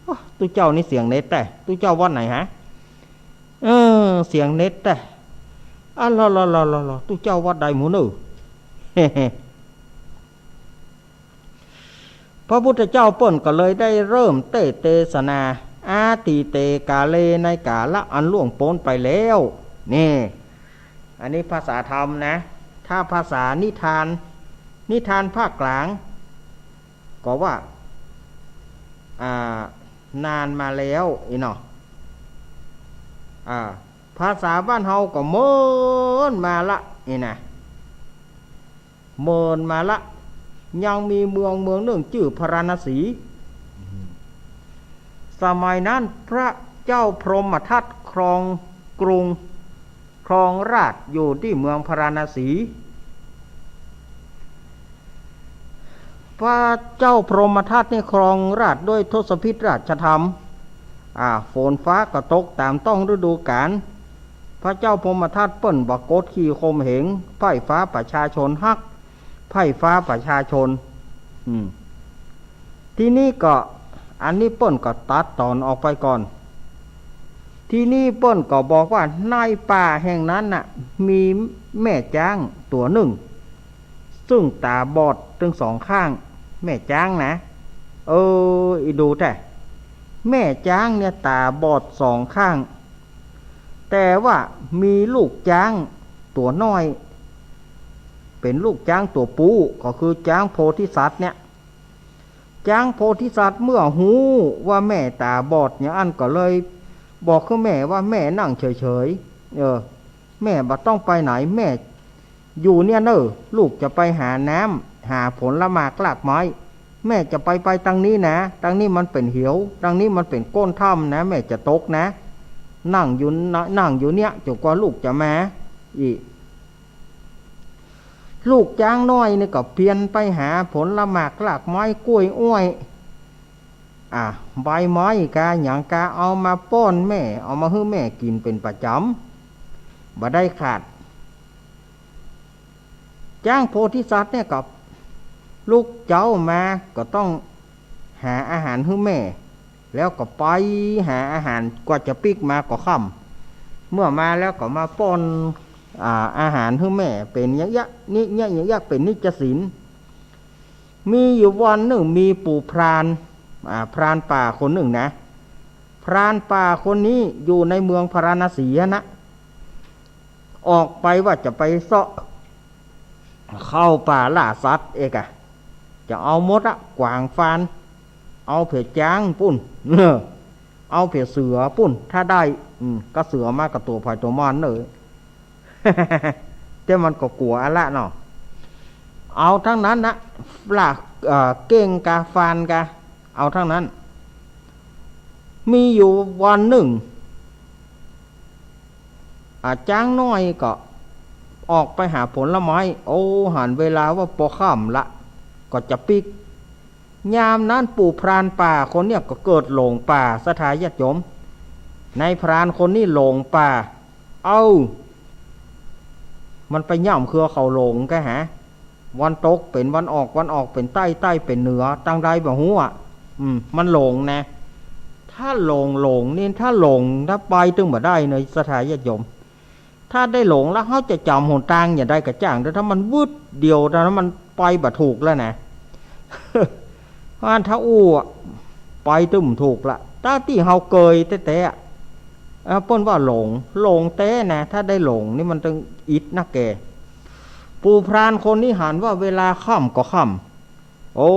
โอ้ ตุ๊เจ้านี่เสียงเน็ตแต๊ ตุ๊เจ้าวัดไหนฮะ เออ เสียงเน็ตแต๊ อะลอลอลอลอลอ ตุ๊เจ้าวัดใดหมู่เน่อ พระพุทธเจ้าเปิ้นก็เลยได้เริ่มเตสน์เตสนา อาทิเตกาเล ในกาละอันล่วงป๊นไปแล้ว นี่ อันนี้ภาษาธรรมนะ ถ้าภาษานิทาน นิทานภาคกลาง ก็ว่า อ่า นานมาแล้ว อี้เนาะ อ่า ภาษาบ้านเฮาก็เมินมาละ อี้นะ เมินมาละ ยังมีเมืองเมืองนึ่งจื้อพาราณสี สมัยนั้นพระเจ้าพรหมทัตครองกรุง ครองราชอยู่ตี้เมืองพาราณสี พระเจ้าพรหมทัตนี่ครองราชด้วยทศพิธราชธรรม อ่า ฝนฟ้าก็ตกต๋ามต้องฤดูกาล พระเจ้าพรหมทัตเปิ้นบ่กดขี่ข่มเหง ใพ่ฟ้าประชาชนฮัก ใพ่ฟ้าประชาชน อืม ทีนี้ก็ อันนี้เปิ้นก็ตัดต๋อนออกไปก่อน ทีนี้เปิ้นก็บอกว่าในป่าแห่งนั้นน่ะ มีแม่จ๊างตั๋วนึ่ง ซึ่งต๋าบอดตึงสองข้าง แม่จ๊างนะ เออ อีดูแต๊ แม่จ๊างเนี่ยต๋าบอดสองข้าง แต่ว่ามีลูกจ๊างตั๋วน้อย เป๋นลูกจ๊างตั๋วปู๊ ก็คือจ๊างโพธิสัตว์เนี่ย จ๊างโพธิสัตว์เมื่อฮู้ว่าแม่ต๋าบอดอย่างอั้นก็เลยบอกกับแม่ว่า แม่นั่งเฉยๆ เออ แม่บ่ต้องไปไหน แม่อยู่เนี่ยเน่อ ลูกจะไปหาน้ำ หาผลหมากรากไม้ แม่จะไป ไปตางนี้นะ ตางนี้มันเป๋นเหว ตางนี้มันเป๋นก้นถ้ำนะ แม่จะตกนะ นั่งอยู่นะ นั่งอยู่เนี่ย จ๋นกว่าลูกจะมา อี้ ลูกจ๊างน้อยนี่ก็เพียรไปหาผลหมากรากไม้ กล้วยอ้อย อ่ะ ใบไม้กาหยังกา เอามาป้อนแม่ เอามาหื้อแม่กิ๋นเป๋นประจ๋ำ บ่ได้ขาด จ๊างโพธิสัตว์เนี่ยก็ลุกเจ๊ามาก็ต้องหาอาหารหื้อแม่ แล้วก็ไปหาอาหาร กว่าจะปิ๊กมาก็ค่ำ เมื่อมาแล้วก็มาป้อน อ่า อาหารหื้อแม่ เป๋นอย่างเยียะ นิ อย่างเยียะ เป๋นนิจศีล มีอยู่วันนึ่งมีปู่พราน อ่า พรานป่าคนนึ่งนะ พรานป่าคนนี้อยู่ในเมืองพาราณสีหั้นนะ ออกไปว่าจะไปเซาะเข้าป่าล่าสัตว์เอกอะ จะเอาหมดอะ กวางฟาน เอาเผียจ๊างปุ้น เอาเผียเสือปุ้น ถ้าได้ อืม ก็เสือมากับตั๋วใผตั๋วมันเน่อ แต่มันก็กั๋วอะละเนาะ เอาทั้งนั้นนะ ล่า เอ่อ เก้งกา ฟานกา เอาทั้งนั้น มีอยู่วันนึ่ง อ่า จ๊างน้อยก็ออกไปหาผลไม้ โอ้ หันเวลาว่าปอค่ำละ ก็จะปิ๊ก ยามนั้นปู่พรานป่าคนเนี่ยก็เกิดหลงป่า ศรัทธาญาติโยม นายพรานคนนี้หลงป่า เอ้า มันไปย่ำเคือเขาหลงกะหา วันตกเป๋นวันออก วันออกเป๋นใต้ ใต้เป๋นเหนือ ตางใดบ่ฮู้อะ อืม มันหลงนะ ถ้าหลง หลงนี่ ถ้าหลง ถ้าไปตึงบ่ได้เน่อ ศรัทธาญาติโยม ถ้าได้หลงแล้ว เฮาจะจ๋ำหนตางอย่างใดก็จ้าง แต่ถ้ามันวืดเดียวเท่านั้น มันไปบ่ถูกแล้วนะ เพราะฉะนั้นถ้าอู้อะ ไปตึงถูกละ ตางตี้เฮาเกยแต๊ๆ อะ เอ่อ เปิ้นว่าหลง หลงแต๊นะ ถ้าได้หลงนี่มันตึงอิดนักแก่ ปู่พรานคนนี้หันว่าเวลาค่ำก็ค่ำ โอ้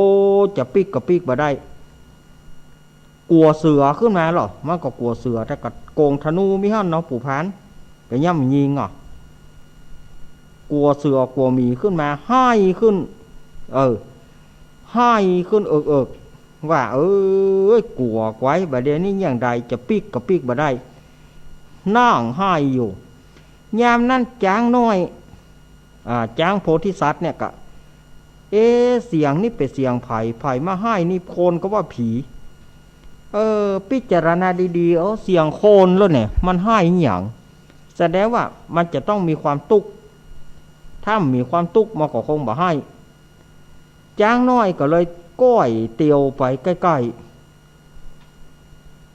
จะปิ๊กก็ปิ๊กบ่ได้ กั๋วเสือขึ้นมาลอ มันก็กั๋วเสือ แต่ก็โก๋งธนูมีหั้นเนาะ ปู่พราน ก็ย่ำยิงอ่ะ กั๋วเสือกั๋วหมีขึ้นมา ไห้ขึ้น เออ ไห้ขึ้นเอิกๆ ว่า เอ้ย กั๋วไกว บ่าเดี่ยวนี้อย่างใดจะปิ๊กก็ปิ๊กบ่ได้ นั่งไห้อยู่ ยามนั้นจ๊างน้อย อ่า จ๊างโพธิสัตว์เนี่ยก็ เอ๊ะ เสียงนี่เป๋นเสียงใผ ใผมาไห้นี่ คนก็ว่าผี เออ พิจารณาดีๆ เอ้า เสียงคนแล้วเนี่ย มันไห้อิหยัง แสดงว่ามันจะต้องมีความตุ๊กข์ ถ้าบ่มีความตุ๊กข์มันก็คงบ่ไห้ จ๊างน้อยก็เลยก้อยเตียวไปใก้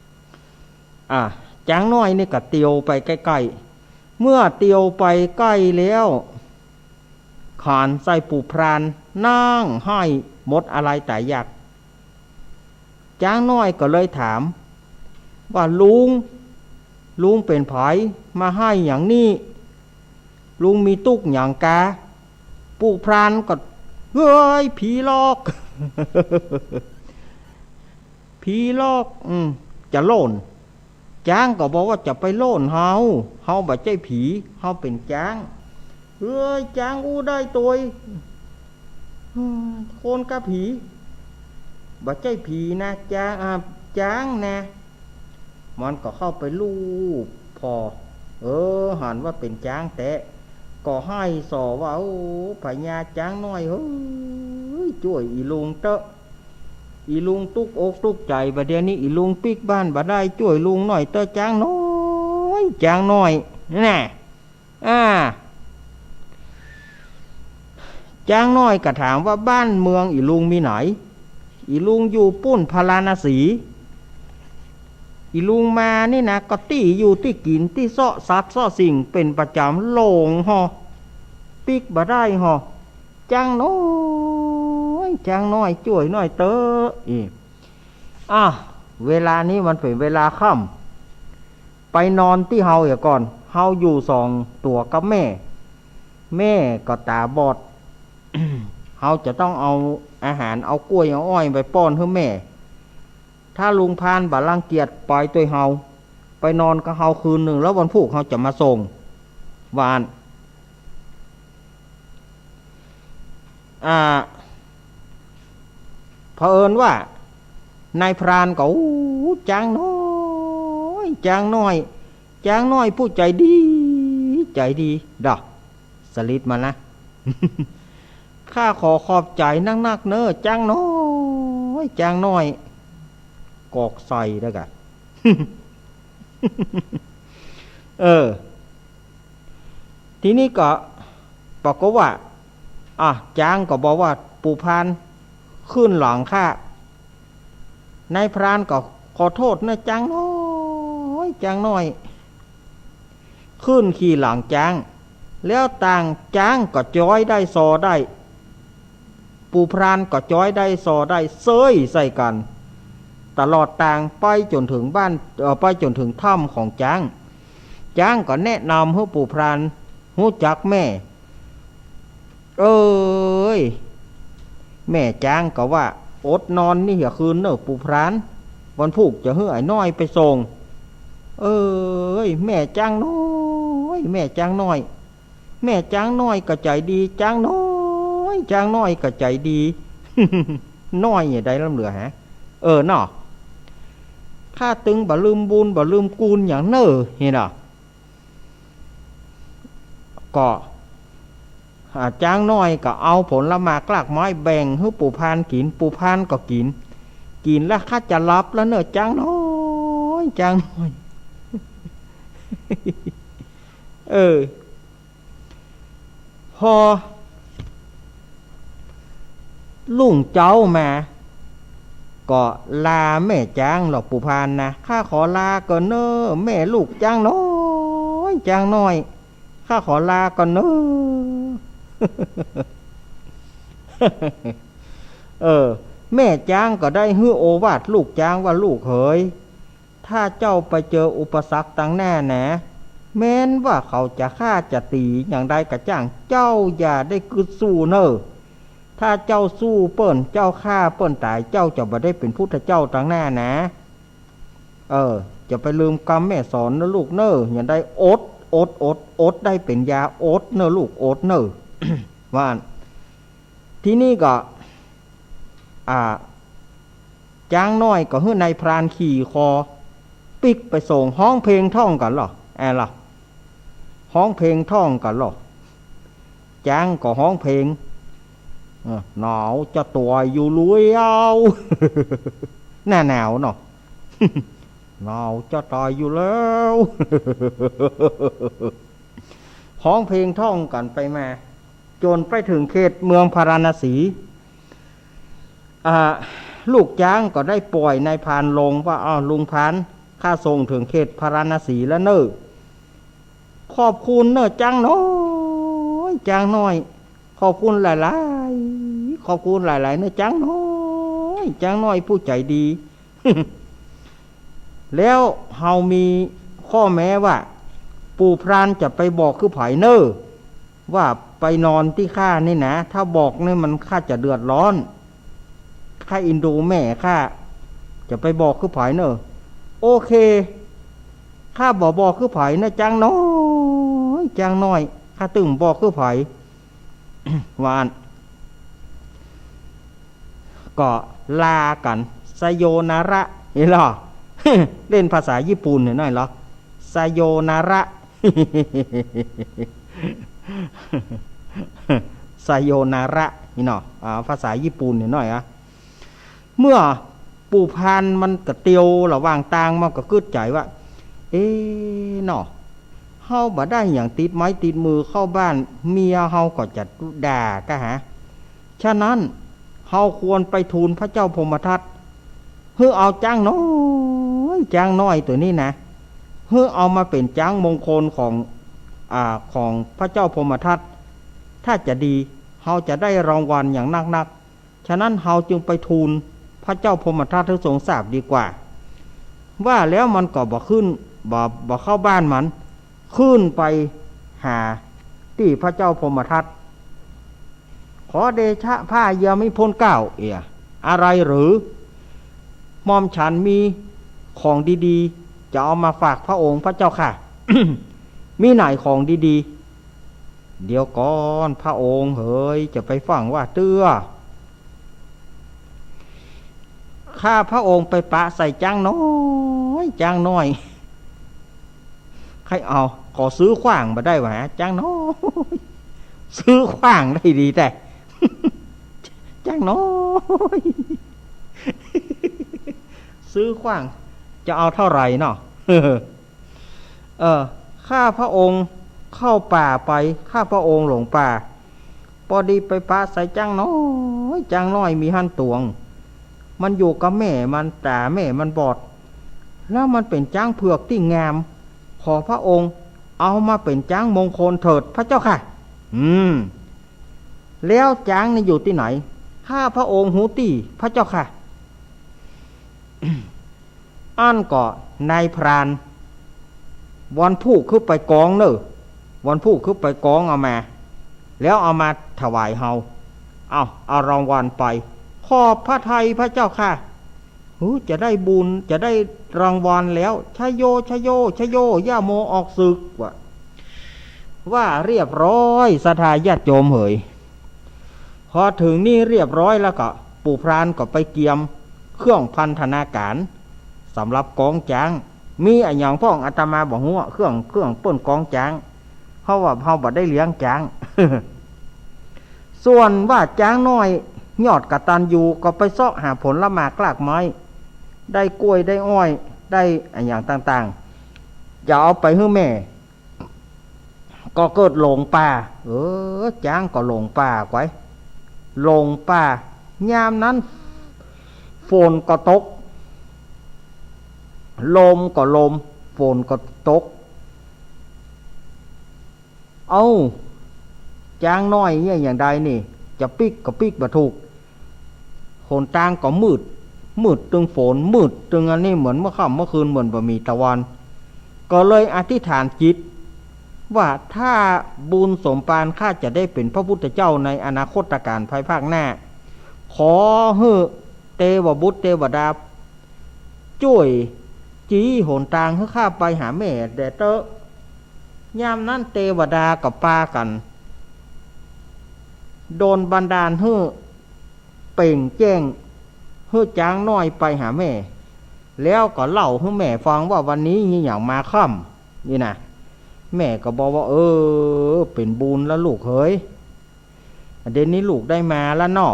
ๆ อ่ะ จ๊างน้อยนี่ก็เตียวไปใก้ๆ เมื่อเตียวไปใก้แล้ว หันใส่ปู่พรานนั่งไห้หมดอาลัยต๋ายอยาก จ๊างน้อยก็เลยถามว่า ลุง ลุงเป๋นใผมาไห้หยังนี่ ลุงมีตุ๊กข์หยังกา ปู่พรานก็ เฮ้ย ผีหลอก ผีหลอก อืม จะโล่น จ๊างก็บอกว่าจะไปโล่นเฮา เฮาบ่ใจ้ผี เฮาเป๋นจ๊าง เฮ้ย จ๊างอู้ได้ตวย อืม คนกับผี บ่ใจ้ผีนะ จ๊าง อ่า จ๊างนะ มันก็เข้าไปลูบผ่อ เออ หันว่าเป๋นจ๊างแต๊ ก็ไห้ส่อว่า โอ้ พญาจ๊างน้อยเฮ้ย จ้วยอี่ลุงเต๊อะ อี่ลุงตุ๊กอกตุ๊กใจ๋ บ่าเดี่ยวนี้อี่ลุงปิ๊กบ้านบ่ได้ จ้วยลุงหน่อยเต๊อะ จ๊างน้อย จ๊างน้อย น่ะ อ่า จ๊างน้อยก็ถามว่า บ้านเมืองอี่ลุงมีไหน อี่ลุงอยู่ปุ้นพาราณสี อี่ลุงมานี่นะ ก็ตี้อยู่ตี้กิ๋น ตี้เซาะสัตว์เซาะสิ่งเป๋นประจ๋ำ หลงห่อ ปิ๊กบ่ได้ห่อ จ๊างน้อย จ๊างน้อย จ้วยหน่อยเต๊อะ อี้ อ่ะ เวลานี้มันเป๋นเวลาค่ำ ไปนอนตี้เฮาเหียก่อน เฮาอยู่สองตั๋วกับแม่ แม่ก็ต๋าบอด เฮาจะต้องเอาอาหาร เอากล้วย เอาอ้อยไปป้อนหื้อแม่ ถ้าลุงพรานบ่รังเกียจ ไปตวยเฮา ไปนอนกับเฮาคืนนึ่ง แล้ววันพูกเฮาจะมาส่ง ว่าอั้น อ่า เผอิญว่านายพรานก็ อู้ จ๊างน้อย จ๊างน้อย จ๊างน้อยผู้ใจ๋ดี ใจ๋ดี ดอก สลิดมานะ ข้าขอขอบใจ๋นักๆ เน่อ จ๊างน้อย จ๊างน้อย กอกใส่แล้วกะ เออ ทีนี้ก็ปรากฏว่า อ่ะ จ๊างก็บอกว่า ปู่พรานขึ้นหลังข้า นายพรานก็ขอโต้ษเน่อ จ๊างน้อย จ๊างน้อย ขึ้นขี่หลังจ๊าง แล้วต่างจ๊างก็จ๊อยได้ซอได้ ปู่พรานก็จ๊อยได้ซอได้เซ้ยใส่กั๋น ตลอดตางไปจ๋นเถิงบ้าน เอ่อ ไปจ๋นเถิงถ้ำของจ๊าง จ๊างก็แนะนำหื้อปู่พรานฮู้จักแม่ เอ้ย แม่จ๊างก็ว่า อดนอนนี่เหียคืนเน่อปู่พราน วันพูกจะหื้อไอ้น้อยไปส่ง เอ้ย แม่จ๊างน้อย แม่จ๊างน้อย แม่จ๊างน้อยก็ใจ๋ดี จ๊างน้อย จ๊างน้อยก็ใจ๋ดี น้อยเนี่ยได้ล้ำเหลือฮะ เออเนาะ ข้าตึงบ่ลืมบุญบ่ลืมกูนหยังเน่อ เหียเนาะ ก็ อ่า จ๊างน้อยก็เอาผลหมากรากไม้แบ่งหื้อปู่พรานกิ๋น ปู่พรานก็กิ๋น กิ๋นแล้วข้าจะหลับแล้วเน่อ จ๊างน้อย จ๊างน้อย เออ พอรุ่งเจ๊ามา ก็ลาแม่จ๊างหรอกปู่พรานนะ ข้าขอลาก่อนเน่อ แม่ลูกจ๊างน้อย จ๊างน้อย ข้าขอลาก่อนเน่อ เออ แม่จ๊างก็ได้หื้อโอวาทลูกจ๊างว่า ลูกเหย ถ้าเจ้าไปเจออุปสรรคตางหน้านะ แม้นว่าเขาจะฆ่าจะตี๋อย่างใดก็จ้าง เจ้าอย่าได้กึ๊ดสู้เน่อ ถ้าเจ้าสู้เปิ้น เจ้าฆ่าเปิ้นต๋าย เจ้าจะบ่ได้เป๋นพุทธเจ้าตางหน้านะ เออ จะไปลืมกำแม่สอนเน่อลูกเน่อ อย่างใดอด อด อด อดได้เป๋นยา อดเน่อลูก อดเน่อ ว่าอั้น ทีนี้ก็ อ่า จ๊างน้อยก็หื้อนายพรานขี่คอปิ๊กไปส่ง ฮ้องเพลงท่องกั๋นลอ แอะลอ ฮ้องเพลงท่องกั๋นลอ จ๊างก็ฮ้องเพลง เออ หนาวจะต๋ายอยู่แล้ว หน้าหนาวเนาะ หนาวจะต๋ายอยู่แล้ว ฮ้องเพลงท่องกั๋นไปมา จ๋นไปเถิงเขตเมืองพาราณสี อ่า ลูกจ๊างก็ได้ป่อยนายพรานลงว่า อ้าว ลุงพราน ข้าส่งเถิงเขตพาราณสีแล้วเน่อ ขอบคุณเน่อจ๊างน้อย จ๊างน้อย ขอบคุณหลายๆ ขอบคุณหลายๆ เน่อจ๊างน้อย จ๊างน้อยผู้ใจ๋ดี แล้วเฮามีข้อแม้ว่า ปู่พรานจะไปบอกคือใผเน่อ ว่าไปนอนตี้ข้านี่นะ ถ้าบอกนี่มันข้าจะเดือดร้อน ข้าเอ็นดูแม่ข้า จะไปบอกคือใผเน่อ โอเค ข้าบ่บอกคือใผเน่อจ๊างน้อย จ๊างน้อย ข้าตึงบอกคือใผ ว่าอั้น ก็ลากั๋น ไซโยนาระ นี่ลอ เล่นภาษาญี่ปุ่นหน่อยลอ ไซโยนาระ ไซโยนาระ นี่เนาะ อ่า ภาษาญี่ปุ่นหน่อยอะ เมื่อปู่พรานมันก็เตียวระหว่างตาง มันก็กึ๊ดใจ๋ว่า เอ๊ะ เนาะ เฮาบ่ได้หยังติดไม้ติดมือเข้าบ้าน เมียเฮาก็จะด่าก้าหา ฉะนั้นเฮาควรไปทูลพระเจ้าพรหมทัต หื้อเอาจ๊างน้อย จ๊างน้อยตั๋วนี้นะ หื้อเอามาเป๋นจ๊างมงคลของ อ่า ของพระเจ้าพรหมทัต ถ้าจะดี เฮาจะได้รางวัลอย่างนักๆ ฉะนั้นเฮาจึงไปทูลพระเจ้าพรหมทัตหื้อทรงทราบดีกว่า ว่าแล้วมันก็บ่ขึ้น บ่ บ่เข้าบ้านมัน ขึ้นไปหาตี้พระเจ้าพรหมทัต ขอเดชะพระยามิพลเกล้า เอีย อะไรหรือ หม่อมฉันมีของดีๆ จะเอามาฝากพระองค์พระเจ้าค่ะ มีไหนของดีๆ เดี๋ยวก่อนพระองค์เหย จะไปฟั่งว่าเตื้อ ข้าพระองค์ไปปะใส่จ๊างน้อย จ๊างน้อย ให้เอา ขอซื้อขว้างบ่ได้หวา จ๊างน้อย ซื้อขว้างได้ดีแต๊ จ๊างน้อย ซื้อขว้าง จะเอาเต้าไหร่เนาะ เออ ข้าพระองค์เข้าป่าไป ข้าพระองค์หลงป่า ปอดีไปปะใส่จ๊างน้อย จ๊างน้อยมีหั้นตวง มันอยู่กับแม่มัน ต๋าแม่มันบอด แล้วมันเป๋นจ๊างเผือกตี้งาม ขอพระองค์เอามาเป๋นจ๊างมงคลเถิดพระเจ้าค่ะ อืม แล้วจ๊างนี่อยู่ตี้ไหน ข้าพระองค์ฮู้ตี้พระเจ้าค่ะ อั้นก็นายพราน วันพูกขึ้นไปกองเน่อ วันพูกขึ้นไปกองเอามา แล้วเอามาถวายเฮา เอา เอารางวัลไป ขอบพระทัยพระเจ้าค่ะ หือ จะได้บุญ จะได้รางวัลแล้ว ชโย ชโย ชโย ย่าโมออกศึก ว่า ว่าเรียบร้อย ศรัทธาญาติโยมเหย พอเถิงนี่เรียบร้อยแล้วก็ ปู่พรานก็ไปเกียมเครื่องพันธนาการ สำหรับกองจ๊าง มีอะหยังพ่อง อาตมาบ่ฮู้ เครื่อง เครื่องเปิ้นกองจ๊าง เพราะว่าเฮาบ่ได้เลี้ยงจ๊าง ส่วนว่าจ๊างน้อยยอดกตัญญูก็ไปเซาะหาผลหมากรากไม้ ได้กล้วยได้อ้อย ได้อะหยังต่างๆ จะเอาไปหื้อแม่ ก็เกิดหลงป่า เออ จ๊างก็หลงป่าไป หลงป่า ยามนั้น ฝนก็ตก ลมก็ลม ฝนก็ตก เอ้า จ๊างน้อยเนี่ยอย่างใดนี่ จะปิ๊กก็ปิ๊กบ่ถูก หนตางก็มืด มืดตึงฝน มืดตึงอันนี้ เหมือนเมื่อค่ำเมื่อคืน เหมือนบ่มีตะวัน ก็เลยอธิษฐานจิต ว่าถ้าบุญสมภารข้าจะได้เป๋นพระพุทธเจ้าในอนาคตกาลภายภาคหน้า ขอหื้อเตวบุตรเตวดา จ้วยจี๊หนตางหื้อข้าไปหาแม่แด่เต๊อะ ยามนั้นเตวดาก็ปากั๋น ดลบันดาลหื้อเปล่งแจ้ง หื้อจ๊างน้อยไปหาแม่ แล้วก็เล่าหื้อแม่ฟังว่าวันนี้มีหยังมาค่ำ นี่นะ แม่ก็บอกว่า เออ เป๋นบุญแล้วลูกเหย เดี๋ยวนี้ลูกได้มาแล้วเนาะ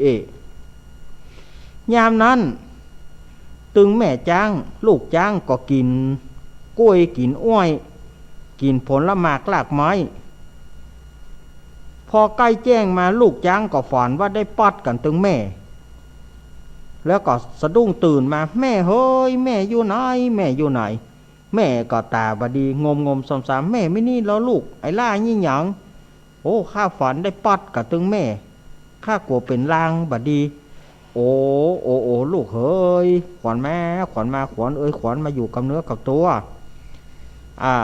เอ๊ะ ยามนั้น ตึงแม่จ๊าง ลูกจ๊างก็กิ๋นกล้วยกิ๋นอ้อย กิ๋นผลหมากรากไม้ พอใก้แจ้งมา ลูกจ๊างก็ฝันว่าได้ป๊อดกั๋นตึงแม่ แล้วก็สะดุ้งตื่นมา แม่เหย แม่อยู่ไหน แม่อยู่ไหน แม่ก็ต๋าบ่ดี งมๆ ซำๆ แม่ไม่นี่แล้วลูก ไอ้ล่ายี่หยัง โอ้ ข้าฝันได้ป๊อดกั๋นตึงแม่ ข้ากั๋วเป๋นลางบ่ดี โอ้ โอ้ โอ้ ลูกเหย ขวัญมา ขวัญมา ขวัญเอย ขวัญมาอยู่กับเนื้อกับตั๋ว อ่า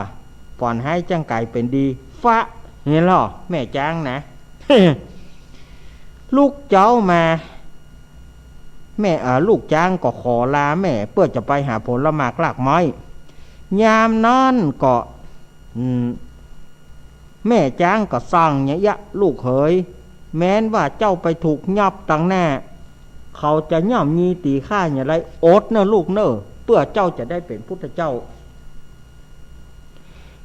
ฝันฮ้ายจั้งก๋ายเป๋นดี ฟะ หันล่อ แม่จ๊างนะ ลุกเจ๊ามา แม่ อ่า ลูกจ๊างก็ขอลาแม่ เปื้อจะไปหาผลหมากรากไม้ ยามนั้นก็ อืม แม่จ๊างก็สั่งเนี่ย ยะ ลูกเหย แม้นว่าเจ้าไปถูกยับตังหน้า เขาจะย่ำยีตีข้าอย่างไร อดเน่อลูกเน่อ เปื้อเจ้าจะได้เป๋นพุทธเจ้า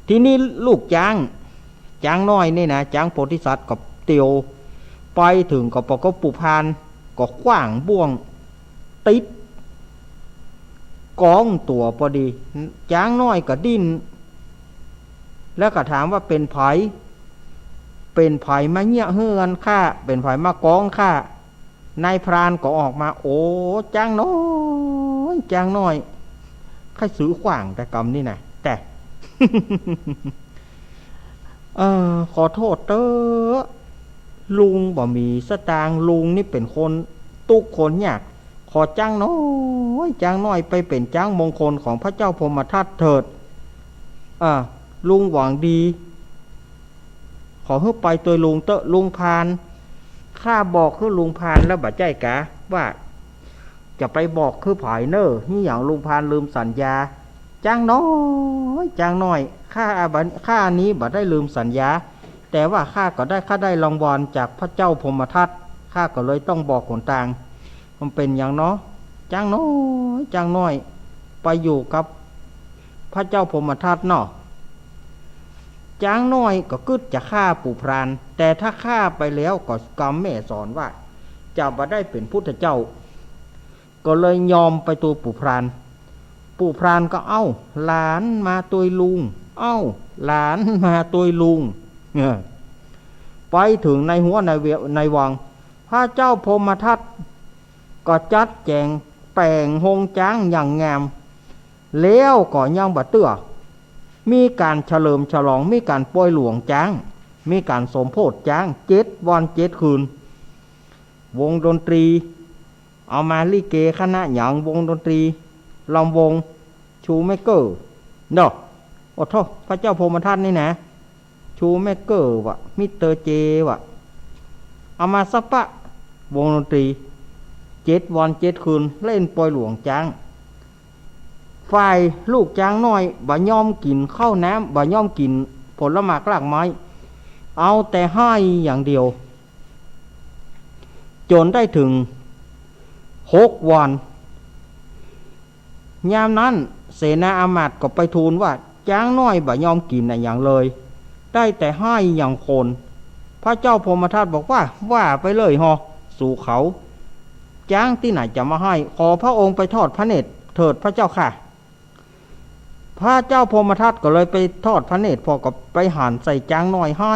ทีนี้ลูกจ๊าง จ๊างน้อยนี่นะ จ๊างโพธิสัตว์ก็เตียว ไปเถิงก็ปะก็ปู่พราน ก็ขว้างบ่วง ติด ก๋องตั๋วปอดี จ๊างน้อยก็ดิ้น แล้วก็ถามว่าเป๋นใผ เป๋นใผมาเยียะเฮือนข้า เป๋นใผมาก๋องข้า นายพรานก็ออกมา โอ้ จ๊างน้อย จ๊างน้อย ใค่ซื้อขว้างแต่กำนี่นะ แต่ เออ ขอโต้ษเต๊อะ ลุงบ่มีสตางค์ ลุงนี่เป๋นคนตุ๊กข์คนยาก ขอจ๊างน้อย จ๊างน้อยไปเป๋นจ๊างมงคลของพระเจ้าพรหมทัตเถิด อ่า ลุงหวังดี ขอหื้อไปตวยลุงเต๊อะ ลุงพราน ข้าบอกหื้อลุงพรานแล้วบ่ใจ้กา ว่าจะไปบอกหื้อใผเน่อ นี่อย่างลุงพรานลืมสัญญา จ๊างน้อย จ๊างน้อย ข้าบ่ ข้านี้บ่ได้ลืมสัญญา แต่ว่าข้าก็ได้ ข้าได้รางวัลจากพระเจ้าพรหมทัต ข้าก็เลยต้องบอกหนตาง มันเป๋นอย่างเนาะ จ๊างน้อย จ๊างน้อย ไปอยู่กับพระเจ้าพรหมทัตเนาะ จ๊างน้อยก็กึ๊ดจะฆ่าปู่พราน แต่ถ้าฆ่าไปแล้วก็กำแม่สอนว่าจะบ่ได้เป๋นพุทธเจ้า ก็เลยยอมไปตู๋ปู่พราน ปู่พรานก็ เอ้า หลานมาตวยลุง เอ้า หลานมาตวยลุง เออ ไปเถิงในฮั้วในเว- ในวัง พระเจ้าพรหมทัตก็จัดแจ๋งแป๋งโฮงจ๊างอย่างงาม แล้วก็ยังบ่เตื้อ มีก๋านเฉลิมฉลอง มีก๋านปอยหลวงจ๊าง มีก๋านสมโภชจ๊าง เจ็ดวันเจ็ดคืน วงดนตรี เอามาลิเกคณะหยัง วงดนตรี ลำวง ชูเมกเกอร์ เนาะ โอ้โธ่ พระเจ้าพรหมทัตนี่นะ ชูเมกเกอร์วะ มิสเตอร์เจวะ เอามาสะปะ วงดนตรี เจ็ดวันเจ็ดคืน เล่นปอยหลวงจ๊าง ฝ่ายลูกจ๊างน้อยบ่ยอมกิ๋นข้าวน้ำ บ่ยอมกิ๋นผลหมากรากไม้ เอาแต่ไห้อย่างเดียว จ๋นได้เถิงหกวัน ยามนั้นเสนาอามาตย์ก็ไปทูลว่า จ๊างน้อยบ่ยอมกิ๋นอะหยังเลย ได้แต่ไห้อย่างคน พระเจ้าพรหมทัตบอกว่า ว่าไปเลยฮอ สูเขา จ๊างตี้ไหนจะมาไห้ ขอพระองค์ไปทอดพระเนตรเถิดพระเจ้าข้า พระเจ้าพรหมทัตก็เลยไปทอดพระเนตร พอก็ไปหันใส่จ๊างน้อยไห้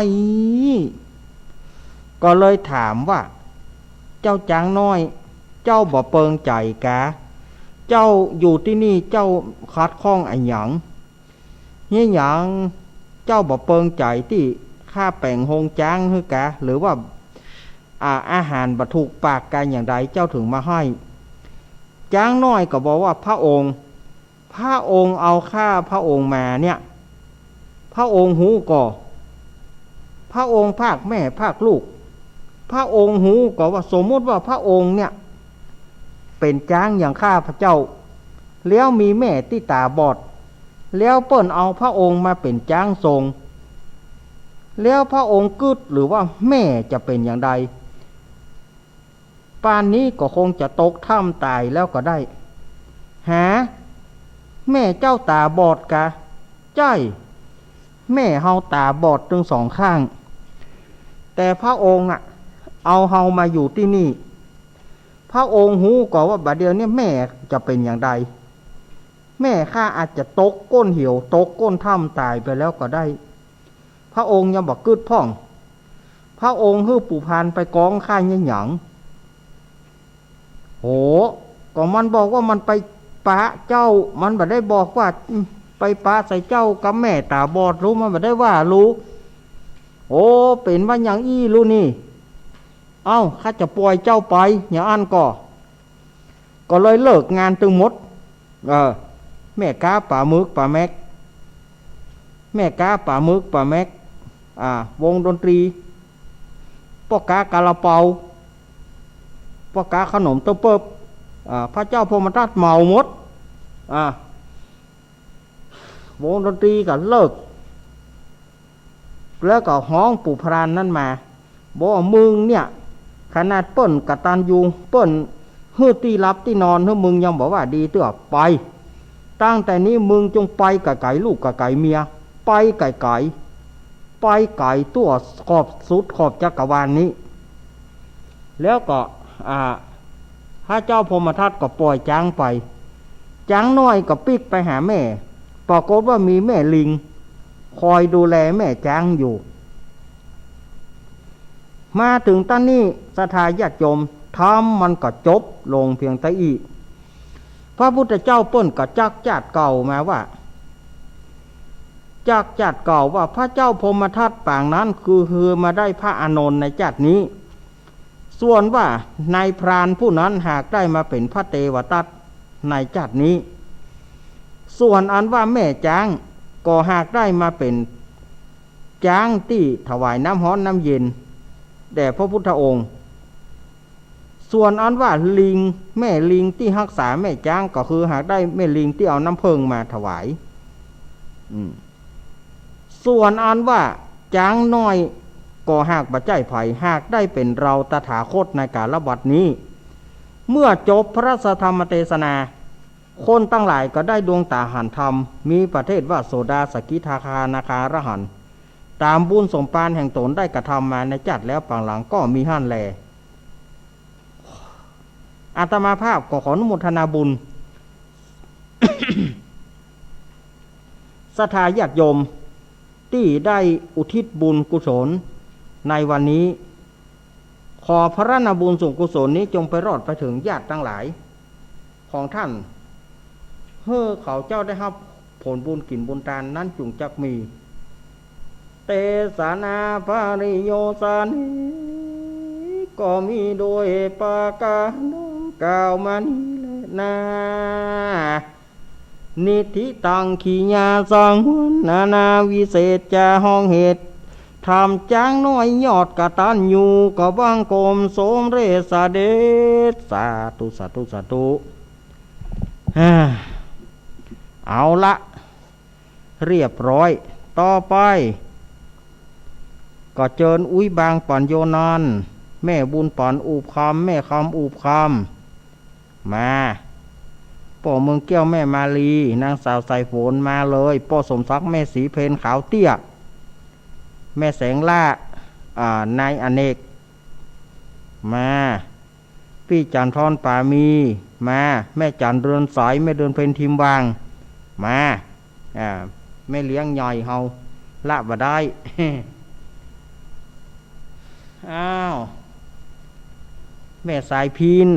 ก็เลยถามว่า เจ้าจ๊างน้อย เจ้าบ่เปิงใจ๋กา เจ้าอยู่ตี้นี่เจ้าขัดข้องอะหยัง เยียะหยัง เจ้าบ่เปิงใจ๋ตี้ข้าแป๋งโฮงจ๊างหื้อกา หรือว่า อ่า อาหารบ่ถูกปากกาอย่างใด เจ้าเถิงมาไห้ จ๊างน้อยก็บอกว่า พระองค์ พระองค์เอาข้าพระองค์มาเนี่ย พระองค์ฮู้ก่อ พระองค์พรากแม่พรากลูก พระองค์ฮู้ก่อว่า สมมุติว่าพระองค์เนี่ย เป๋นจ๊างอย่างข้าพระเจ้า แล้วมีแม่ตี้ต๋าบอด แล้วเปิ้นเอาพระองค์มาเป๋นจ๊างทรง แล้วพระองค์กึ๊ดหรือว่าแม่จะเป๋นอย่างใด ป่านนี้ก็คงจะตกถ้ำต๋ายแล้วก็ได้ หา แม่เจ้าต๋าบอดกา ใจ้ แม่เฮาต๋าบอดตึงสองข้าง แต่พระองค์อะ เอาเฮามาอยู่ตี้นี่ พระองค์ฮู้ก่อว่าบ่าเดี่ยวนี้แม่จะเป๋นอย่างใด แม่ข้าอาจจะตกก้นเหว ตกก้นถ้ำต๋ายไปแล้วก็ได้ พระองค์ยังบ่กึ๊ดพ่อง พระองค์หื้อปู่พรานไปกองข้าเยียะหยัง โห ก็มันบอกว่ามันไปปะเจ้า มันบ่ได้บอกว่า อืม ไปปะใส่เจ้ากับแม่ต๋าบอดลู มันบ่ได้ว่าลู โอ้ เป๋นว่าอย่างอี้ลูนี่ เอ้า ข้าจะป่อยเจ้าไป อย่างอั้นก่อ ก็เลยเลิกงานตึงหมด เออ แม่ก๊าป๋าหมึกป๋าแม็ก แม่ก๊าป๋าหมึกป๋าแม็ก อ่า วงดนตรี ป้อก๊าก๋าละเปา ป้อก๊าขนมเต๊าเปิ๊บ อ่า พระเจ้าพรหมทัตเหมาหมด อ่า วงดนตรีก็เลิก แล้วก็ฮ้องปู่พรานนั้นมา บอกว่า มึงเนี่ย ขนาดเปิ้นกตัญญู เปิ้นหื้อตี้หลับตี้นอนหื้อมึงยังบ่ว่าดีเตื้อ ไป ตั้งแต่นี้มึงจงไปไก๋ๆ ลูกไก๋ๆ เมีย ไปไก๋ๆ ไปไก๋ทั่วขอบสุดขอบจักรวาลนี้ แล้วก็ อ่า พระเจ้าพรหมทัตก็ป่อยจ๊างไป จ๊างน้อยก็ปิ๊กไปหาแม่ ปรากฏว่ามีแม่ลิงคอยดูแลแม่จ๊างอยู่ มาเถิงต๋อนนี้ศรัทธาญาติโยม ธรรมมันก็จบลงเพียงเต้าอี้ พระพุทธเจ้าเปิ้นก็จักจาติเก่ามาว่า จักจาติเก่าว่าพระเจ้าพรหมทัตปางนั้นคือ คือมาได้พระอานนท์ในจาตินี้ ส่วนว่านายพรานผู้นั้นหากได้มาเป๋นพระเตวทัตในจาตินี้ ส่วนอันว่าแม่จ๊างก็หากได้มาเป๋นจ๊างตี้ถวายน้ำฮ้อนน้ำเย็นแด่พระพุทธองค์ ส่วนอันว่าลิง แม่ลิงตี้ฮักษาแม่จ๊างก็คือหากได้แม่ลิงตี้เอาน้ำเผิ้งมาถวาย อืม ส่วนอันว่าจ๊างน้อยก็หากบ่ใจ้ใผ หากได้เป๋นเฮาตถาคตในกาลบัดนี้ เมื่อจบพระสัทธรรมเตสนา คนตังหลายก็ได้ดวงต๋าหันธรรม มีประเภทว่าโสดา สกิทาคา อนาคา อรหันต์ ต๋ามบุญสมภารแห่งต๋นได้กระทำมาในจักรแล้วปางหลังก็มีหั้นแล อาตมาภาพก็ขออนุโมทนาบุญ ศรัทธาญาติโยมตี้ได้อุทิศบุญกุศลในวันนี้ ขอพระนาบุญส่วนกุศลนี้จงไปรอดไปเถิงญาติตังหลายของต้าน หื้อเขาเจ้าได้ฮับผลบุญกิ๋นบุญตานนั้นจุ่งจักมี เตสะนาปะริโยสานิ ก็มีโดยประก๋านดังกล่าวมานี้แลนา นิทธิตัง กิริยาสังวร นานาวิเศษจา ห้องเหตุ ธรรมจ๊างน้อยยอดกตัญญู กบังคมสมเด็จเสด็จ สาธุ สาธุ สาธุ ฮ่า เอาละ เรียบร้อย ต่อไป ก็เจิญอุ๊ยบางปั๋นโยนัน แม่บุญปั๋นอูบคำ แม่คำอูบคำ มา ป้อเมืองแก้ว แม่มาลี นางสาวสายฝน มาเลย ป้อสมศักดิ์ แม่ศรีเพญ ขาวเตี้ย แม่แสงล่า อ่า นายอเนก มา ปี้จันทร์ทอน ป๋ามี มา แม่จันทร์เรือนใส แม่เดือนเพ็ญ ทิมวาง มา อ่า แม่เลี้ยงใหญ่เฮา ละบ่ได้ อ้าว แม่สายพิณ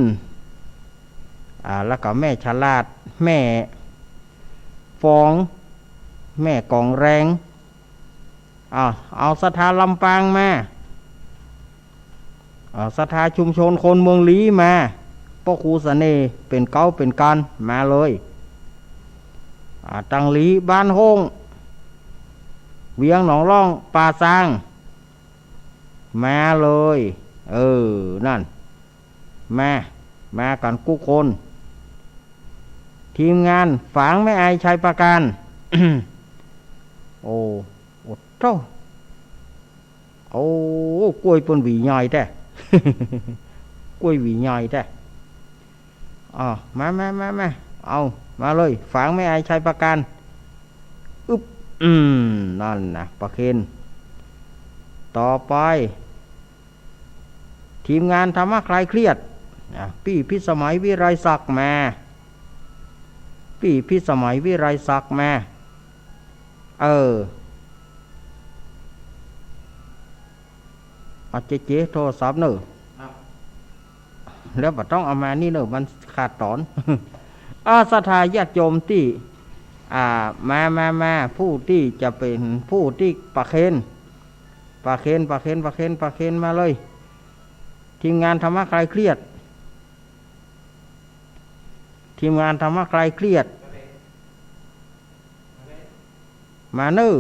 อ่า แล้วก็แม่ฉลาด แม่ฟอง แม่กองแรง อ่า เอาศรัทธาลำปางมา อ่า ศรัทธาชุมชนคนเมืองลี้มา ป้อครูเสน่ห์ เป๋นเก๊าเป๋นกาน มาเลย อ่า ตังลี้ บ้านโฮ่ง เวียงหนองล่อง ป่าซาง มาเลย เออ นั่น มา มากั๋นกู้คน ทีมงานฝางแม่อายชัยประการ โอ้ โอ้โธ่ โอ้ กล้วยเปิ้นหวีใหญ่แต๊ กล้วยหวีใหญ่แต๊ อ้าว มา มา มา มา เอา มาเลย ฝางแม่อายชัยประการ อึ๊บ อืม นั่นนะ ประเคน ต่อไป ทีมงานธรรมะคลายเครียด อ่ะ ปี้พิสมัย วิไลศักดิ์ มา ปี้พิสมัย วิไลศักดิ์ มา เออ อ่ะ เจ๊ๆ โทรศัพท์เน่อ ครับ แล้วบ่ต้องเอามานี่เน่อ มันขาดต๋อน อ่า ศรัทธาญาติโยมตี้ อ่า มา มา มา ผู้ตี้จะเป๋นผู้ตี้ประเคน ประเคน ประเคน ประเคน ประเคน มาเลย ทีมงานธรรมะคลายเครียด ทีมงานธรรมะคลายเครียด มาเน่อ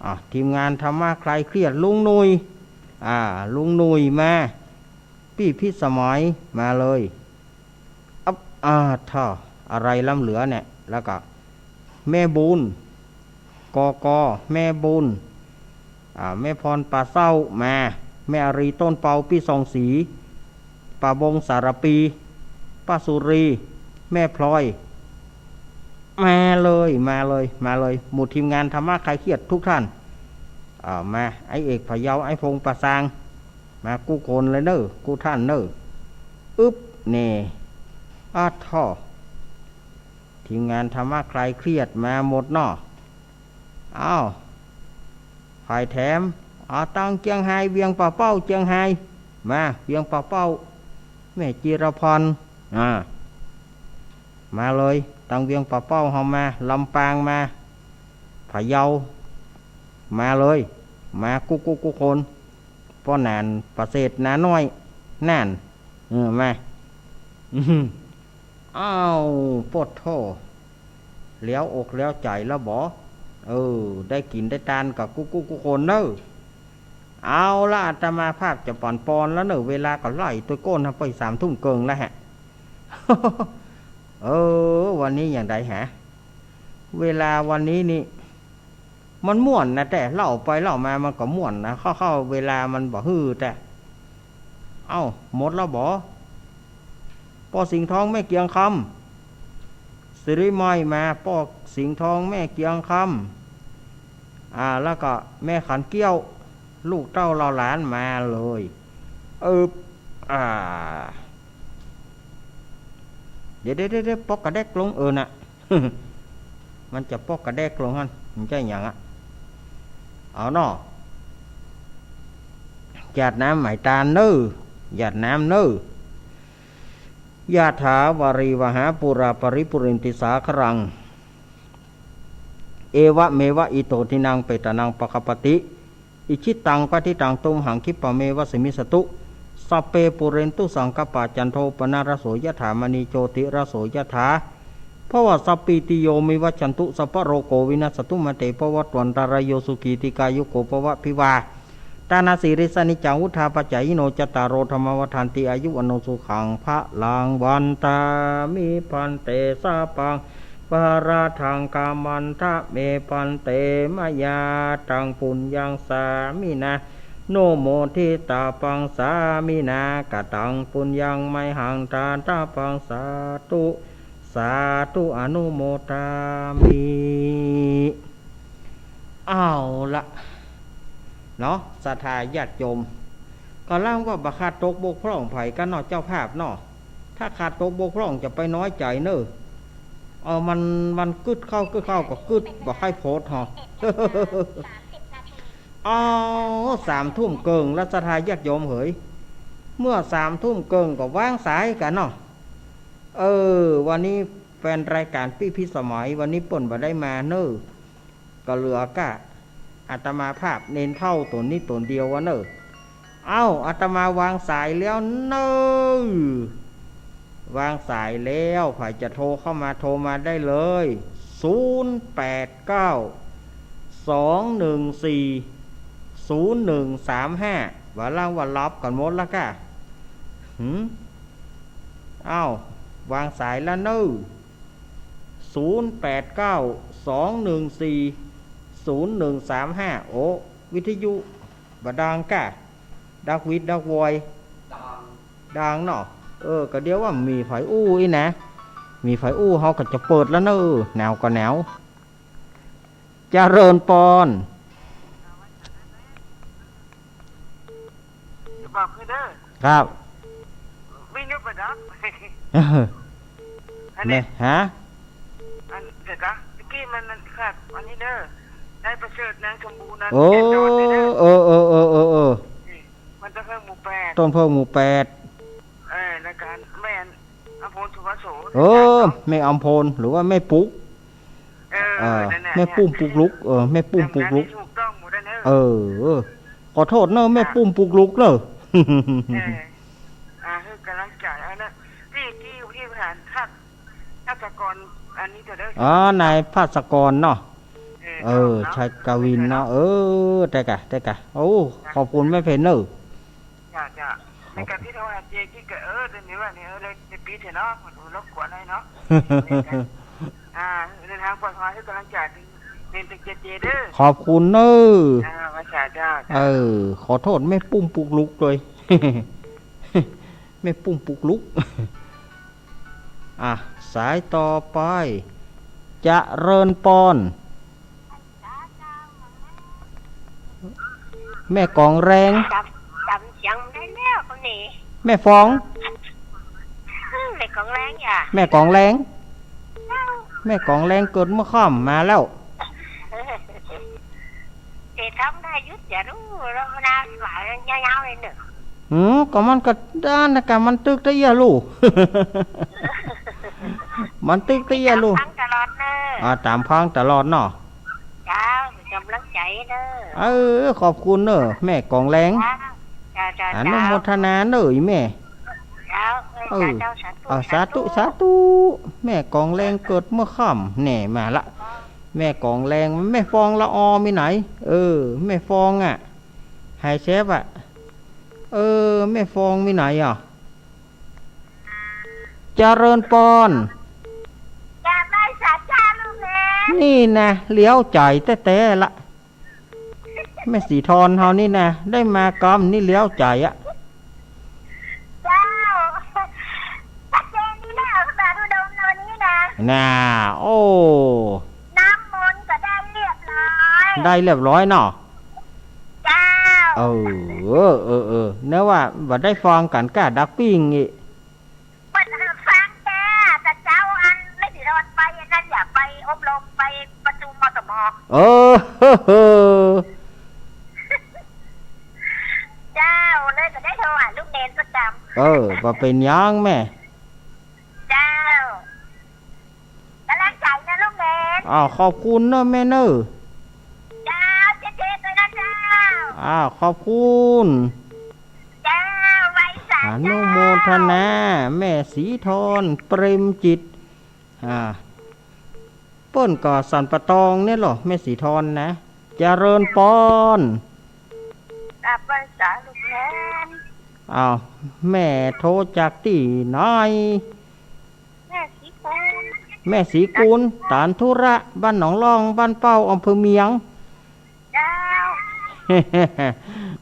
อ่ะ ทีมงานธรรมะคลายเครียด ลุงหนุ่ย อ่า ลุงหนุ่ยมา ปี้พิสมัย มาเลย อับ อ่า ท่า อะไรล้ำเหลือเนี่ย แล้วก็ แม่บุญ กก แม่บุญ อ่า แม่พร ป่าเศร้า มา แม่อารี ต้นเปา ปี้ส่องศรี ป่าบง สารปี ป้าสุรี แม่พลอย มาเลย มาเลย มาเลย หมู่ทีมงานธรรมะคลายเครียดทุกท่าน อ่า มา ไอ้เอก พะเยา ไอ้พงษ์ ป่าซาง มากู้คนเลยเน่อ กู้ท่านเน่อ อึ๊บ นี่ อ้าท่อ ทีมงานธรรมะคลายเครียดมาหมดเนาะ อ้าว ฝ่ายแถม อ่า ตังเจียงฮาย เวียงป่าเป้า เจียงฮาย มา เวียงป่าเป้า แม่จิรพร อ่า มาเลย ตังเวียงป่าเป้าเฮามา ลำปางมา พะเยา มาเลย มากู้กู้กู้คน ป้อหนานประเสริฐ นาน้อย นั่น เออ มา อื้อหือ อ้าว โปดโธ่ แล้วอกแล้วใจ๋แล้วบ่ เออ ได้กิ๋นได้ตานกับกู้กู้กู้คนเน่อ เอาละ อาตมาภาพจะปั๋นปอนแล้วเน่อ เวลาก็ไล่ตวยก้นไปสามทุ่มเกิ่งแล้วฮะ เออ วันนี้อย่างใดฮะ เวลาวันนี้นี่ มันม่วนนะ แต่เล่าไปเล่ามามันก็ม่วนนะ เข้าๆ เวลามันบ่หื้อแต่ เอ้า หมดแล้วบ่ ป้อสิงห์ทอง แม่เกียงคำ สิริไมยมา ป้อสิงห์ทอง แม่เกียงคำ อ่า แล้วก็แม่ขันเกี้ยว ลูกเต้าเหล่าหลานมาเลย เออ อ่า เดี๋ยว เดี๋ยว เดี๋ยว เดี๋ยว ปอกกระแดกลง เออ น่ะ มันจะปอกกระแดกลงหั้น มันจะหยังอะ เอาเนาะ หยาดน้ำไหมตาลเน่อ หยาดน้ำเน่อ ยะถาวาริวหาปูราปริปูเรนติสาคารัง เอวะเมวะอิโตทินังเปตานังปะคะปะติ อิจฉิตังปัตถิตังตุมหังคิปะเมวะสมมิสตุ สัพเพปูเรนตุสังกปปา จันโทปนรสโสยะถา มะณีโชติรสโสยะถา ภวะสัพพีติโย วิวัชชันตุ สัพพะโรโควินัสสะตุ มาเตภวัตวันตะราโย สุขีติกายุโกภวะ อภิวาทะนะสีลิสสะ นิจจังวุฑฒาปะจายิโน จัตตาโรธัมมาวัฑฒันติ อายุวัณโณสุขังพะลัง วันตามิภันเต สะปัง ปะระทัง กะมันทะเมภันเต มะยาตังปุญญังสามินา นุโมทิตาปังสามินา กะตังปุญญังมะหัง ทาตาปัง สาธุ สาธุ อนุโมทามิ เอาละเนาะ ศรัทธาญาติโยม ก่าล่างว่าบ่ขาดตกบกพร่องใผกั๋นเนาะ เจ้าภาพเนาะ ถ้าขาดตกบกพร่องจะไปน้อยใจ๋เน่อ เออ มัน มันกึ๊ดเข้า กึ๊ดเข้าก็กึ๊ด บ่ใค่โพสต์ฮอ เอา สามทุ่มเกิ่งแล้ว ศรัทธาญาติโยมเหย เมื่อสามทุ่มเกิ่งก็วางสายกั๋นเนาะ เออ วันนี้แฟนรายก๋านปี้พิสมัย วันนี้เปิ้นบ่ได้มาเน่อ ก็เหลือก้าอาตมาภาพเณรเฒ่าต๋นนี้ต๋นเดียววะเน่อ เอ้า อาตมาวางสายแล้วเน่อ วางสายแล้ว ใผจะโทรเข้ามาโทรมาได้เลย ศูนย์แปดเก้า สองหนึ่งสี่ ศูนย์หนึ่งสามห้า ว่าล่างว่าหลับกั๋นหมดแล้วก้า หืม เอ้า วางสายแล้วเน่อ ศูนย์แปดเก้า สองหนึ่งสี่ ศูนย์หนึ่งสามห้า โอ้ วิทยุบ่ดังก้า ดักวิดดักวอย ดังเนาะ เออ ก็เดี๋ยวว่ามีใผอู้อี้นะ มีใผอู้เฮาก็จะเปิดแล้วเน่อ แหนวก็แหนว เจริญปอน จะบอกให้เด้อ ครับ วิ่งยกไปดับ เออ อันนี้ เนี่ย ฮะ อันเดี๋ยวนะ ตะกี้มันนั่นครับ อันนี้เด้อ นายประเสริฐ นางสมบูรณ์นะ โอ้ แกนดอนเนี่ยเด้อ เออ เออ เออ เออ เออ นี่ มันต้นเพิ่งหมู่แปด ต้นเพิ่งหมู่แปด เออ รายการแม่อำพล สุวโส เออ รายการเนาะ แม่อำพล หรือว่าแม่ปุ๊ก เออ เออ นั่นแหละ แม่ปุ้มปุกลุก เออ แม่ปุ้มปุกลุก ทำงานได้ถูกต้องหมดแล้วเนอะ เออ ขอโทษเนอะ แม่ปุ้มปุกลุกเนอะ เออ อ่า ให้กำลังใจเอานะ ที่ ที่ ที่บริหารภาค ภาคกร อันนี้เถอะเด้อ อ๋อ นายภาคกรเนาะ เออ เออ เนาะ ชัยกวินเนาะ เออ ได้กะ ได้กะ โอ้ ขอบคุณแม่เพนเนอะ จ้ะ จ้ะ ในการที่โทรหาเจกี้ก็ เออ เดี๋ยวนี้ว่าเนี่ย เออ เลยจะปิดเถอะเนาะ มันรบกวนหน่อยเนาะ อ่า เดินทางปลอดภัย ให้กำลังใจเป็น เป็นเจเจเด้อ ขอบคุณเนอะ อ่า ว่าจ้ะ จ้ะ เออ ขอโทษแม่ปุ้มปุกลุกเลย แม่ปุ้มปุกลุก อ่ะ สายต่อไป เจริญปอน แม่กองแรง จ๋ำ จ๋ำเสียงได้แล้วคนนี้ แม่ฟอง แม่กองแรงอย่า แม่กองแรง เจ้า แม่กองแรงเกิดเมื่อค่ำมาแล้ว เตะทำได้ยุติอย่ารู้ แล้วมันน่าหลายยาวๆเลยเนอะ อืม ก็มันก็ด้านนะกะ มันตึกตะเอี้ยลู่ มันตึกตะเอี้ยลู่ ตามฟังตลอดเนอะ อ่า ตามฟังตลอดเนาะ เจ้า เป็นกำลังใจเนอะ เออ ขอบคุณเนอะ แม่กองแรง เจ้า เจ้า เจ้า อนุโมทนาเนอะ อีแม่ เจ้า เออ เออ สาธุ เออ สาธุ สาธุ สาธุ แม่กองแรงเกิดเมื่อค่ำ แน่มาละ แม่กองแรง แม่ฟองละออมีไหน เออ แม่ฟองอะ หายแซบอะ เออ แม่ฟองมีไหนอะ เจริญปอน จะไปสัจจาลูกแม่ นี่นะ เลี้ยวใจ๋แต๊ๆ ละ แม่สีทอนเฮานี่นะ ได้มากำนี่เลี้ยวใจ๋อะ เจ้า ชัดเจนดีนะ พระบาทอุดมในวันนี้นะ น่า โอ้ น้ำมนต์ก็ได้เรียบร้อย ได้เรียบร้อยเนาะ เจ้า เออ เออ เออ เออ นึกว่าบ่ได้ฟังกั๋นก้าดักปิ้งอีก เปิ้นหื้อฟังจ้า แต่เจ๊าอันแม่ศรีทอนไปอันนั้น อย่าไปอบรม ไปประชุม มสม. เออ เจ้า เลยก็ได้โทรหาลูกเณรประจ๋ำ เออ บ่เป๋นหยังแม่ เจ้า ก๋ำลังใจ๋นะลูกเณร อ้าว ขอบคุณเนอะแม่เนอะ เจ้า เจ๊ๆ ด้วยนะเจ้า อ้าว ขอบคุณ เจ้า ไหว้สา อนุโมทนา เจ้า แม่ศรีทอน เปรมจิต อ่า เปิ้นก็สันป่าตองเนี่ยเหรอ แม่ศรีทอนนะ เจริญปอน กราบไหว้สาลูกเณร อ้าว แม่โทรจากตี้ไหน แม่ศรีกูล แม่ศรีกูล ตานธุระ บ้านหนองล่อง บ้านเป้า อำเภอเมียง เจ้า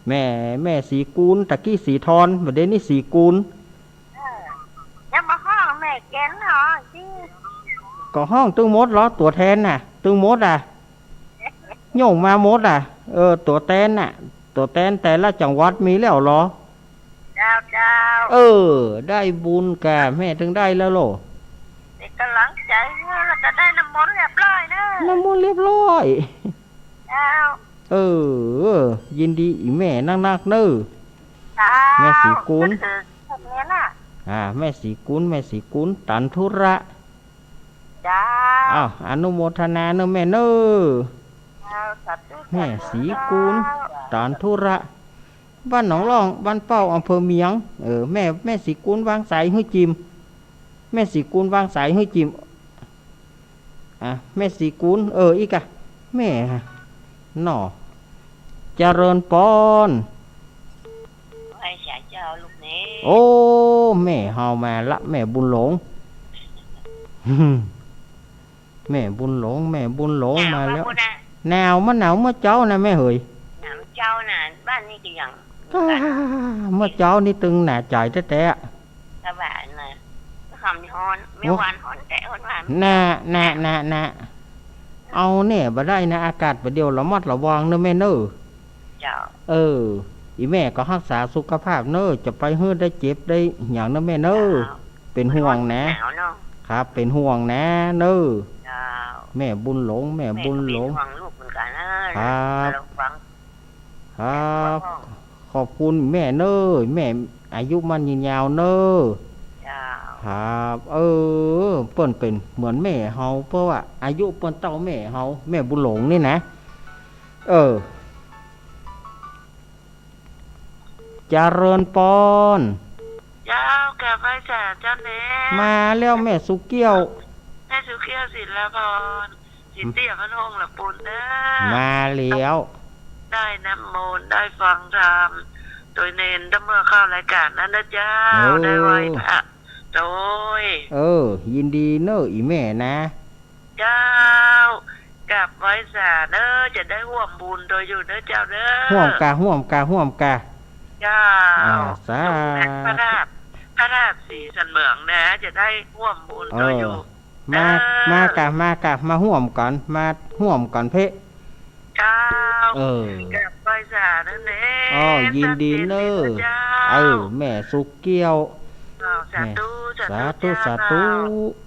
แม่ แม่ศรีกูล ตะกี้ศรีทอน บ่าเดี่ยวนี้ศรีกูล เออ ยังบ่ฮ้องแม่แกนเหรอตี้ ก็ฮ้องตึงหมดเหรอ ตั๋วแตนน่ะ ตึงหมดอ่ะ โย่งมาหมดอ่ะ เออ ตั๋วแตนน่ะ ตั๋วแตนแต่ละจังหวัดมีแล้วเหรอ เจ้า เจ้า เออ ได้บุญก่า แม่ตึงได้แล้วโหล่ะ เป๋นก๋ำลังใจ๋ แล้วก็ได้น้ำมนต์เรียบร้อยเนอะ น้ำมนต์เรียบร้อย เจ้า เออ ยินดีอี่แม่นักๆ เนอะ เจ้า แม่ศรีกูล ก็คือคนนี้น่ะ อ่า แม่ศรีกูล แม่ศรีกูล ตานธุระ เจ้า อ้าว อนุโมทนาเนอะแม่เนอะ เจ้า สาธุ แม่ศรีกูล สาธุ ตานธุระ บ้านหนองล่อง บ้านเป้า อำเภอเมียง เออ แม่ แม่ศรีกูลวางสายหื้อจิม แม่ศรีกูลวางสายหื้อจิม อ่ะ แม่ศรีกูล เออ อีกอะ แม่ หนอ เจริญปอน ไหว้สาเจ้าลูกเณร โอ้ แม่เฮามาละ แม่บุญหลง แม่บุญหลง แม่บุญหลง หนาว มาแล้ว มาพุ้นนะ หนาว มันหนาวเมื่อเจ๊านะแม่เหย หนาวเจ๊านะ บ้านนี้ก็ยัง ก้า เมื่อเจ๊านี่ตึงหนาใจ๋แต๊ๆ สบายนะ ความฮ้อน ไม่ โอ้ ฮ้อน ฮ้อนแต่ฮ้อนว่า น่ะ น่ะ น่ะ น่ะ เอาแน่บ่ได้นะ อากาศบ่าเดี่ยว ระมัดระวังเนอะแม่เนอะ เจ้า เออ อี่แม่ก็ฮักษาสุขภาพเนอะ จะไปหื้อได้เจ็บได้หยังเนอะแม่เนอะ เจ้า เป๋นห่วงนะ หนาวเนาะ ครับ เป๋นห่วงนะเนอะ เจ้า แม่บุญหลง แม่บุญหลง แม่ก็เป๋นห่วงลูกเหมือนกั๋นนะ ครับ ระวัง ครับ ขอบคุณแม่เนอะ แม่อายุมั่นยืนยาวเนอะ เจ้า ครับ เออ เปิ้นเป๋นเหมือนแม่เฮา เพราะว่าอายุเปิ้นเต้าแม่เฮา แม่บุญหลงนี่นะ เออ เจริญปอน เจ้า กราบไหว้สาเจ้าเณร มาแล้วแม่สุเกี้ยว แม่สุเกี้ยว ศิลปอน สิเตี้ยพนองละปูนเด้อ มาแล้ว ได้น้ำมนต์ ได้ฟังธรรม โดยเณร ถ้าเมื่อเข้ารายก๋านนั้นนะเจ้า เออ ได้ไหว้พระโดย เออ ยินดีเนอะอี่แม่นะ เจ้า กราบไหว้สาเนอะ จะได้ฮ่วมบุญโตอยู่เนอะเจ้าเนอะ ฮ่วมก่า ฮ่วมก่า ฮ่วมก่า เจ้า อ่า สาธุ พระธาตุ พระธาตุศรีสันเหมืองนะ จะได้ฮ่วมบุญโตอยู่ เออ มา เออ มาก่า มาก่า มาฮ่วมกั๋น มาฮ่วมกั๋นเป๊ะ เจ้า เออ กราบไหว้สาเนอะเณร อ้อ ยินดีเนอะ เจ้า เออ แม่สุเกี้ยว อ้าว สาธุ แม่ สาธุ สาธุ เจ้า สาธุ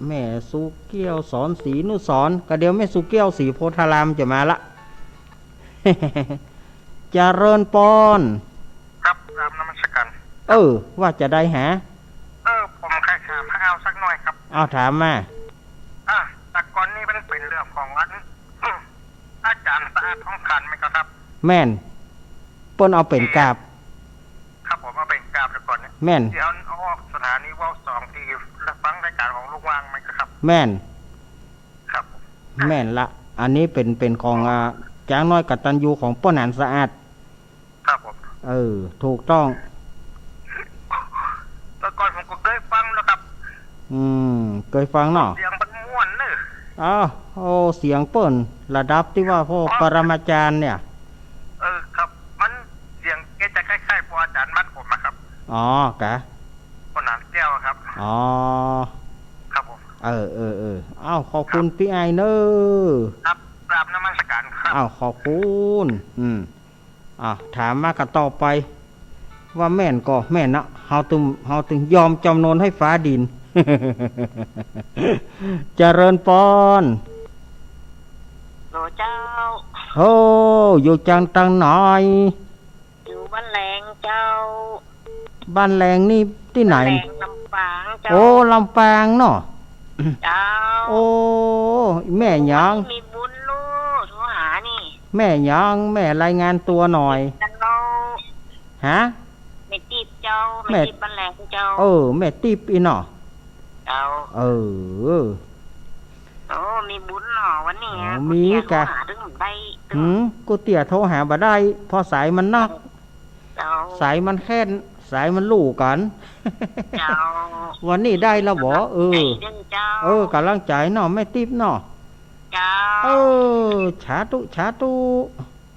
แม่สุเกี้ยว สอนศรีนุสรณ์ ก็เดี๋ยวแม่สุเกี้ยว ศรีโพธารามจะมาละ เจริญปอน ครับ กราบนมัสก๋าน เออ ว่าจะใดหา เออ ผมใค่ถามพระอ้าวสักหน่อยครับ เอาถามมา อ่ะ แต่ก่อนนี้มันเป๋นเรื่องของอัน อาจ๋ารย์สะอาด ทองขัน แม่นก่อครับ แม่น เปิ้นเอาเป๋นกาบ ครับผม เอาเป๋นกาบแต่ก่อนเนี่ย แม่น ตี้เอาออกสถานีเว้าสองตี้ฟังรายก๋านของลุงว่าง แม่นก่อครับ แม่น ครับผม แม่นละ อันนี้เป๋น เป๋นของ อ่า จ๊างน้อยกตัญญูของป้อหนานสะอาด ครับผม เออ ถูกต้อง แต่ก่อนผมก็เกยฟังนะครับ อืม เกยฟังเนาะ เสียงมันม่วนเนอะ อ้าว โอ้ เสียงเปิ้น ระดับตี้ว่าพ่อ อ๋อ ปรมาจารย์เนี่ย เออ ครับ มันเสียงแกจะคล้ายๆ พ่ออาจ๋ารย์มัดผมอะครับ อ๋อ กะ พ่อหนานแก้วอะครับ อ๋อ ครับผม เออ เออ เออ อ้าว ขอบคุณ ครับ ปี้อ้ายเนอะ ครับ กราบนมัสก๋านค อ้าว ขอบคุณ อืม อ่ะ ถามมากั๋นต่อไป ว่าแม่นก่อแม่นนะ เฮาตึง เฮาตึงยอมจ๋ำนนหื้อฟ้าดิน เจริญปอน โหลเจ้า โอ้ อยู่จังตังไหน อยู่บ้านแหลงเจ้า บ้านแหลงนี่ตี้ไหน บ้านแหลงลำปางเจ้า โอ้ ลำปางเนาะ เจ้า โอ้ แม่หยัง มีบุญลูก โทรหานี่ แม่หยัง แม่รายงานตั๋วหน่อย เจ้า ฮะ แม่ติ๊บเจ้า แม่ แม่ติ๊บบ้านแหลงเจ้า เออ แม่ติ๊บอี้เนาะ เจ้า เออ โอ้ มีบุญเนาะวันนี้ อ๋อ มีก๋า ก๋วยเตี๋ยวโทรหาตึงบ่ได้ ตึง หืม ก๋วยเตี๋ยวโทรหาบ่ได้ เพราะสายมันหนัก เจ้า สายมันแค้น สายมันลู่กั๋น เจ้า วันนี้ได้ละบ่ เออ ได้เจ้า เออ ก๋ำลังใจ๋เนาะ แม่ติ๊บเนาะ เจ้า เออ สาธุ สาธุ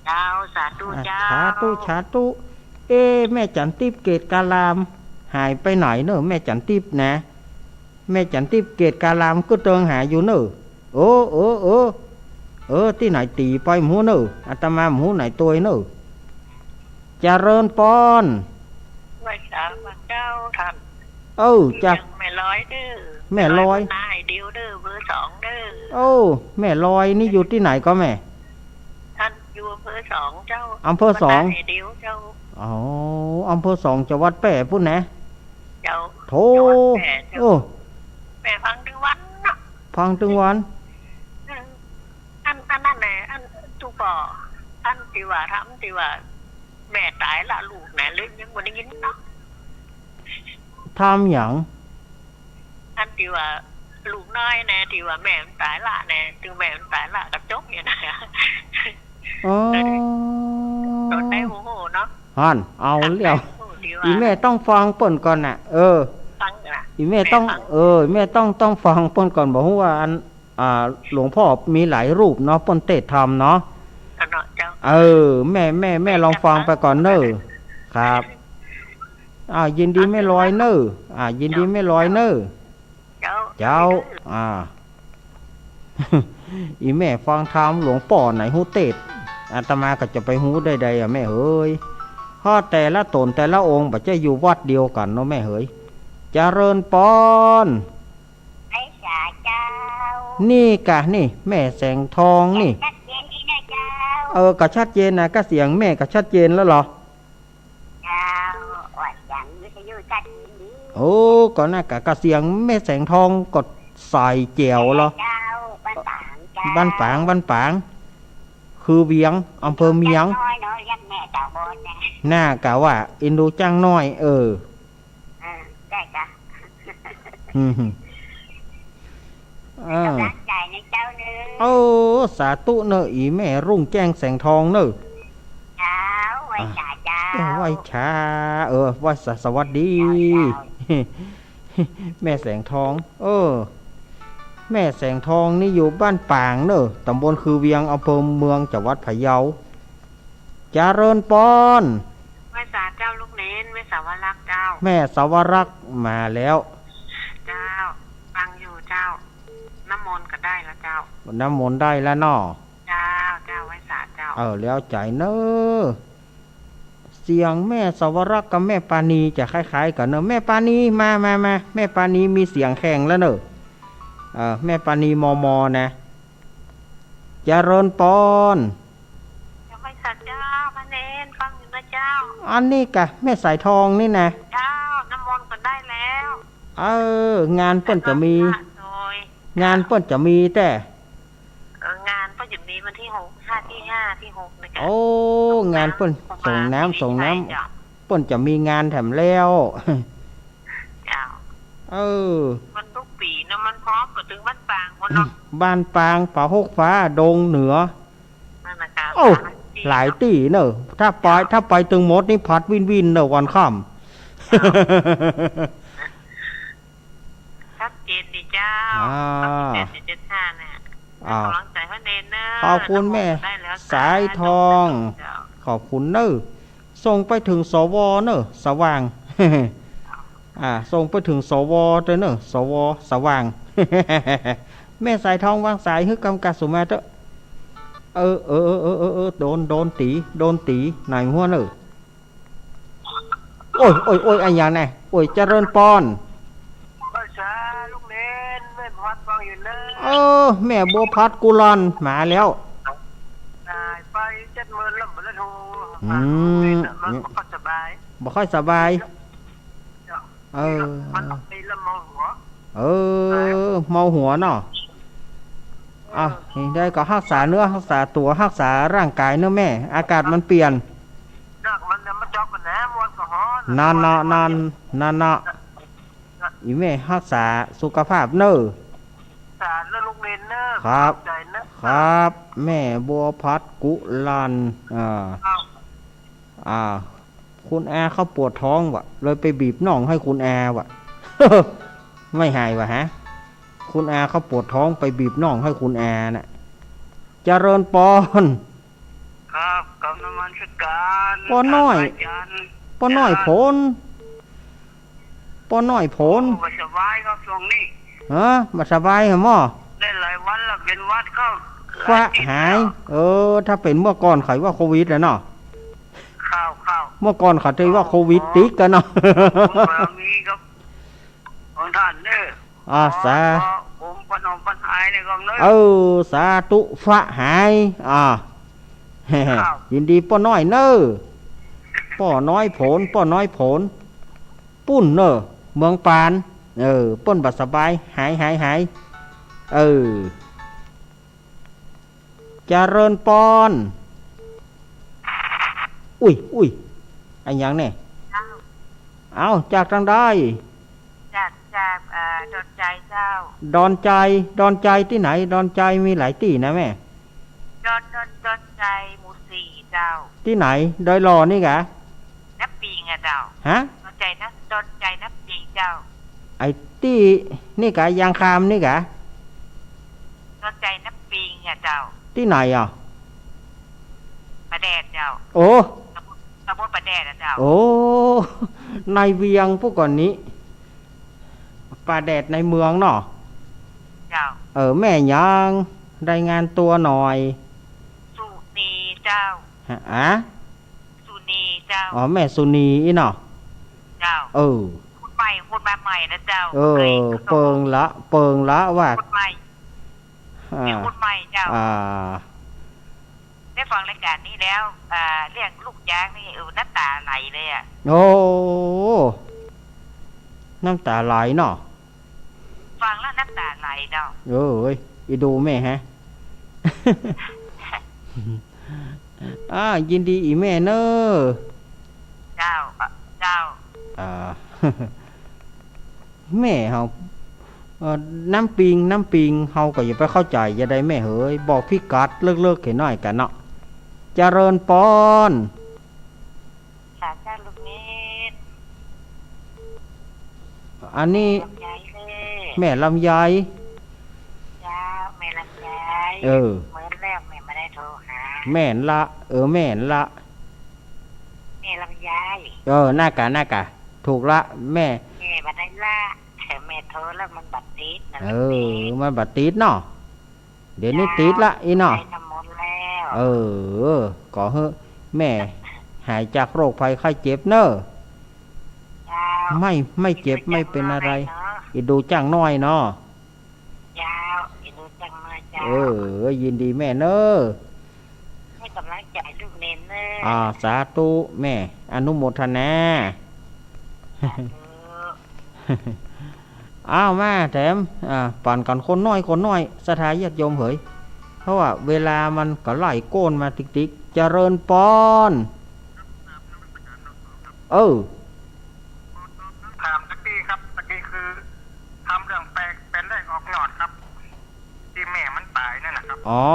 เจ้า สาธุ อ่ะ เจ้า สาธุ สาธุ เอ๊ะ แม่จันติ๊บเกตการาม หายไปไหนเนาะ แม่จันติ๊บนะ แม่จันติ๊บเกตการาม ก็เติงหาอยู่เนาะ เออ เออ เออ เออ ตี้ไหนตี๋ไปบ่ฮู้เนาะ อาตมาบ่ฮู้ไหนตวยเนาะ เจริญปอน ไหว้สาพระเจ้าท่าน เออ จาก แม่ลอยเด้อ แม่ลอย แม่ลอยนายเดียวเด้อ เบอร์สองเด้อ โอ้ แม่ลอยนี่อยู่ตี้ไหนก่อแม่ ท่านอยู่อำเภอสองเจ้า อำเภอสอง บ้านนาเดียวเจ้า อ๋อ อำเภอสอง จังหวัดแป้ปุ้นนะ เจ้า โถ จังหวัดแป้เจ้า โอ้ แม่ฟังตึงวันเนาะ ฟังตึงวัน เออ อัน อันนั้นแหละ อันตุ๊ก่อ อันตี้ว่าธรรมตี้ว่า แม่ต๋ายละลูกนะ เลยยังบ่ได้ยินเนาะ ธรรมหยัง อันตี้ว่าลูกน้อยแน่ ตี้ว่าแม่มันต๋ายละแน่ ตึงแม่มันต๋ายละก็จบเนี่ยนะ อ๋อ ต๋อนได้โอ้โหเนาะ หั้น เอาแล้ว ต๋อนได้โอ้โห ตี้ว่า อี่แม่ต้องฟังเปิ้นก่อนน่ะ เออ ฟังน่ะ อี่แม่ต้อง แม่ฟัง เออ แม่ต้อง ต้องฟังเปิ้นก่อน บ่ฮู้ว่าอัน อ่า หลวงพ่อมีหลายรูปเนาะ เปิ้นเตสน์ธรรมเนาะ อ๋อเนาะเจ้า เออ แม่ แม่ แม่ลองฟังไปก่อนเนาะ ครับ อ่า ยินดีแม่ลอยเนาะ อ่า ยินดีแม่ลอยเนาะ เจ้า เจ้า อ่า อี่แม่ฟังธรรมหลวงป้อไหนฮู้เตสน์ อาตมาก็จะไปฮู้ได้ใดอะแม่เหย เพราะแต่ละต๋นแต่ละองค์บ่ใจ้อยู่วัดเดียวกั๋นเนาะแม่เหย เจริญปอน ไหว้สาเจ้า นี่กะนี่ แม่แสงทองนี่ ชัดเจนดีนะเจ้า เออ ก็ชัดเจนนะ ก็เสียงแม่ก็ชัดเจนแล้วเหรอ เจ้า ว่าเสียงวิทยุชัดเจนดี โอ้ ก็น่ากะ ก็เสียงแม่แสงทองก็ใสแจ๋วเหรอ เจ้า บ้านปางเจ้า บ้านปาง บ้านปาง คือเวียง อำเภอเวียง น้อยเนาะ เรียกแม่เจ้าบนนะ น่ากะว่าอินดูจ้างน้อย เออ เออ ได้จ้ะ อืม อ่า กำลังใจ๋ในเจ้าเนอะ โอ้ สาธุเนอะ อี่แม่รุ่งแจ้งแสงทองเนอะ เจ้า ไหว้สาเจ้า อ่ะ เออ ไหว้สา เออ ไหว้สา สวัสดี เจ้า เจ้า แม่แสงทอง เออ แม่แสงทองนี่อยู่บ้านปางเนอะ ต๋ำบลคือเวียง อำเภอเมือง จังหวัดพะเยา เจริญปอน ไหว้สาเจ้าลูกเณร แม่สาวรักษ์เจ้า แม่สาวรักษ์มาแล้ว เจ้า ฟังอยู่เจ้า น้ำมนต์ก็ได้แล้วเจ้า น้ำมนต์ได้แล้วเนาะ เจ้า เจ้า ไหว้สาเจ้า เออ แล้วใจ๋เนอะ เสียงแม่สาวรักษ์กับแม่ปานีจะคล้ายๆ กั๋นเนอะ แม่ปานี มา มา มา แม่ปานีมีเสียงแข่งแล้วเนอะ เออ แม่ปานี มม นะ เจริญปอน เจ้า ไหว้สาเจ้า พระเณร ฟังอยู่นะเจ้า อันนี้กะแม่สายทองนี่นะ เจ้า น้ำมนต์ก็ได้แล้ว เออ งานเปิ้นจะมี แล้วก็มีพระโดย งานเปิ้นจะมีแต๊ เออ งานเปิ้นจะมีวันตี้หก ห้า ตี้ห้า ตี้หกนะเจ้า โอ้ งานเปิ้น ส่งน้ำ ส่งน้ำ ส่งน้ำ เปิ้นจะมีงานแถมแล้ว เจ้า เออ มันกู้ปี๋เนาะ มันพร้อมก็ตึงบ้านปางหมดเนาะ บ้านปาง ป่าฮกฟ้า ดงเหนือ นั่นนะเจ้า โอ้ หลายตี้เนาะ หลายตี้เนอะ ถ้าไป เจ้า ถ้าไปตึงหมดนี่พัดวิ่นๆ เนอะ วันค่ำ เจ้า ชัดเจนดีเจ้า อ่า สองเจ็ดเจ็ดห้า เนี่ย อ่า กำลังใจ๋พระเณรเนอะ ขอบคุณแม่ น้ำมนต์ได้แล้ว สายทอง เจ้า ขอบคุณเนอะ ส่งไปเถิง สว เนอะ สว่าง อ่า ส่งไปเถิง สว เต๊อะเนอะ สว สว่าง แม่สายทองวางสายหื้อกำกัดสุมาเต๊อะ เออ เออ เออ โดน โดนตี๋ โดนตี๋ ไหนหัวเน่อ โอ๊ย โอ๊ย โอ๊ย อะหยังแน่ โอ๊ย เจริญปอน เออ สาลูกเณร แม่บัวพัดฟังอยู่เน่อ เออ แม่บัวพัดกุหล่อนมาแล้ว ต๋ายไปเจ็ดเมินแล้วบ่ได้โทร อืม มันบ่ค่อยสบาย บ่ค่อยสบาย เจ้า เออ มันไปแล้วเมาหัว เออ เมาหัวเนาะ เอ้า เออ นี่ได้ก็ฮักษาเนื้อฮักษาตั๋วฮักษาร่างกายเน่อแม่ อากาศมันเปลี่ยน นอกมันจะมาจ๊อกกันนะ มวนก็ฮ้อน นั่นเนาะ นั่น นั่นเนาะ อีแม่ฮักษาสุขภาพเน่อ สาเน่อลูกเณรเน่อ ครับ ขอบใจ๋เน่อ ครับ แม่บัวพัดกุหล่อน อ่า ครับ อ่า คุณอาเขาปวดท้องว่ะ เลยไปบีบน่องหื้อคุณอาว่ะ ไม่หายว่ะฮะ คุณอาเขาปวดท้องไปบีบน่องหื้อคุณอาน่ะ เจริญปอน ครับ กราบนมัสก๋าน ป้อน้อย ครับอาจ๋ารย์ ป้อน้อย ครับ ผล ป้อน้อยผล โอ้ บ่สบายครับช่วงนี้ ฮะ บ่สบายเหรอหมอ ได้หลายวันแล้ว เป๋นหวัดครับ ฟ้าหาย หลายอาทิตย์แล้ว เออ ถ้าเป๋นเมื่อก่อนเขาว่าโควิดแหละเนาะ ครับ ครับ เมื่อก่อนเขาจะว่าโควิด อ๋อ ติดกั๋นเนาะ บุญบารมีครับ ของท่านเน่อ อ่า ขอ สา ขอผมปนมปนอายเนี่ยครับเน่อ เออ สาธุ ฟ้าหาย อ่า ครับ ยินดีป้อน้อยเน่อ ป้อน้อยผล ป้อน้อยผล ปุ้นเน่อ เมืองปาน เออ เปิ้นบ่สบาย หาย หาย หาย เออ เจริญปอน อุ๊ย อุ๊ย อะหยังแน่ เจ้า เอ้า จากตางใด จาก จาก เอ่อ ดอนจายเจ้า ดอนจาย ดอนจายตี้ไหน ดอนจายมีหลายตี้นะแม่ ดอน ดอน ดอนจายหมู่สี่เจ้า ตี้ไหน ดอยหล่อนี่กะ น้ำปิงอะเจ้า ฮะ ดอนจายนะ ดอนจายน้ำปิงเจ้า ไอ้ตี้นี่กะ ยางคามนี่กะ ดอนจายน้ำปิงอะเจ้า ตี้ไหนอ่ะ ป่าแดดเจ้า โอ้ ตำบล ตำบลป่าแดดอะเจ้า โอ้ ในเวียงปู้ก่อนนี้ ป่าแดดในเมืองเนาะ เจ้า เออ แม่หยัง รายงานตั๋วหน่อย สุนีเจ้า ฮะ อะ สุนีเจ้า อ๋อ แม่สุนีอี้เนาะ เจ้า เออ คนใหม่ คนมาใหม่นะเจ้า เออ เกรงเขา เปิงละ เปิงละว่า คนใหม่ อ่า เป็นคนใหม่เจ้า อ่า ได้ฟังรายการนี้แล้ว อ่า เรื่องลูกยางนี่ เออ น้ำต๋าไหลเลยอะ โอ้ น้ำต๋าไหลเนาะ ฟังแล้วน้ำต๋าไหลเนาะ เอ้ย อีดูแม่ฮะ อ่า ยินดีอีแม่เน่อ เจ้า เจ้า อ่า แม่เฮา เอ่อ น้ำปิง น้ำปิง เฮาก็อย่าไปเข้าใจ๋จะใดแม่เหย บอกพิกัดเลิกๆ เขียนหน่อยกั๋นเนาะ เจริญปอน สาธุลูกเณร อันนี้ ลำไยเลย แม่ลำไย เจ้า แม่ลำไย เออ เมินแล้วแม่บ่ได้โทรหา แม่นละ เออ แม่นละ แม่ลำไย เออ น่ากะ น่ากะ ถูกละ แม่ แม่บ่ได้ละ แต่แม่โทรแล้วมันบ่ติดนะ เออ ลูกเณร มันบ่ติดเนาะ เดี๋ยวนี้ติดละอี้เนาะ ใส่น้ำมนต์แล้ว เออ ขอหื้อแม่หายจากโรคภัยไข้เจ็บเน่อ เจ้า ไม่ ไม่เจ็บ ไม่เจ็บไม่เป็นอะไร เนาะ อีดูจ้างน้อยเนาะ เจ้า อีดูจ้างน้อยเจ้า เออ ยินดีแม่เน่อ ให้ก๋ำลังใจ๋ลูกเณรเน่อ อ่า สาธุแม่ อนุโมทนา สาธุ อ้าว มาแถม อ่า ปั๋นกั๋นคนน้อย คนน้อย ศรัทธาญาติโยมเหย เพราะว่าเวลามันก็ไล่โก้นมาติ๊กๆ เจริญปอน เออ ถามตะกี้ครับ ตะกี้คือ ถามเรื่องแปด แปดแหลงออกยอดครับ ตี้แม่มันต๋ายนั่นนะครับ อ๋อ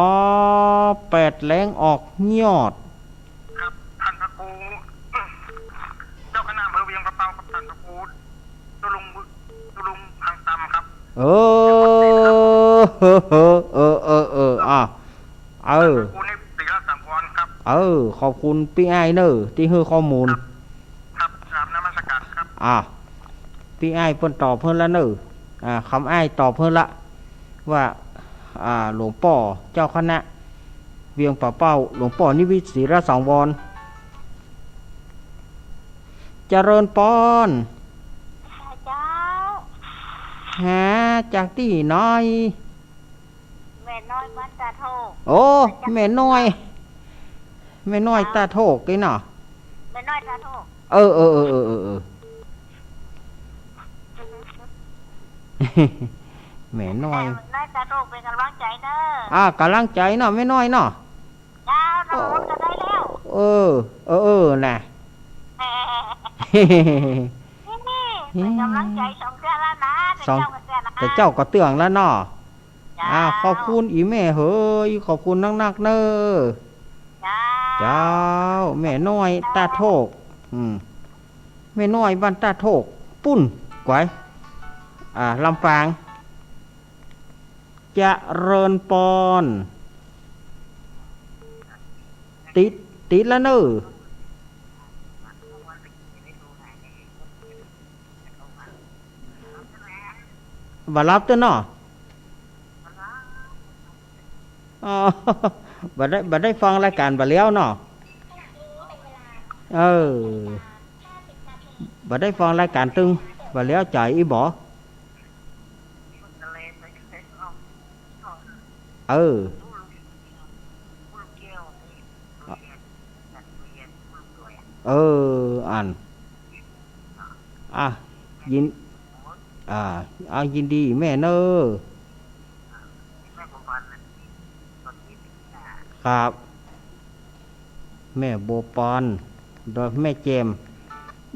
แปดแหลงออกยอด ครับ ต้านพระครู เจ้าคณะอำเภอเวียงป่าเป้าครับ ต้านพระครู ตุลุง ตุลุงพังตำครับ เออ เออ เออ เออ เออ อ่ะ เออ ต้านพระครูนี่ศิลสังวรครับ เออ ขอบคุณปี้อ้ายเน่อ ตี้หื้อข้อมูล ครับ ครับ กราบนมัสก๋านครับ อ่ะ ปี้อ้ายเปิ้นตอบหื้อละเน่อ อ่า คำอ้ายตอบหื้อละ ว่า อ่า หลวงป้อเจ้าคณะ เวียงป่าเป้า หลวงป้อนิวิต ศิรสังวร เจริญปอน เจ้า หาจากตี้ไหน แม่น้อยบ้านตาโทก โอ้ แม่น้อย แม่น้อยตาโทกนี่เนาะ แม่น้อยตาโทก เออ เออ แม่น้อย แม่น้อยตาโทก เป๋นก๋ำลังใจ๋เน่อ อ่า ก๋ำลังใจ๋เนาะ แม่น้อยเนาะ เจ้า น้ำมนต์ก็ได้แล้ว เออ เออ เออ น่ะ นี่ เป๋นก๋ำลังใจ๋สองเตื้อแล้วนะ สอง แต่เจ้าก็เตื้อนะ แต่เจ้าก็เตื้อแล้วเนาะ เจ้า อ่า ขอบคุณอี่แม่เหย ขอบคุณนักๆ เน่อ เจ้า เจ้า แม่น้อยตาโทก อืม แม่น้อยบ้านตาโทก ปู๊น ไก๋ อ่า ลำปาง เจริญปอน ติด ติดแล้วเน่อ บ่หลับเต๊อะเนาะ อ๋อ บ่ได้ บ่ได้ฟังรายก๋านบ่าแล้วเนาะ เออ บ่ได้ฟังรายก๋านตึง บ่าแล้วใจ๋อี้บ่ เออ เออ อัน อ่ะ ยิน อ่า เอา ยินดีแม่เน่อ ครับ แม่บัวปอน โดยแม่แจ่ม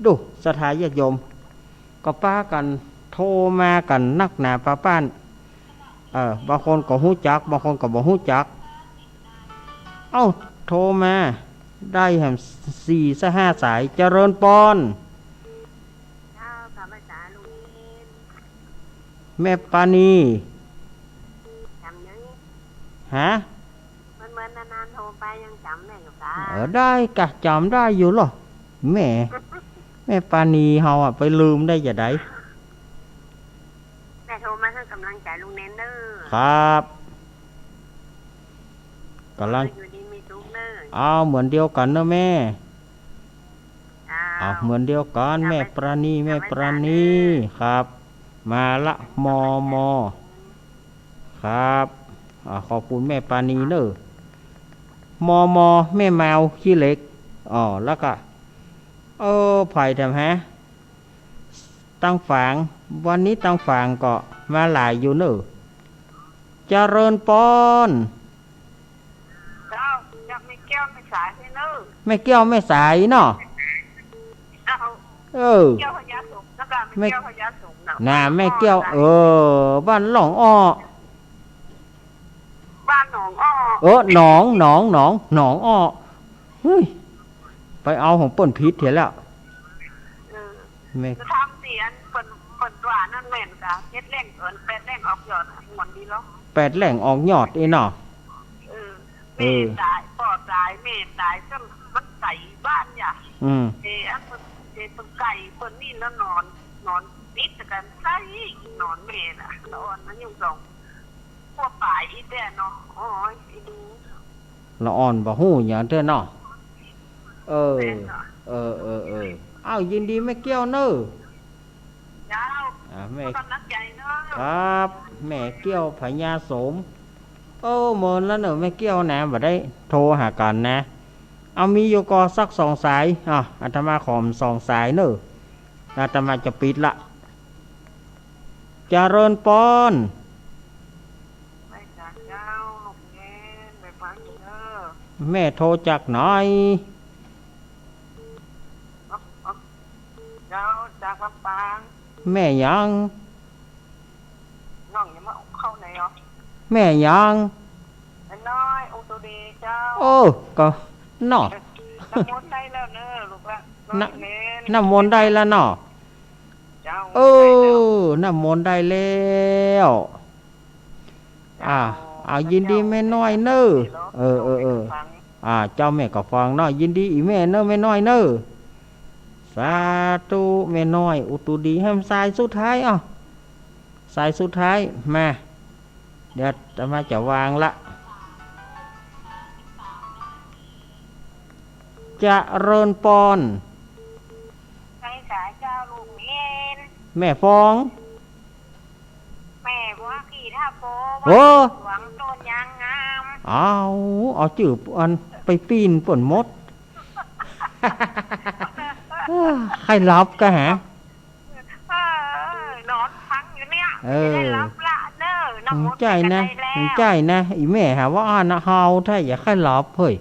ดู ศรัทธาญาติโยม ก็ปากั๋นโทรมากั๋นนักหนาปาป๊าน เออ บางคนก็ฮู้จัก บางคนก็บ่ฮู้จัก เอ้า โทรมา ได้แหมสี่สะห้าสาย เจริญปอน เจ้า ข้าพเจ้าลุงเอน แม่ปานี จ๋ำยัง ฮะ เหมือนๆ นานๆ โทรไปยังจ๋ำได้อยู่กา เออ ได้กา จ๋ำได้อยู่ลอ แม่ แม่ปานีเฮาอะ ไปลืมได้จาใด แม่โทรมาหื้อก๋ำลังใจ๋ลุงเอนเน่อ ครับ ก๋ำลัง อยู่ดีมีสุขเน่อ เอา เหมือนเดียวกั๋นเน่อแม่ เจ้า เอา เหมือนเดียวกั๋น แม่ปานี แม่ปานี ครับ มาละ มม ครับ อ่า ขอบคุณแม่ปานีเน่อ มม แม่แมวขี้เหล็ก อ๋อ แล้วก็ เออ ใผแถมฮะ ตังฝาง วันนี้ตังฝางก็มาหลายอยู่เน่อ เจริญปอน เจ้า จากแม่แก้วแม่สายเน่อ แม่แก้วแม่สายเนาะ เจ้า เออ แก้วพญาสม แล้วก็แม่แก้วพญาสมเนาะ น่ะ แม่แก้ว เออ บ้านหนองอ้อ บ้านหนองอ้อ เออ หนอง หนอง หนอง หนองอ้อ เฮ้ย ไปเอาของเปิ้นผิดเหียแล้ว เออ แม่ จะทำเสียงเปิ้น เปิ้นว่านั่นแม่นกา เจ็ดแหล่ง เอิ้นแปดแหล่งออกยอด ม่วนดีลอ แปดแหล่งออกยอดอี้เนาะ เออ เออ แม่ต๋าย ป้อต๋าย แม่ต๋าย ซ้ำมันไก๋บ้านหยัง อืม เออ อันเปิ้น เออ เปิ้นไก๋ เปิ้นนี่แล้วนอน นอนติดกั๋น ใส่นอนแม่น่ะ ละอ่อนมันยังสอง พวกป๋ายอี้แต๊เนาะ โอ้ย ไอ้ดู ละอ่อนบ่ฮู้หยังเตื้อเนาะ เออ แม่นเนาะ เออ เออ เออ อ้าว ยินดีแม่แก้วเน่อ เจ้า อ่า แม่ ขอบคุณนักใหญ่เนาะ ครับ แม่แก้วพญาสม เออ เมินแล้วเน่อแม่แก้วนะ บ่ได้โทรหากั๋นนะ เอา มีอยู่ก่อสักสองสาย อ่ะ อาตมาขอสองสายเน่อ อาตมาจะปิดละ เจริญปอน แม่จ๋าเจ้า ลูกเอน แม่ฟังอยู่เด้อ แม่โทรจากไหน อ๊ะ อ๊ะ เจ้า จากลำปาง แม่หยัง น้องยังมาเข้าไหนอ๋อ แม่หยัง แม่น้อย อุตตรีเจ้า โอ้ ก็เนาะ น้ำมนต์ได้แล้วเน่อ ลูกละ น้อยเอน น้ำมนต์ได้แล้วเนาะ เจ้า เออ ได้แล้ว น้ำมนต์ได้แล้ว อ่า เจ้า เอา ยินดีแม่น้อยเน่อ เออ เออ เออ อ่า เจ้าแม่ก็ฟังเนาะ ยินดีอี่แม่เน่อ แม่น้อยเน่อ สาธุ แม่น้อย อุตตรี แหมสายสุดท้าย อ้าว สายสุดท้าย มา เดี๋ยวอาตมาจะวางละ เจริญปอน ใครกาเจ้าลูกเณร แม่ฟอง แม่บัวขี่ท่าโป โอ้ หลวงต้นยางงาม เอา เอาจื้ออันไปปี้นเปิ้นหมด ใค่หลับกาหา เออ นอนฟังอยู่เนี่ย เออ จะได้หลับละเน่อ น้ำมนต์ ใจ้นะ ไปกั ใจ้นะ อีแม่หาว่าอ้านะ เฮาถ้าอยากใค่หลับเฮ้ย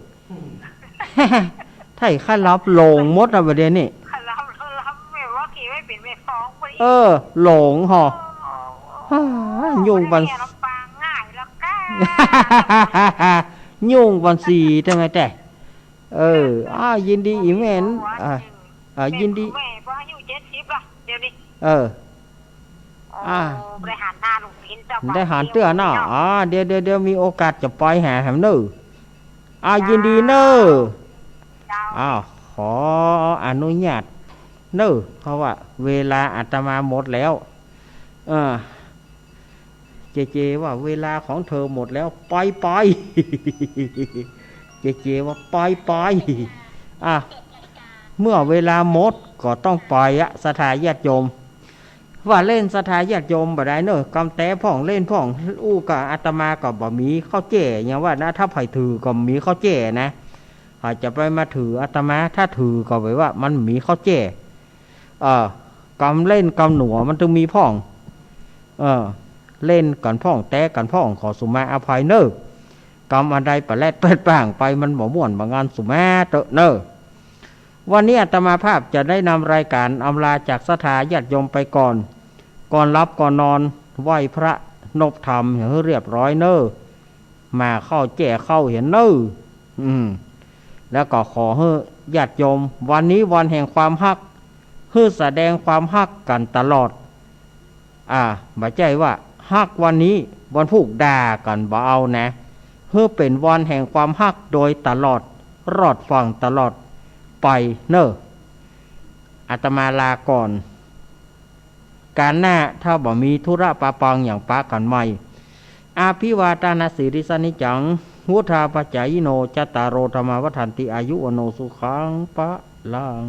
ถ้าใค่หลับหลงหมดอะ บ่าเดี่ยวนี้ หลับ หลับ แม่บัวขี่ไม่เป๋นแม่ฟองพอดี เออ หลงห่อ โอ้ ฮ่า ยุ่งปัน เนี่ยลำปางง่ายแล้วก้า ยุ่งปันสีใจ้ไหมแต่ เออ อ่า ยินดีอีแม่น อ่า อ่า ยินดี แม่บัวอายุเจ็ดสิบละเดี๋ยวนี้ เออ อ่า บ่ได้หันหน้าลูกเณรเจ้า บ่ได้หันเตื้อเนาะ เจ้า อ่า เดี๋ยว เดี๋ยว เดี๋ยวมีโอกาสจะไปหาแหมเน่อ อ่า ยินดีเน่อ เจ้า อ้าว ขออนุญาตเน่อ เพราะว่าเวลาอาตมาหมดแล้ว เออ เจเจว่าเวลาของเธอหมดแล้ว ไป ไป เจเจว่าไป ไป อ่ะ เมื่อเวลาหมดก็ต้องไปอะ ศรัทธาญาติโยม ว่าเล่นศรัทธาญาติโยมบ่ได้เน่อ กำแต๊พ่องเล่นพ่อง อู้กับอาตมาก็บ่มีข้าวแจ้ อย่างว่านะ ถ้าใผถือก็มีข้าวแจ้นะ ใผจะไปมาถืออาตมา ถ้าถือก็แปลว่ามันมีข้าวแจ้ เออ กำเล่นกำหนัวมันต้องมีพ่อง เออ เล่นกั๋นพ่อง แต๊กั๋นพ่อง ขอสุมาอภัยเน่อ กำอันใดปะแลดแป๊ดป้างไป มันบ่ม่วนบ่งัน สุมาเต๊อะเน่อ วันนี้อาตมาภาพจะได้นำรายการอำลาจากศรัทธาญาติโยมไปก่อน ก่อนหลับก่อนนอน ไหว้พระนบธรรมหื้อเรียบร้อยเน่อ หม่าข้าวแจ้ข้าวเหียนเน่อ อืม แล้วก็ขอหื้อญาติโยม วันนี้วันแห่งความฮัก หื้อแสดงความฮักกั๋นตลอด อ่า บ่ใจ้ว่าฮักวันนี้ วันพูกด่ากั๋น บ่เอานะ หื้อเป๋นวันแห่งความฮักโดยตลอด รอดฟั่งตลอดไปเน่อ อาตมาลาก่อน ก๋านหน้าถ้าบ่มีธุระปะปังหยังปะกั๋นใหม่ อภิวาทนสีลิสนิจจัง วุฑฒาปะจายิโน จัตตาโร ธัมมา วัฑฒันติ อายุ วัณโณ สุขัง พะลัง